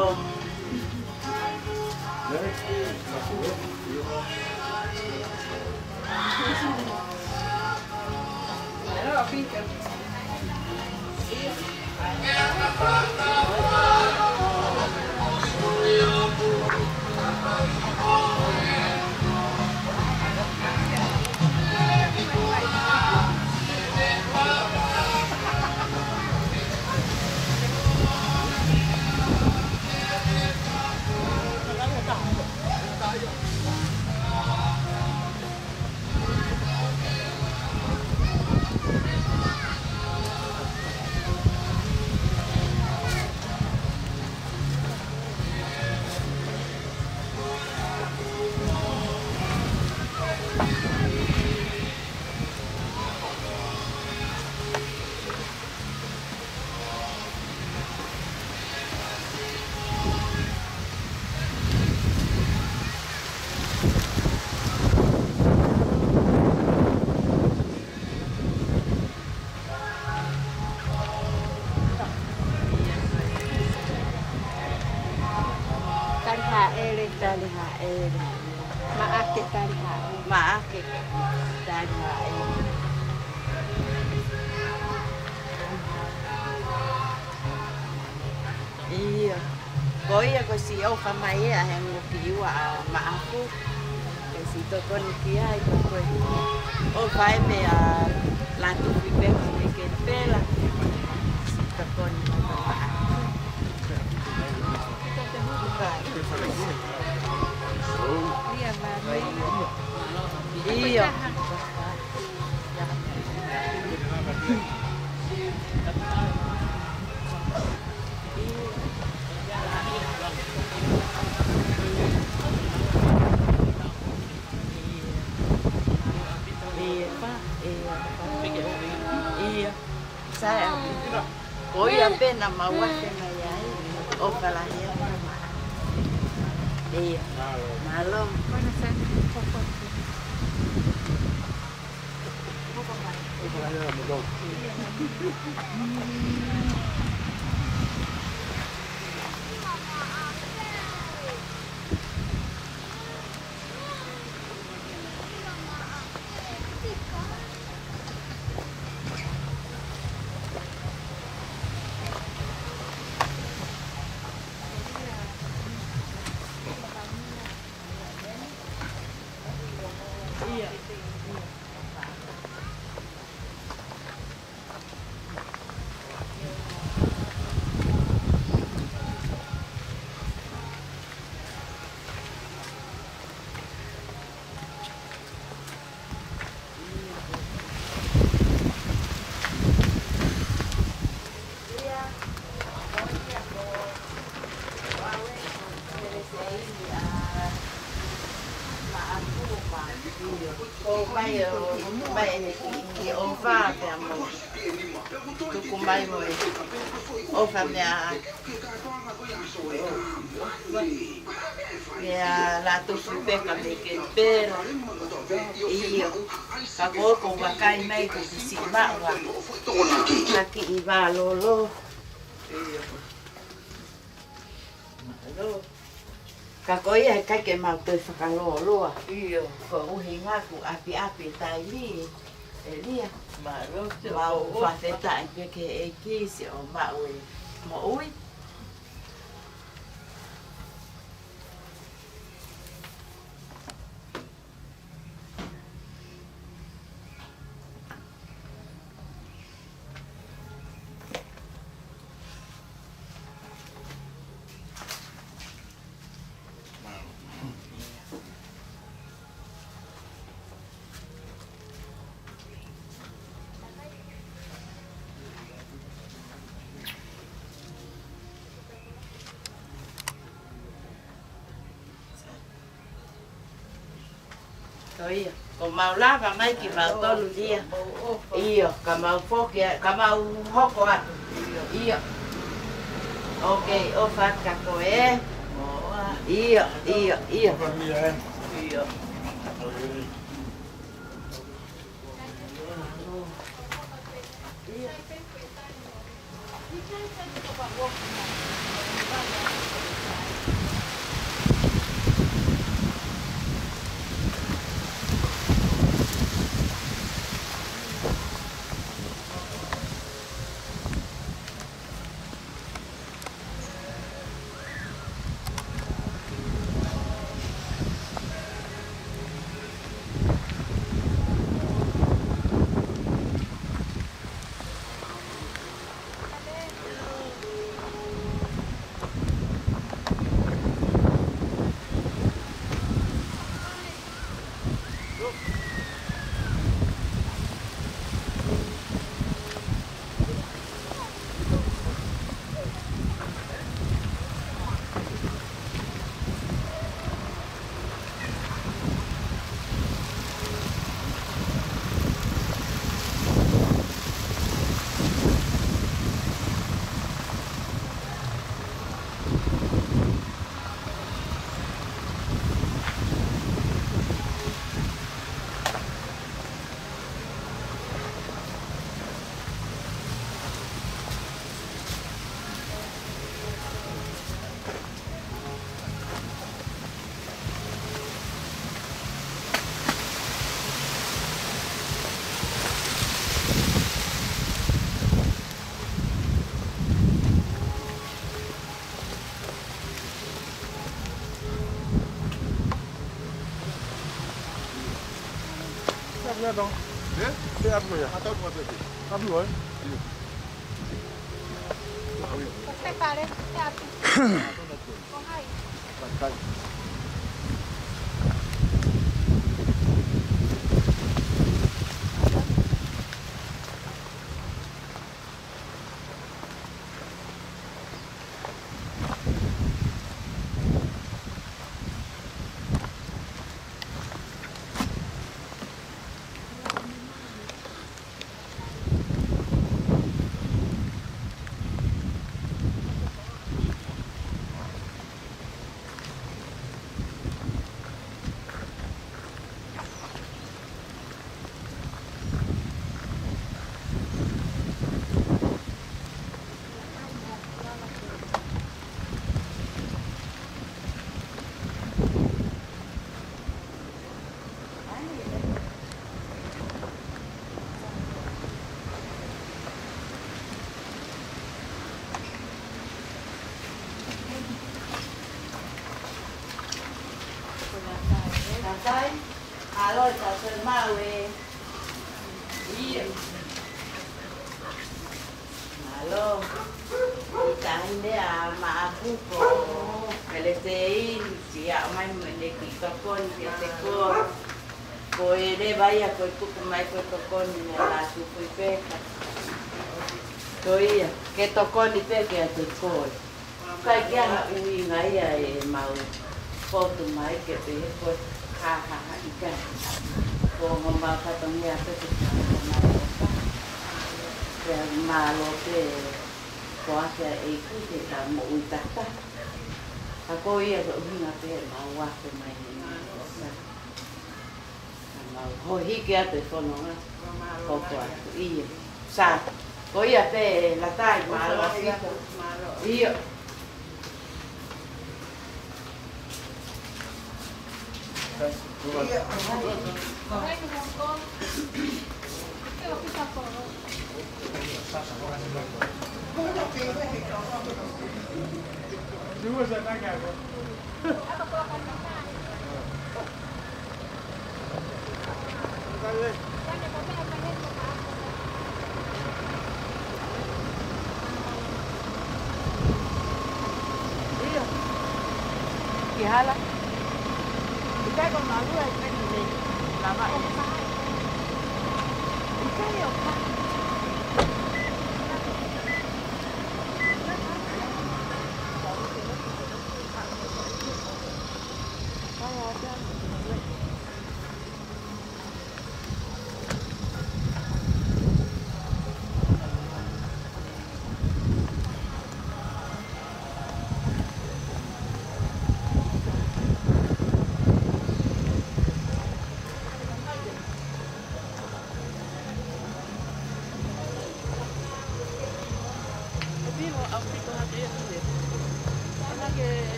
Tali hāʻele, tali hāʻele. Maʻake, tali hāʻele. Maʻake, tali hāʻele. Ia. Ko ia ko e siʻi ʻofa mai ʻa e ongo kiʻi ua ʻa Maʻafu. Ke siʻi tokoni ki ai, ka ko e ʻofa ē meia Lātūfuipeka mei Kenipela. Siʻi tokoni mai kia Maʻafu. Ia. Ia, pa, ia, pa. Ia. Sai ʻaupito. Ko ia pē naʻa mau afe mai ai. ʻOfa lahi ʻaupito. Ia. Mālō. Ko mai ʻo, mai ʻene kiʻi ʻofa pea mo tuku mai mo e ʻofa meia, meia Lātūfuipeka mei Kenipela. ʻIo. Ka ko ʻoku ou vakai mai ko e siʻi maʻu ʻa e kiʻi vā lolo. ʻIo. Mālō. Ka ko ia he ʻikai ke mau toe fakalōloa. ʻIo. Ko e ʻuhinga kuo ʻapiʻapi e taimi, ʻElia. Mālō, ʻoku mau fakafetaʻi pē ki he ʻEiki siʻo maʻu e moʻui. Ko ia, kuo mau lava mai kimautolu ia. ʻIo, ka mau foki, ka mau hoko atu. ʻIo. ʻOkei, ʻofa atu kia koe. ʻIo, ʻio, ʻio. Mālō e tau maʻu e. ʻIo. Mālō. ʻI tahi meʻa maʻaku ko Peleteini, sia mai mo ʻene kiʻi tokoni kiate koe. Ko e leva ia ko e tuku mai ko e tokoni meia Lātūfuipeka. Ko ia, ke tokoni pē kiate koe. ʻIkai ke ʻi ai ha ʻuhinga ia ʻemau fotu mai ke pehē ko e hāhā, ʻikai. Ko homau fatongia pē ke tau mai ʻo ka. Pea mālō pē ko ake ʻa e ʻEiki ke tau moʻui taha. Ka ko ia ko e ʻuhinga pē ʻemau afe mai he ʻEiki. Ka mau hiki atu e fononga. Hoko atu ia. Sa, ko ia pē Latai, mālō ʻaupito. ʻIo. Ki hala. ʻIkai ko e malua e peni nei. Lava e. ʻIkai o ka.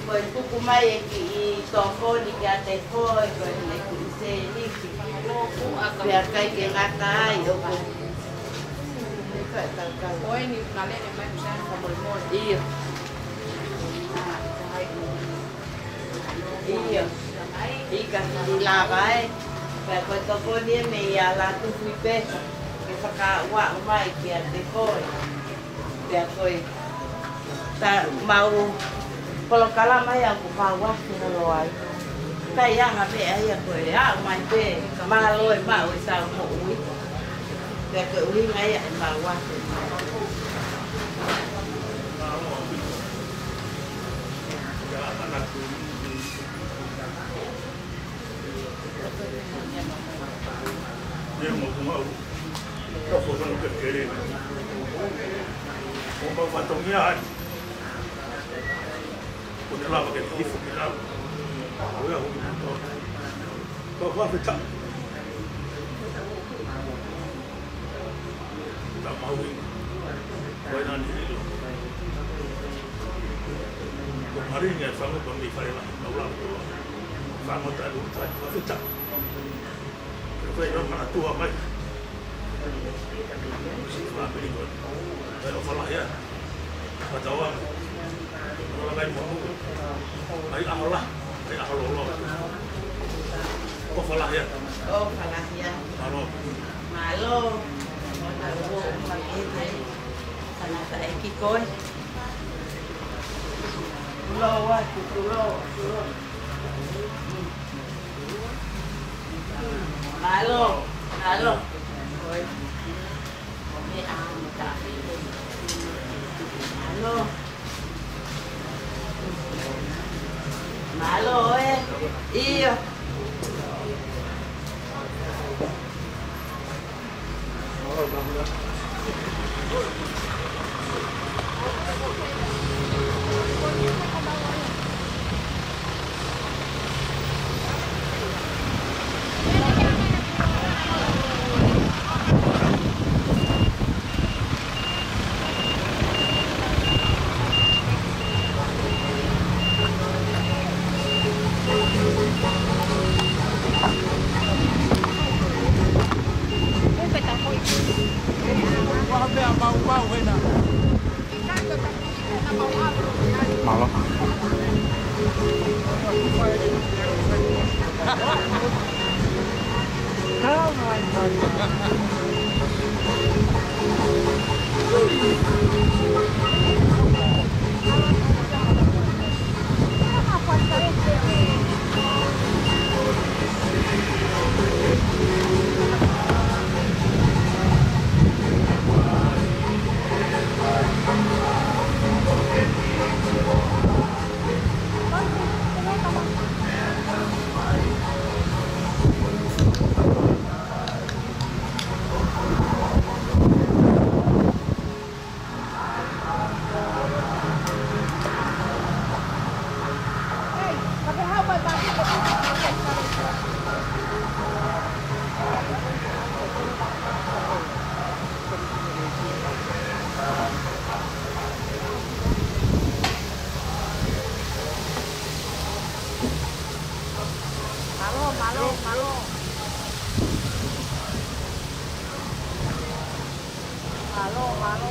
Ko e tuku mai e kiʻi tokoni kiate koe, ko e kiʻi sēniti. Pea ʻikai ke ngata ai ʻoku. Ko eni na lele mai mo sa ka mo mo. ʻIo. ʻIo. ʻIkai ke lava e. Pea ko e tokoni ē mei a la tufi peka. Ke fakaaʻu mai kiate koe. Pea ko e ta mau polokalama ia ʻoku mau ʻalu holo ai. Kai anga meʻa ia ko e aʻu mai pē, mālō e maʻu e tau moʻui. Pea ko e ʻuhinga ia ʻe mau ʻalu. Tamau i. Ko e nani ilo. Ko Maringi e fanga ko ni fai la. Maula ko. Fanga ta lu ta. Ko fita. Ko fai la mana tua mai. Ko Maringi ko. Ko fala ia. Ko tau ame. Ko la kai mo. Ai ahola. Ai ahola. ʻOfa lahi atu. ʻOfa lahi atu. Mālō. Mālō. Mālō. Mālō. Tangataʻeiki koe. Tulou atu, tulou, tulou. Mālō. Mālō. Mālō. Mālō ē. ʻIo. Mālō. Mālō, mālō, mālō. Mālō, mālō.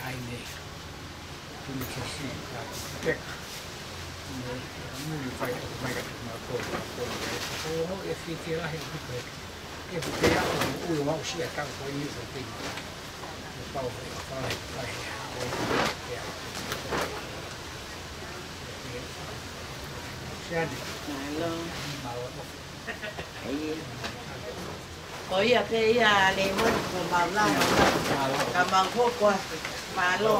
ʻai nei. Tunu sasi, ka peka. Ne, muli fai ʻoku mai ka tuna ko, ko, ko, ko, e fiti lahi ʻoku peka. Ke pea ʻoku ui ʻo aʻusia tau ko ini ko pini. Ko pau he, pau he, pau he, haʻo, pea. Siani. Mālō. Mālō. Ia. Ko ia pē ia Leimoni ko Maulana. Ka mau hoko atu. Mālō.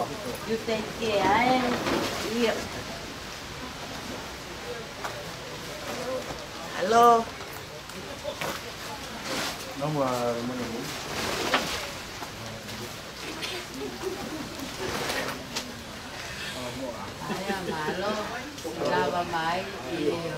You take care, ē? Ia. Hello. Nau a Leimoni. ʻAia, mālō. Lava mai. Ia.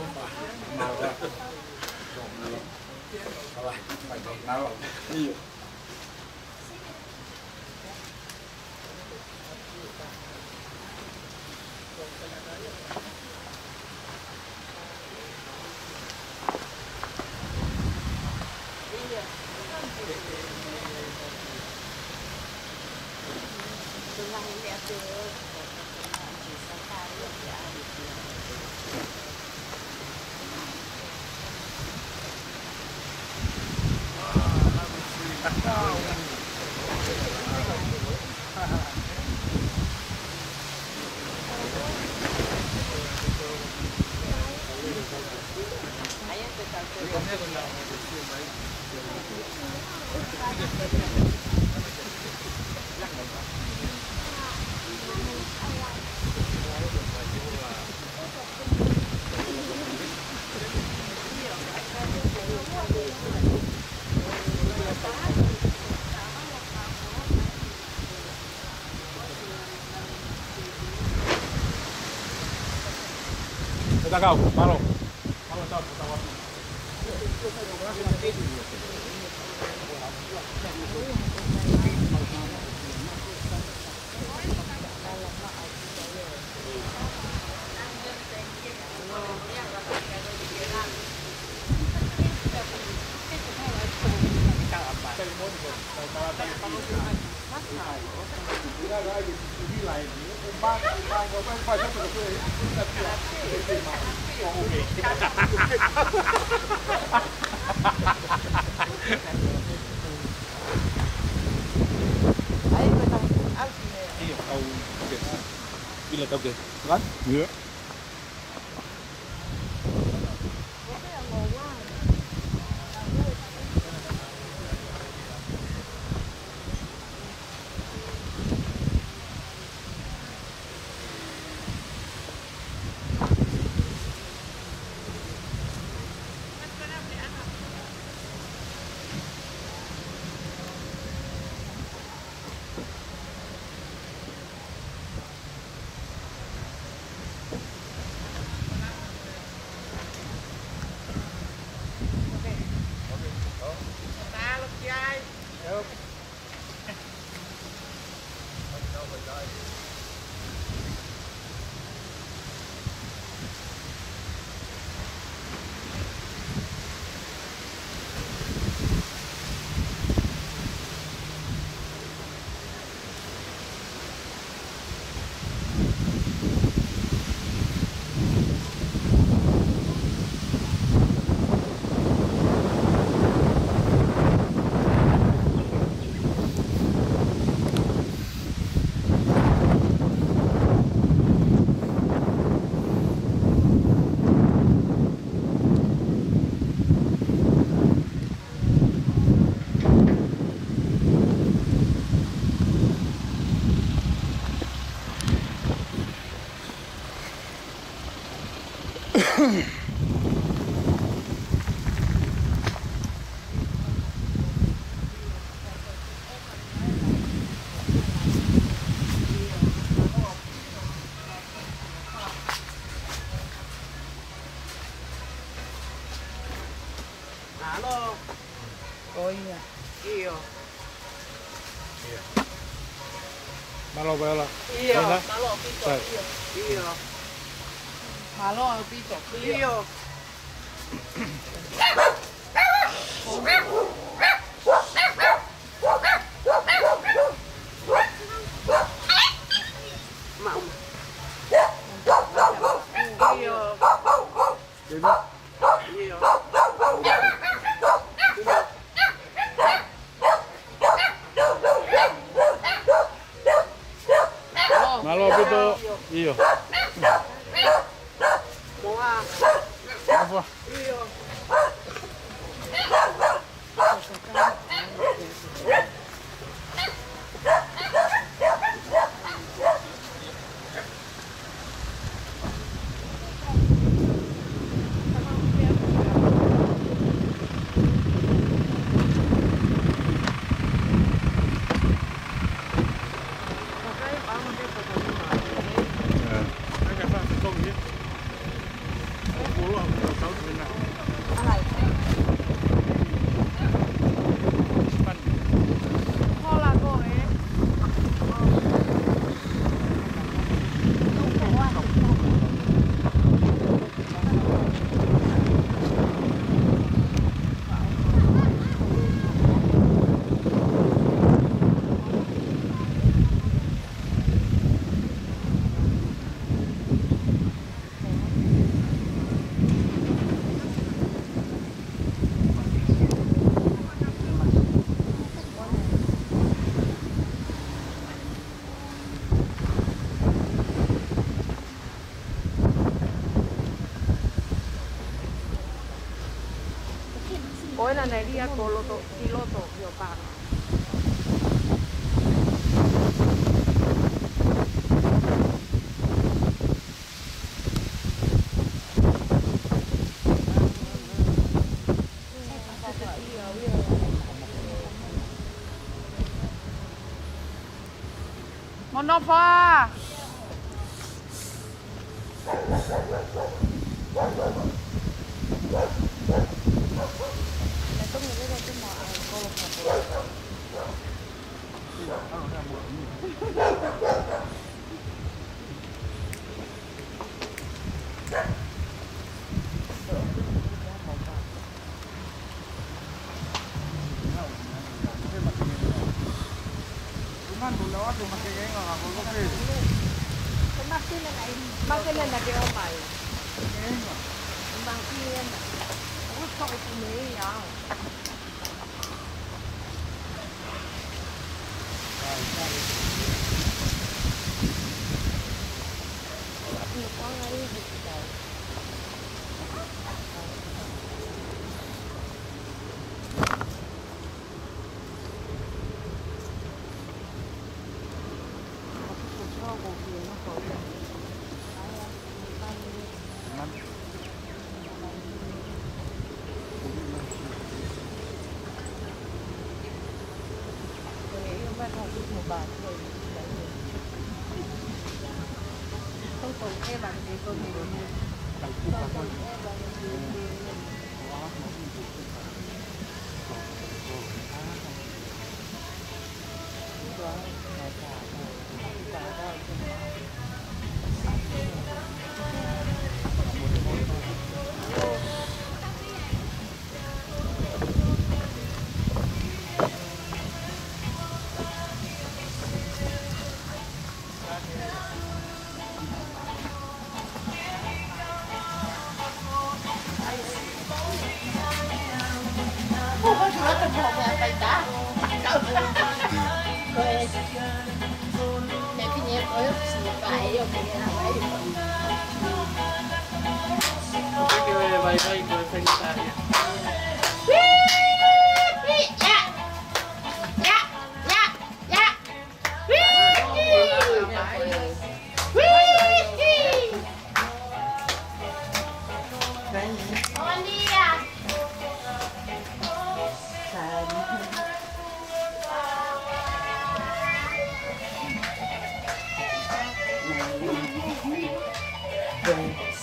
Takau, mālō. Io, au, ke. Ila tau ke. Kan? Io. Mālō. ʻIo. ʻIo. Mālō, Vela. ʻIo. Vela. Mālō ʻaupito. Sai. ʻIo. ʻIo. Mālō ʻaupito. ʻIo. Maʻu. ʻIo. Baby. Mālō ʻaupito. ʻIo. Mālō. Ko ena naʻe lia ko loto, ki loto, ʻio pā. Mo nofo ā.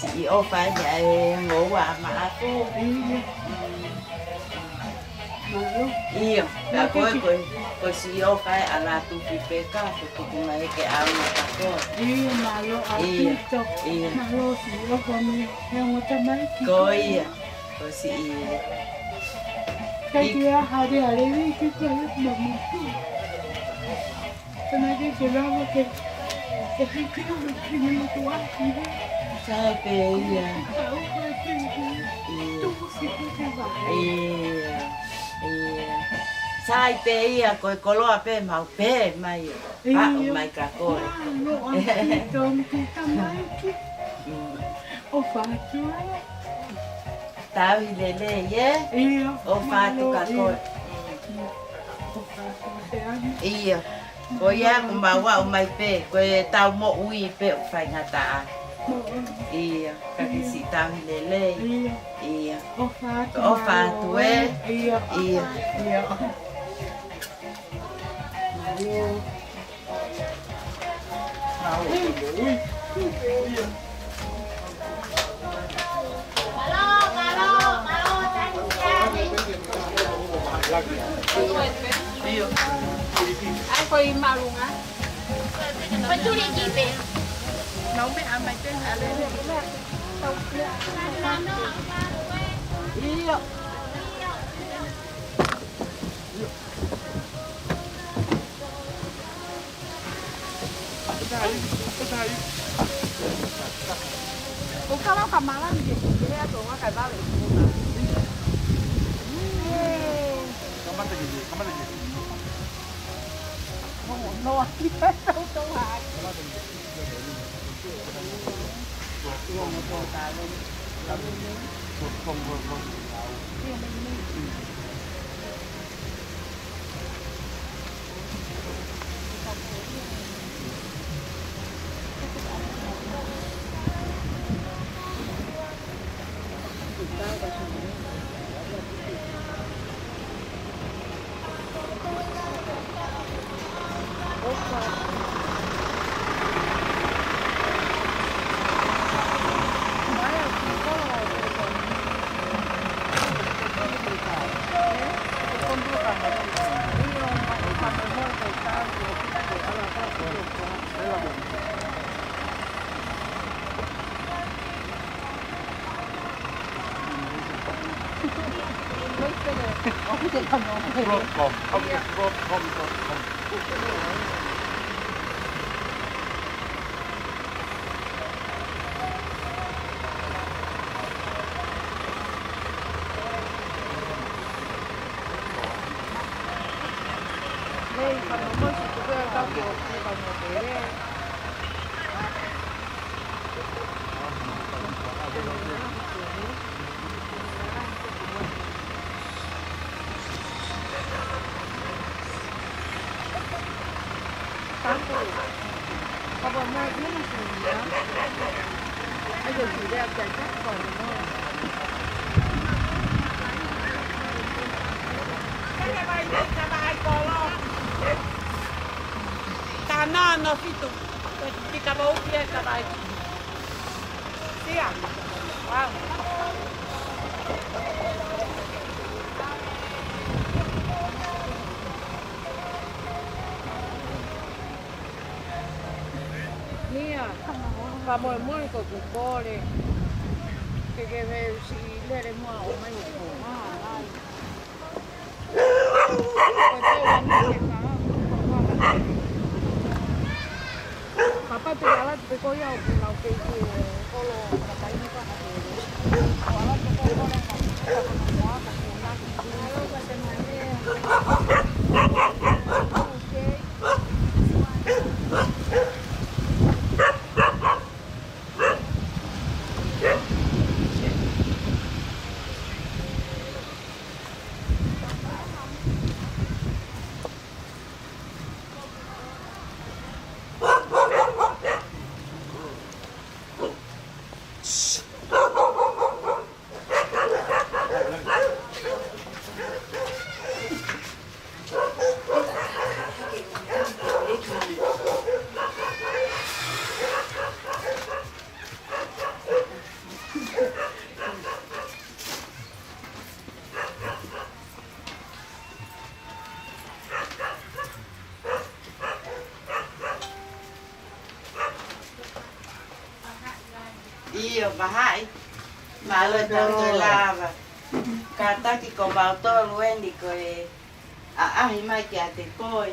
Siʻi ʻofa ia ʻe ngoua maʻaku. ʻIo, ka ko e, ko e, ko e siʻi ʻofa ʻe ala tufi pē ka, ko e tuku mai ke ʻaonga ka ko. ʻIo, mālō ʻaupito. ʻIo. Mālō siʻi ʻofa mei he ongo tamaiki. Ko ia, ko siʻi. Kai ke a hare hare vi ki ko e mama. Sai pē ia. Ia, ia. Sai pē ia, ko e koloa pē mau pē mai. Paʻu mai ka ko e. Tauhi lelei, ē? ʻOfa atu ka ko e. ʻIo. Ko ia ʻoku mau aʻu mai pē, ko e tau moʻui pē ʻoku faingataʻa. ʻIo, ka ke siʻi tauhi lelei. ʻIo. ʻOfa atu, ē? ʻIo. Broadcom. Broadcom dot com. Tana no fitu. Kita mau dia kita lagi. Siap. Wow. Ia, fakamolemole ko ʻeku kole. Ke ke fie siʻi lele muʻa ʻo mai ʻo ʻomai. Ko e tau ʻa e ka, ko e ka. Papa te ala te ko ia ʻo punau ke ke kolo ka tai ni ka ha te. Ko ala te ko kole ka. Ka ko na ka ko na ki. Alo ka te mai. Okay. ʻIo, vahaʻi. Mālō e tau toe lava. Kātaki ko mautolu eni ko e ʻaʻahi mai kiate koe.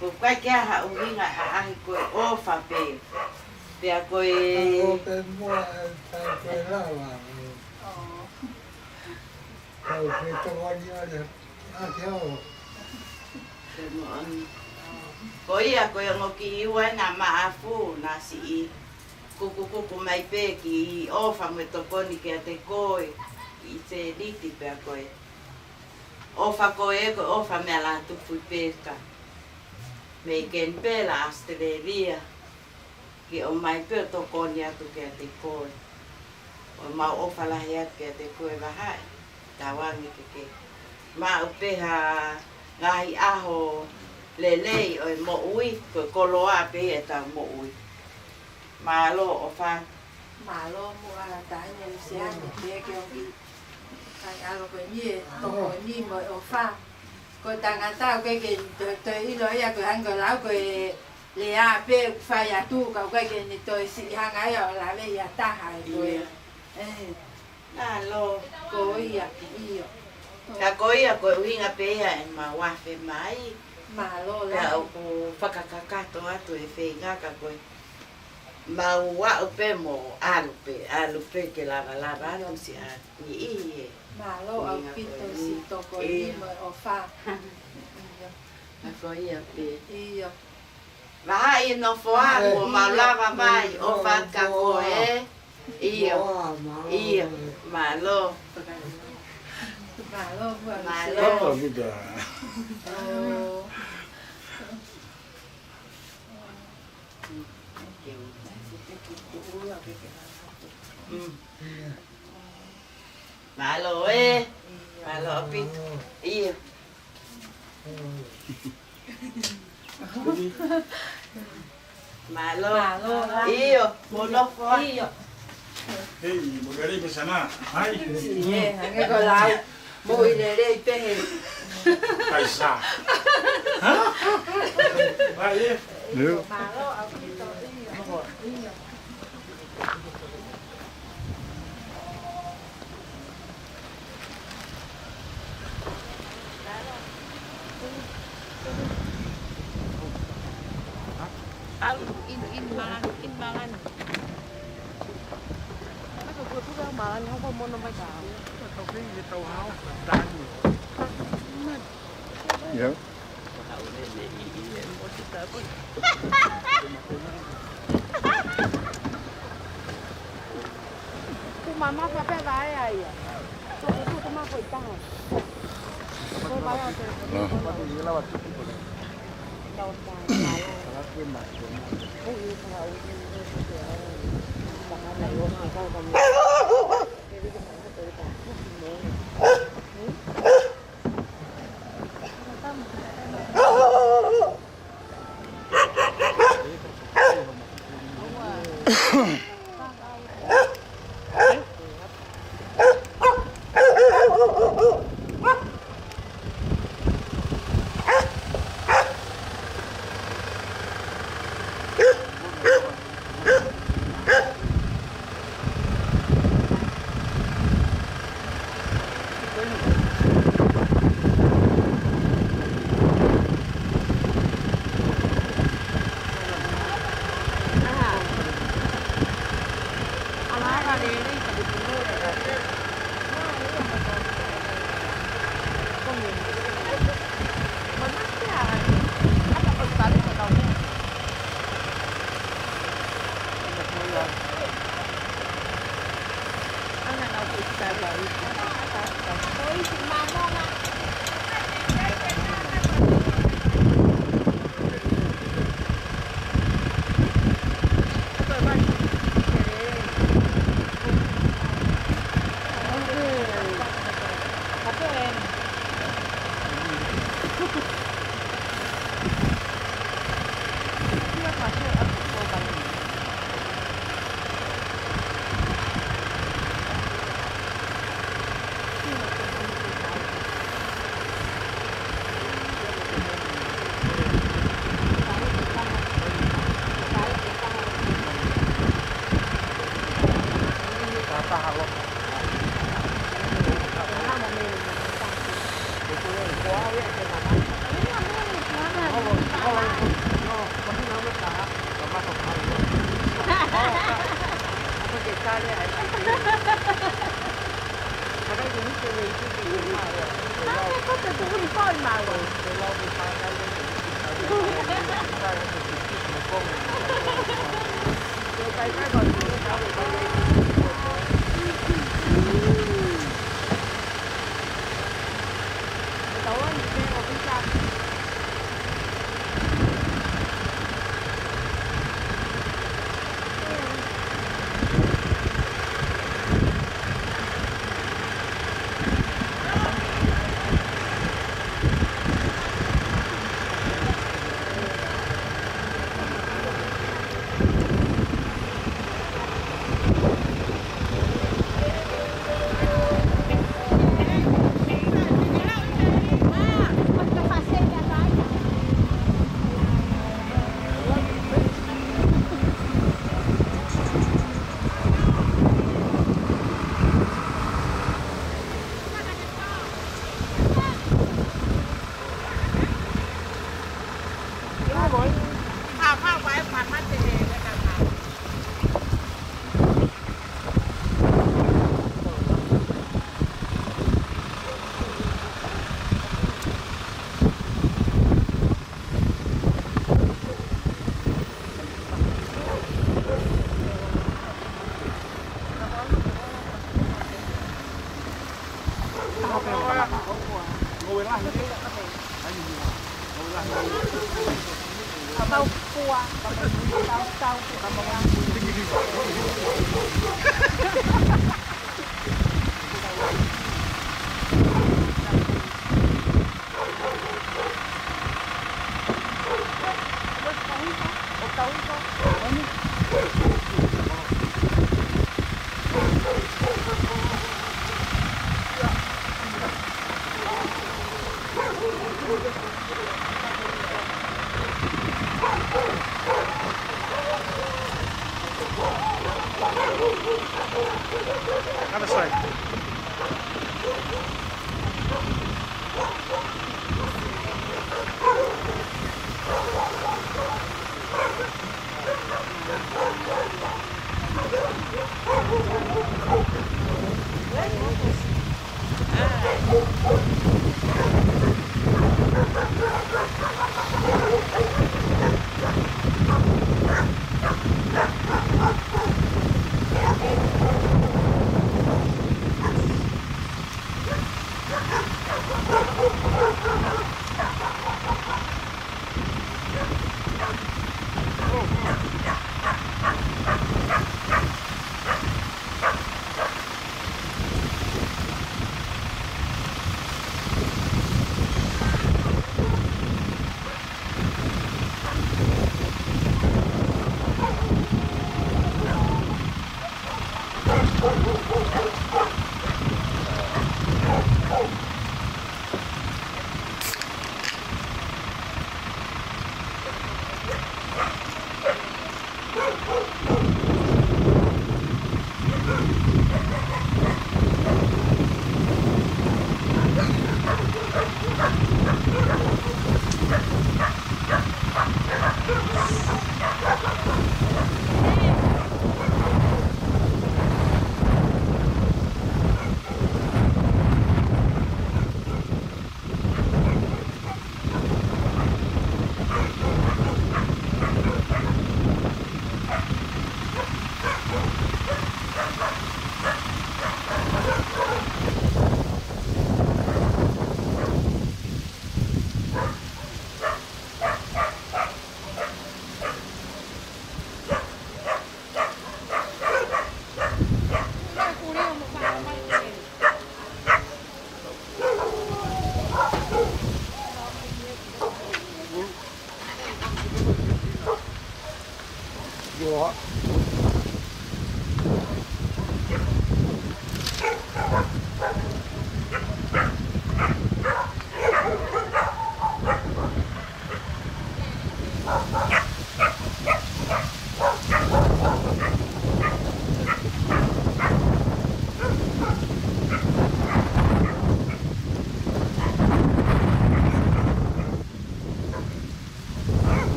Ko e ʻikai ke ʻi ai ha ʻuhinga ʻaʻahi, ko e ʻofa pē. Pea ko e ʻofa pē mua e tau toe lava. Kau ke tokoni ʻale ʻa ke o. Ke moʻoni. Ko ia, ko e ongo kiʻi ua ena maʻafu, naʻa siʻi kukukuku mai pē ki he ʻofa mo e tokoni kiate koe, ʻi he niti pea ko e ʻofa ko ē, ko e ʻofa mei Lātūfuipeka. Mei Kenipela, Australia. Ke ʻomai pē ʻo tokoni atu kiate koe. ʻO mau ʻofa lahi atu kiate koe vahaʻi. Tauange ke ke maʻu pē ha ngaahi ʻaho lelei ʻo e moʻui, ko e koloa pē ia ʻetau moʻui. Mālō ʻofa. Mālō muʻa Taʻahine Lusiane, pea ke oki. Kai alo ko eni e tokoni mo e ʻofa. Ko e tangata ʻoku ʻikai ke toe, toe ʻilo ia ko e hangē ko e lau ko e lea pē ʻoku fai atu ka ʻoku ʻikai ke ne toe siʻi hanga ia ʻo lave ia taha e koe. Ia. ʻE. Mālō. Ko ia, ʻio. Ka ko ia ko e ʻuhinga pē ia ʻemau afe mai. Mālō. Pea ʻoku fakakakato atu e feinga ka ko e mau aʻu pē mo ʻalu pē, ʻalu pē ke lavalava atu siʻa niʻihi ē. Mālō ʻaupito siʻi tokoni mo e ʻofa. ʻIo. Ka ko ia pē. ʻIo. Vahaʻi e nofo atu ʻo mau lava mai, ʻofa atu ka ko ē. ʻIo. ʻIo. Mālō. Mālō, mālō. Mālō. Mm. Mālō ē. Mālō ʻaupito. ʻIo. Mālō. Mālō. ʻIo, mo nofo ā. ʻIo. Hei, mo kare pe sana. Hai. ʻIo, hangē ko e lau. Moʻui lelei pehē. Kaisa. Ha? Vai, ē? Mālō ʻaupito. ʻIo. ʻAlu, in, in mālani, in mālani. Ka ko e puka mālani, hoko mono mai ka. Ia. Kumama fape vae aia. Tuku, tuku, tuku ma ko i taha. Ko i vae o te. Other side.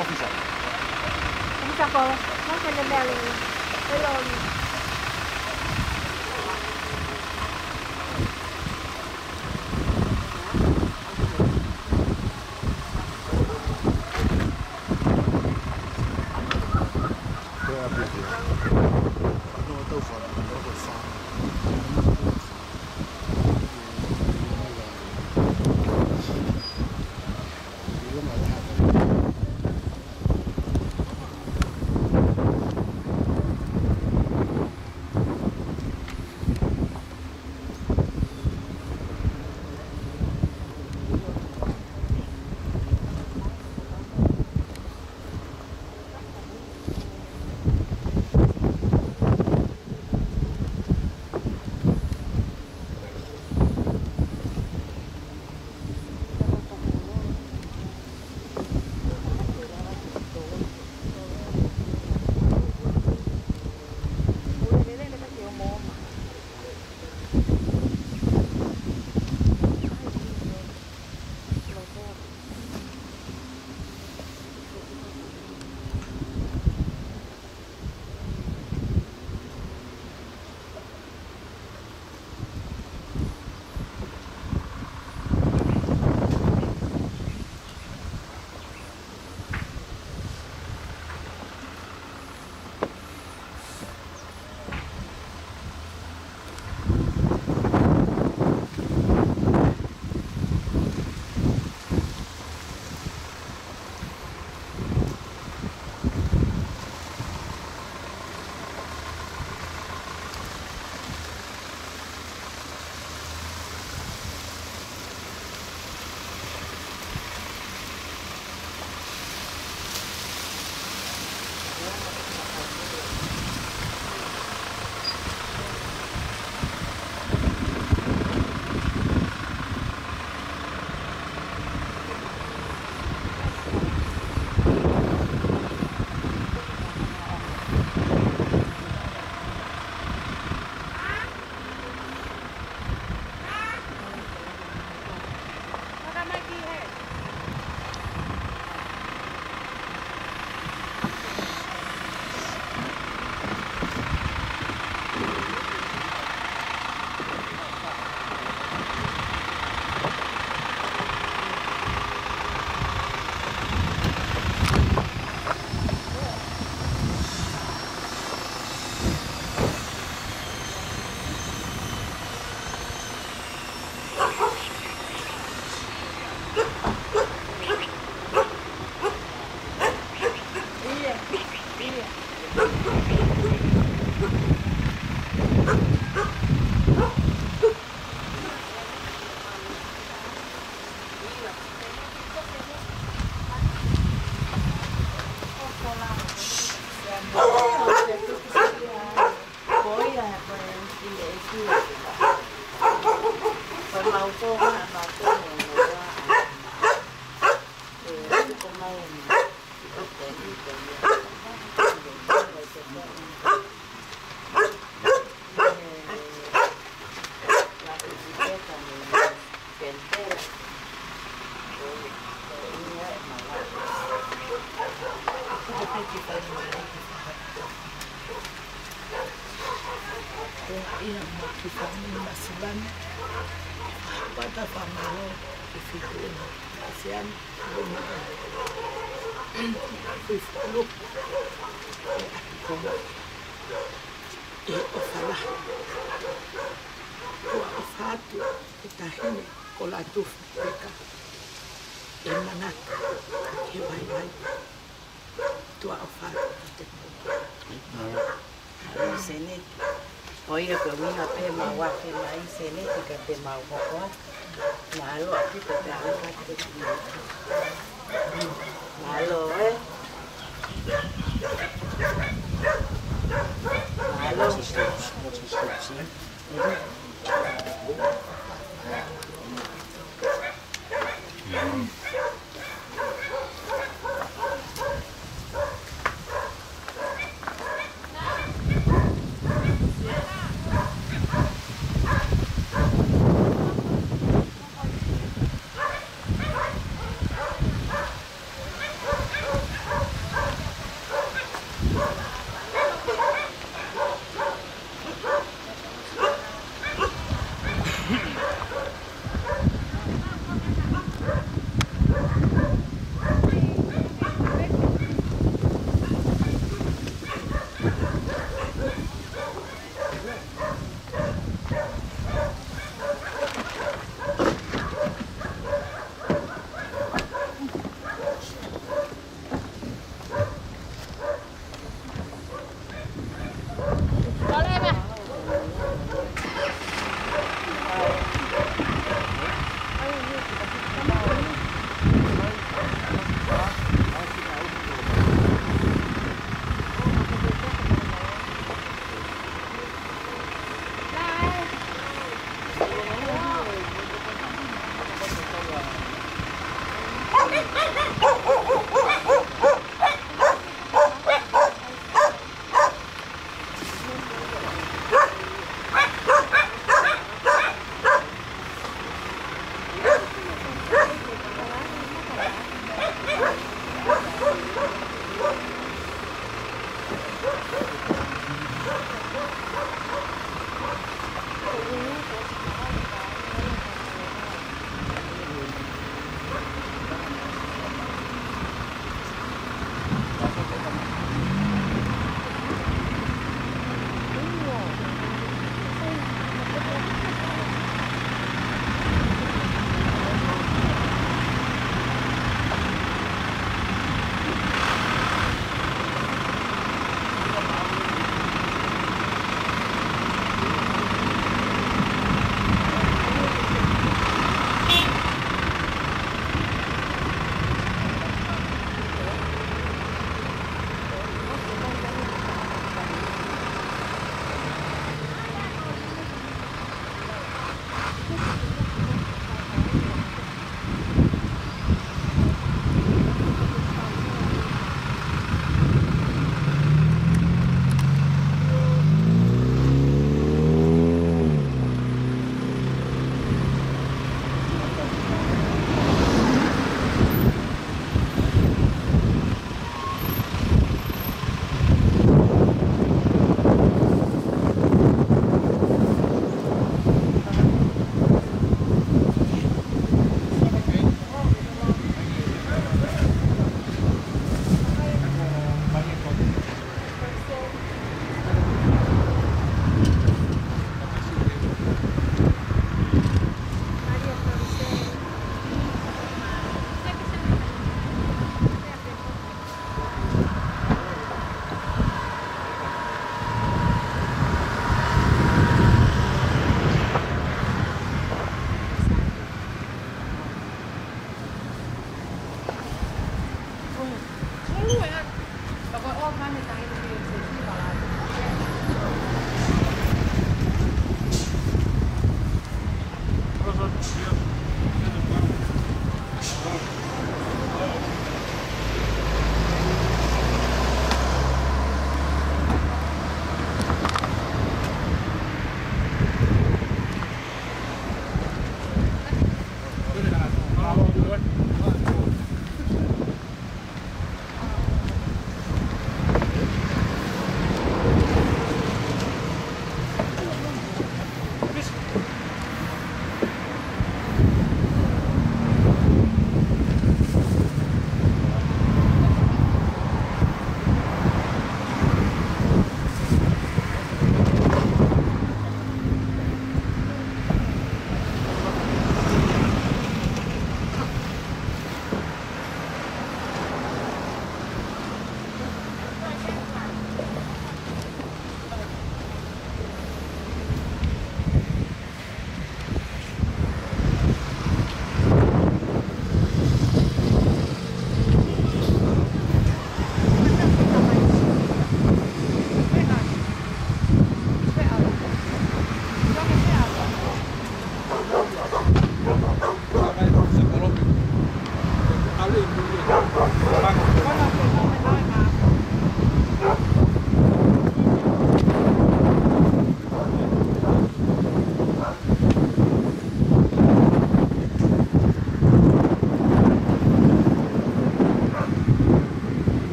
Officer. Officer ko, no se le vea le, hello. Ko ia ma ki fani ma silani. Pata fa malo ki fitu ena. Asian. Kui fulu. E aki kona. E o fala. Kua o fatu. E tahini. Ko la tufu. Peka. E manatu. Ke vaivai. Tuʻa ʻofa atu ki te pō. Mālō Seneti. ʻO ia ko e ʻuhinga pē mau afe mai Seneti ka te mau hoko atu. Mālō ʻaupito pē ʻa e ʻofa atu ki te pō. Mālō, ē. Mālō.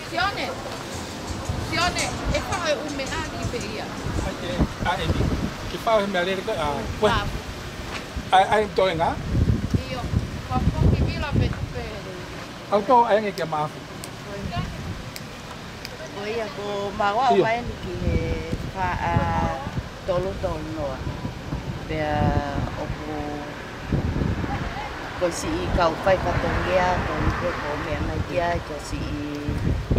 Sione, Sione, ʻe fai ʻū meʻa ki pē ia. ʻAi, ʻe, ʻa, ʻEmi, ke fai he meʻalele ko ē, ʻa, ko ē. ʻAi, ʻai, toenga. ʻIo, ko e foki vila pe tupe. ʻAuto, ʻai ange kia Mafu. Ko ia ko mau ʻIo. Mai eni ki he fā, ʻa, tolu tolu noa. Pea ʻoku ko siʻi kau fai fatongia, ko eni ko e ko meʻa mai ki ai, ko siʻi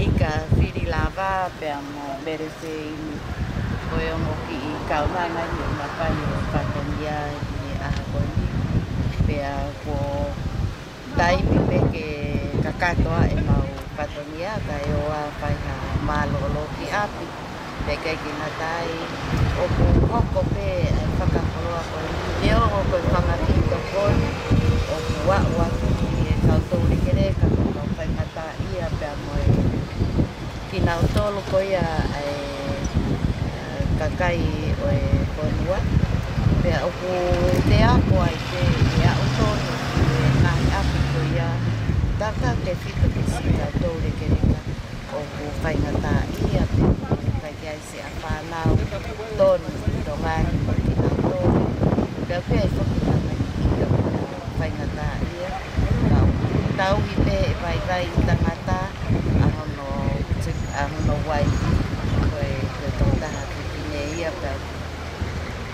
ika fili lava, pea mo Mereseini. Ko e ongo kiʻi kaunanga ni ʻoku mafai ʻo fatongia ʻi he ʻaho ko eni. Pea ko taimi pē ke kakato ʻemau fatongia, kae ʻoua fai ha mālōlō ki ʻapi. Pea ʻikai ke ngata ai, ʻoku hoko pē ʻa e fakakoloa ko eni, neongo ko e fanga kiʻi tokoni, ʻoku aʻu atu ki he kau toulekeleka, ko e kau faingataʻaʻia pea mo e kinautolu ko ia ʻa e, ʻa, kakai ʻo e fonua. Pea ʻoku te ako ai pē ʻe aʻu tonu ki he ngaahi ʻapi ko ia, tautautefito ki siʻi kau toulekeleka ʻoku faingataʻaʻia pea ʻoku ʻikai ke ʻi ai siʻa fānau tonu ʻi Tonga ni mo kinautolu. Pea ʻoku ʻi ai foki tamaiki ʻoku faingataʻaʻia. Ka ʻoku tauhi pē ʻe vaivai ʻa e tangata ʻa hono, ʻa hono uaifi, ko e, ko e tokotaha fefine ia pea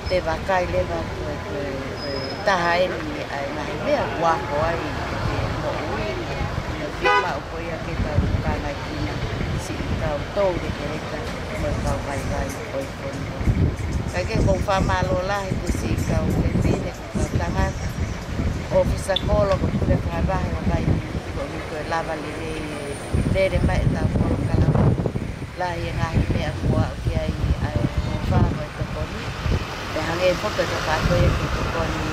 te vakai leva ko e, ko e, ko e taha eni ʻa e ngaahi meʻa ʻoku ako ai ʻi he moʻui, ʻi he fiemaʻu ko ia ke tau kāngaikina siʻi kau toulekeleka mo e kau vaivai ʻo e fonua. Kae kehe ʻoku ou fakamālō lahi ki siʻi kau fefine, kau tangata, ʻōfisa kolo, kau pule fakavahe ʻo e vaivai, ko e lava lelei e lele mai ʻetau polokalama. Lahi e ngaahi meʻa kuo aʻu ki ai ʻa e ʻofa mo e tokoni. Pea hangē foki ko e tokāteline ko e tokoni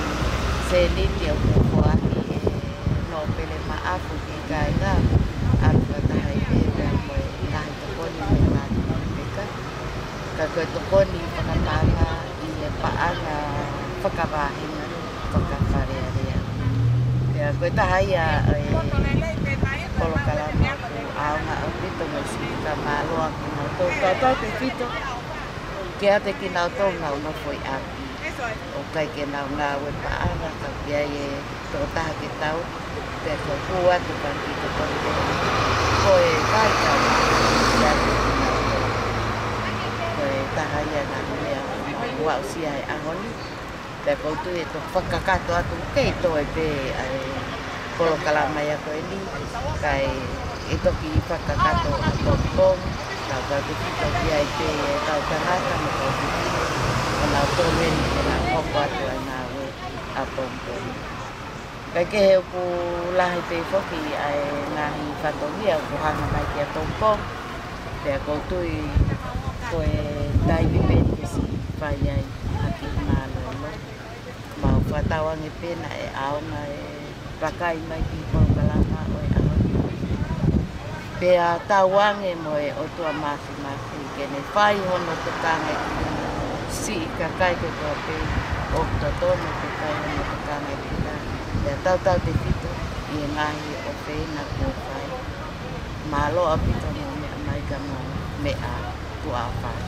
sēniti ʻoku foaki ʻe Nōpele Maʻafu ki he kāinga, ʻalu fakataha ai pē pea mo e ngaahi tokoni mei he ngaahi peka. Ka ko e tokoni fakapaʻanga ʻi he paʻanga fakavahenga, fakafalealea. Pea ko e taha ia e polokalama ʻoku ʻaonga ʻaupito mo e siʻi fakamālō ʻa kinautolu tautautefito kiate kinautolu ʻoku nau nofo ʻi ʻapi. ʻOku ʻikai ke nau ngāue paʻanga ka ʻoku ʻi ai e tokotaha ke tau, pea ko e kū atu ka ki he tokoni ko e kai ka ma ia ko e taha ia ngaahi meʻa ʻoku mau aʻusia he ʻaho ni. Pea ʻoku ou tui ʻe toki fakakakato atu, kei toe pē ʻa e polokalama ia ko eni, kae ʻe toki fakakakato ʻa Tongi Pongi, tautautefito ki ai pē e kau tangata mo e kau fefine, ʻoku nau tonu eni ke nau hoko atu ʻa e ngāue ʻa Tongi Pongi. Kae kehe ʻoku lahi pē foki ʻa e ngaahi fatongia ʻoku hanga mai kia Tongi Pongi, pea ʻoku ou tui ko e taimi pē ke siʻi fai ai ha kiʻi mālōlō. Mau fakatauange pē naʻe ʻaonga e vakai mai ki he polokalama ʻo e ʻaho ni. Pea tauange mo e ʻOtua Māfimafi ke ne fai hono tokangaekina siʻi kakai kotoa pē ʻoku totonu ke fai hono tokangaekina. Pea tautautefito ʻi he ngaahi ʻofeina kuo fai. Mālō ʻaupito hoʻomou meʻa mai ka mau meʻa tuʻa ʻa fai.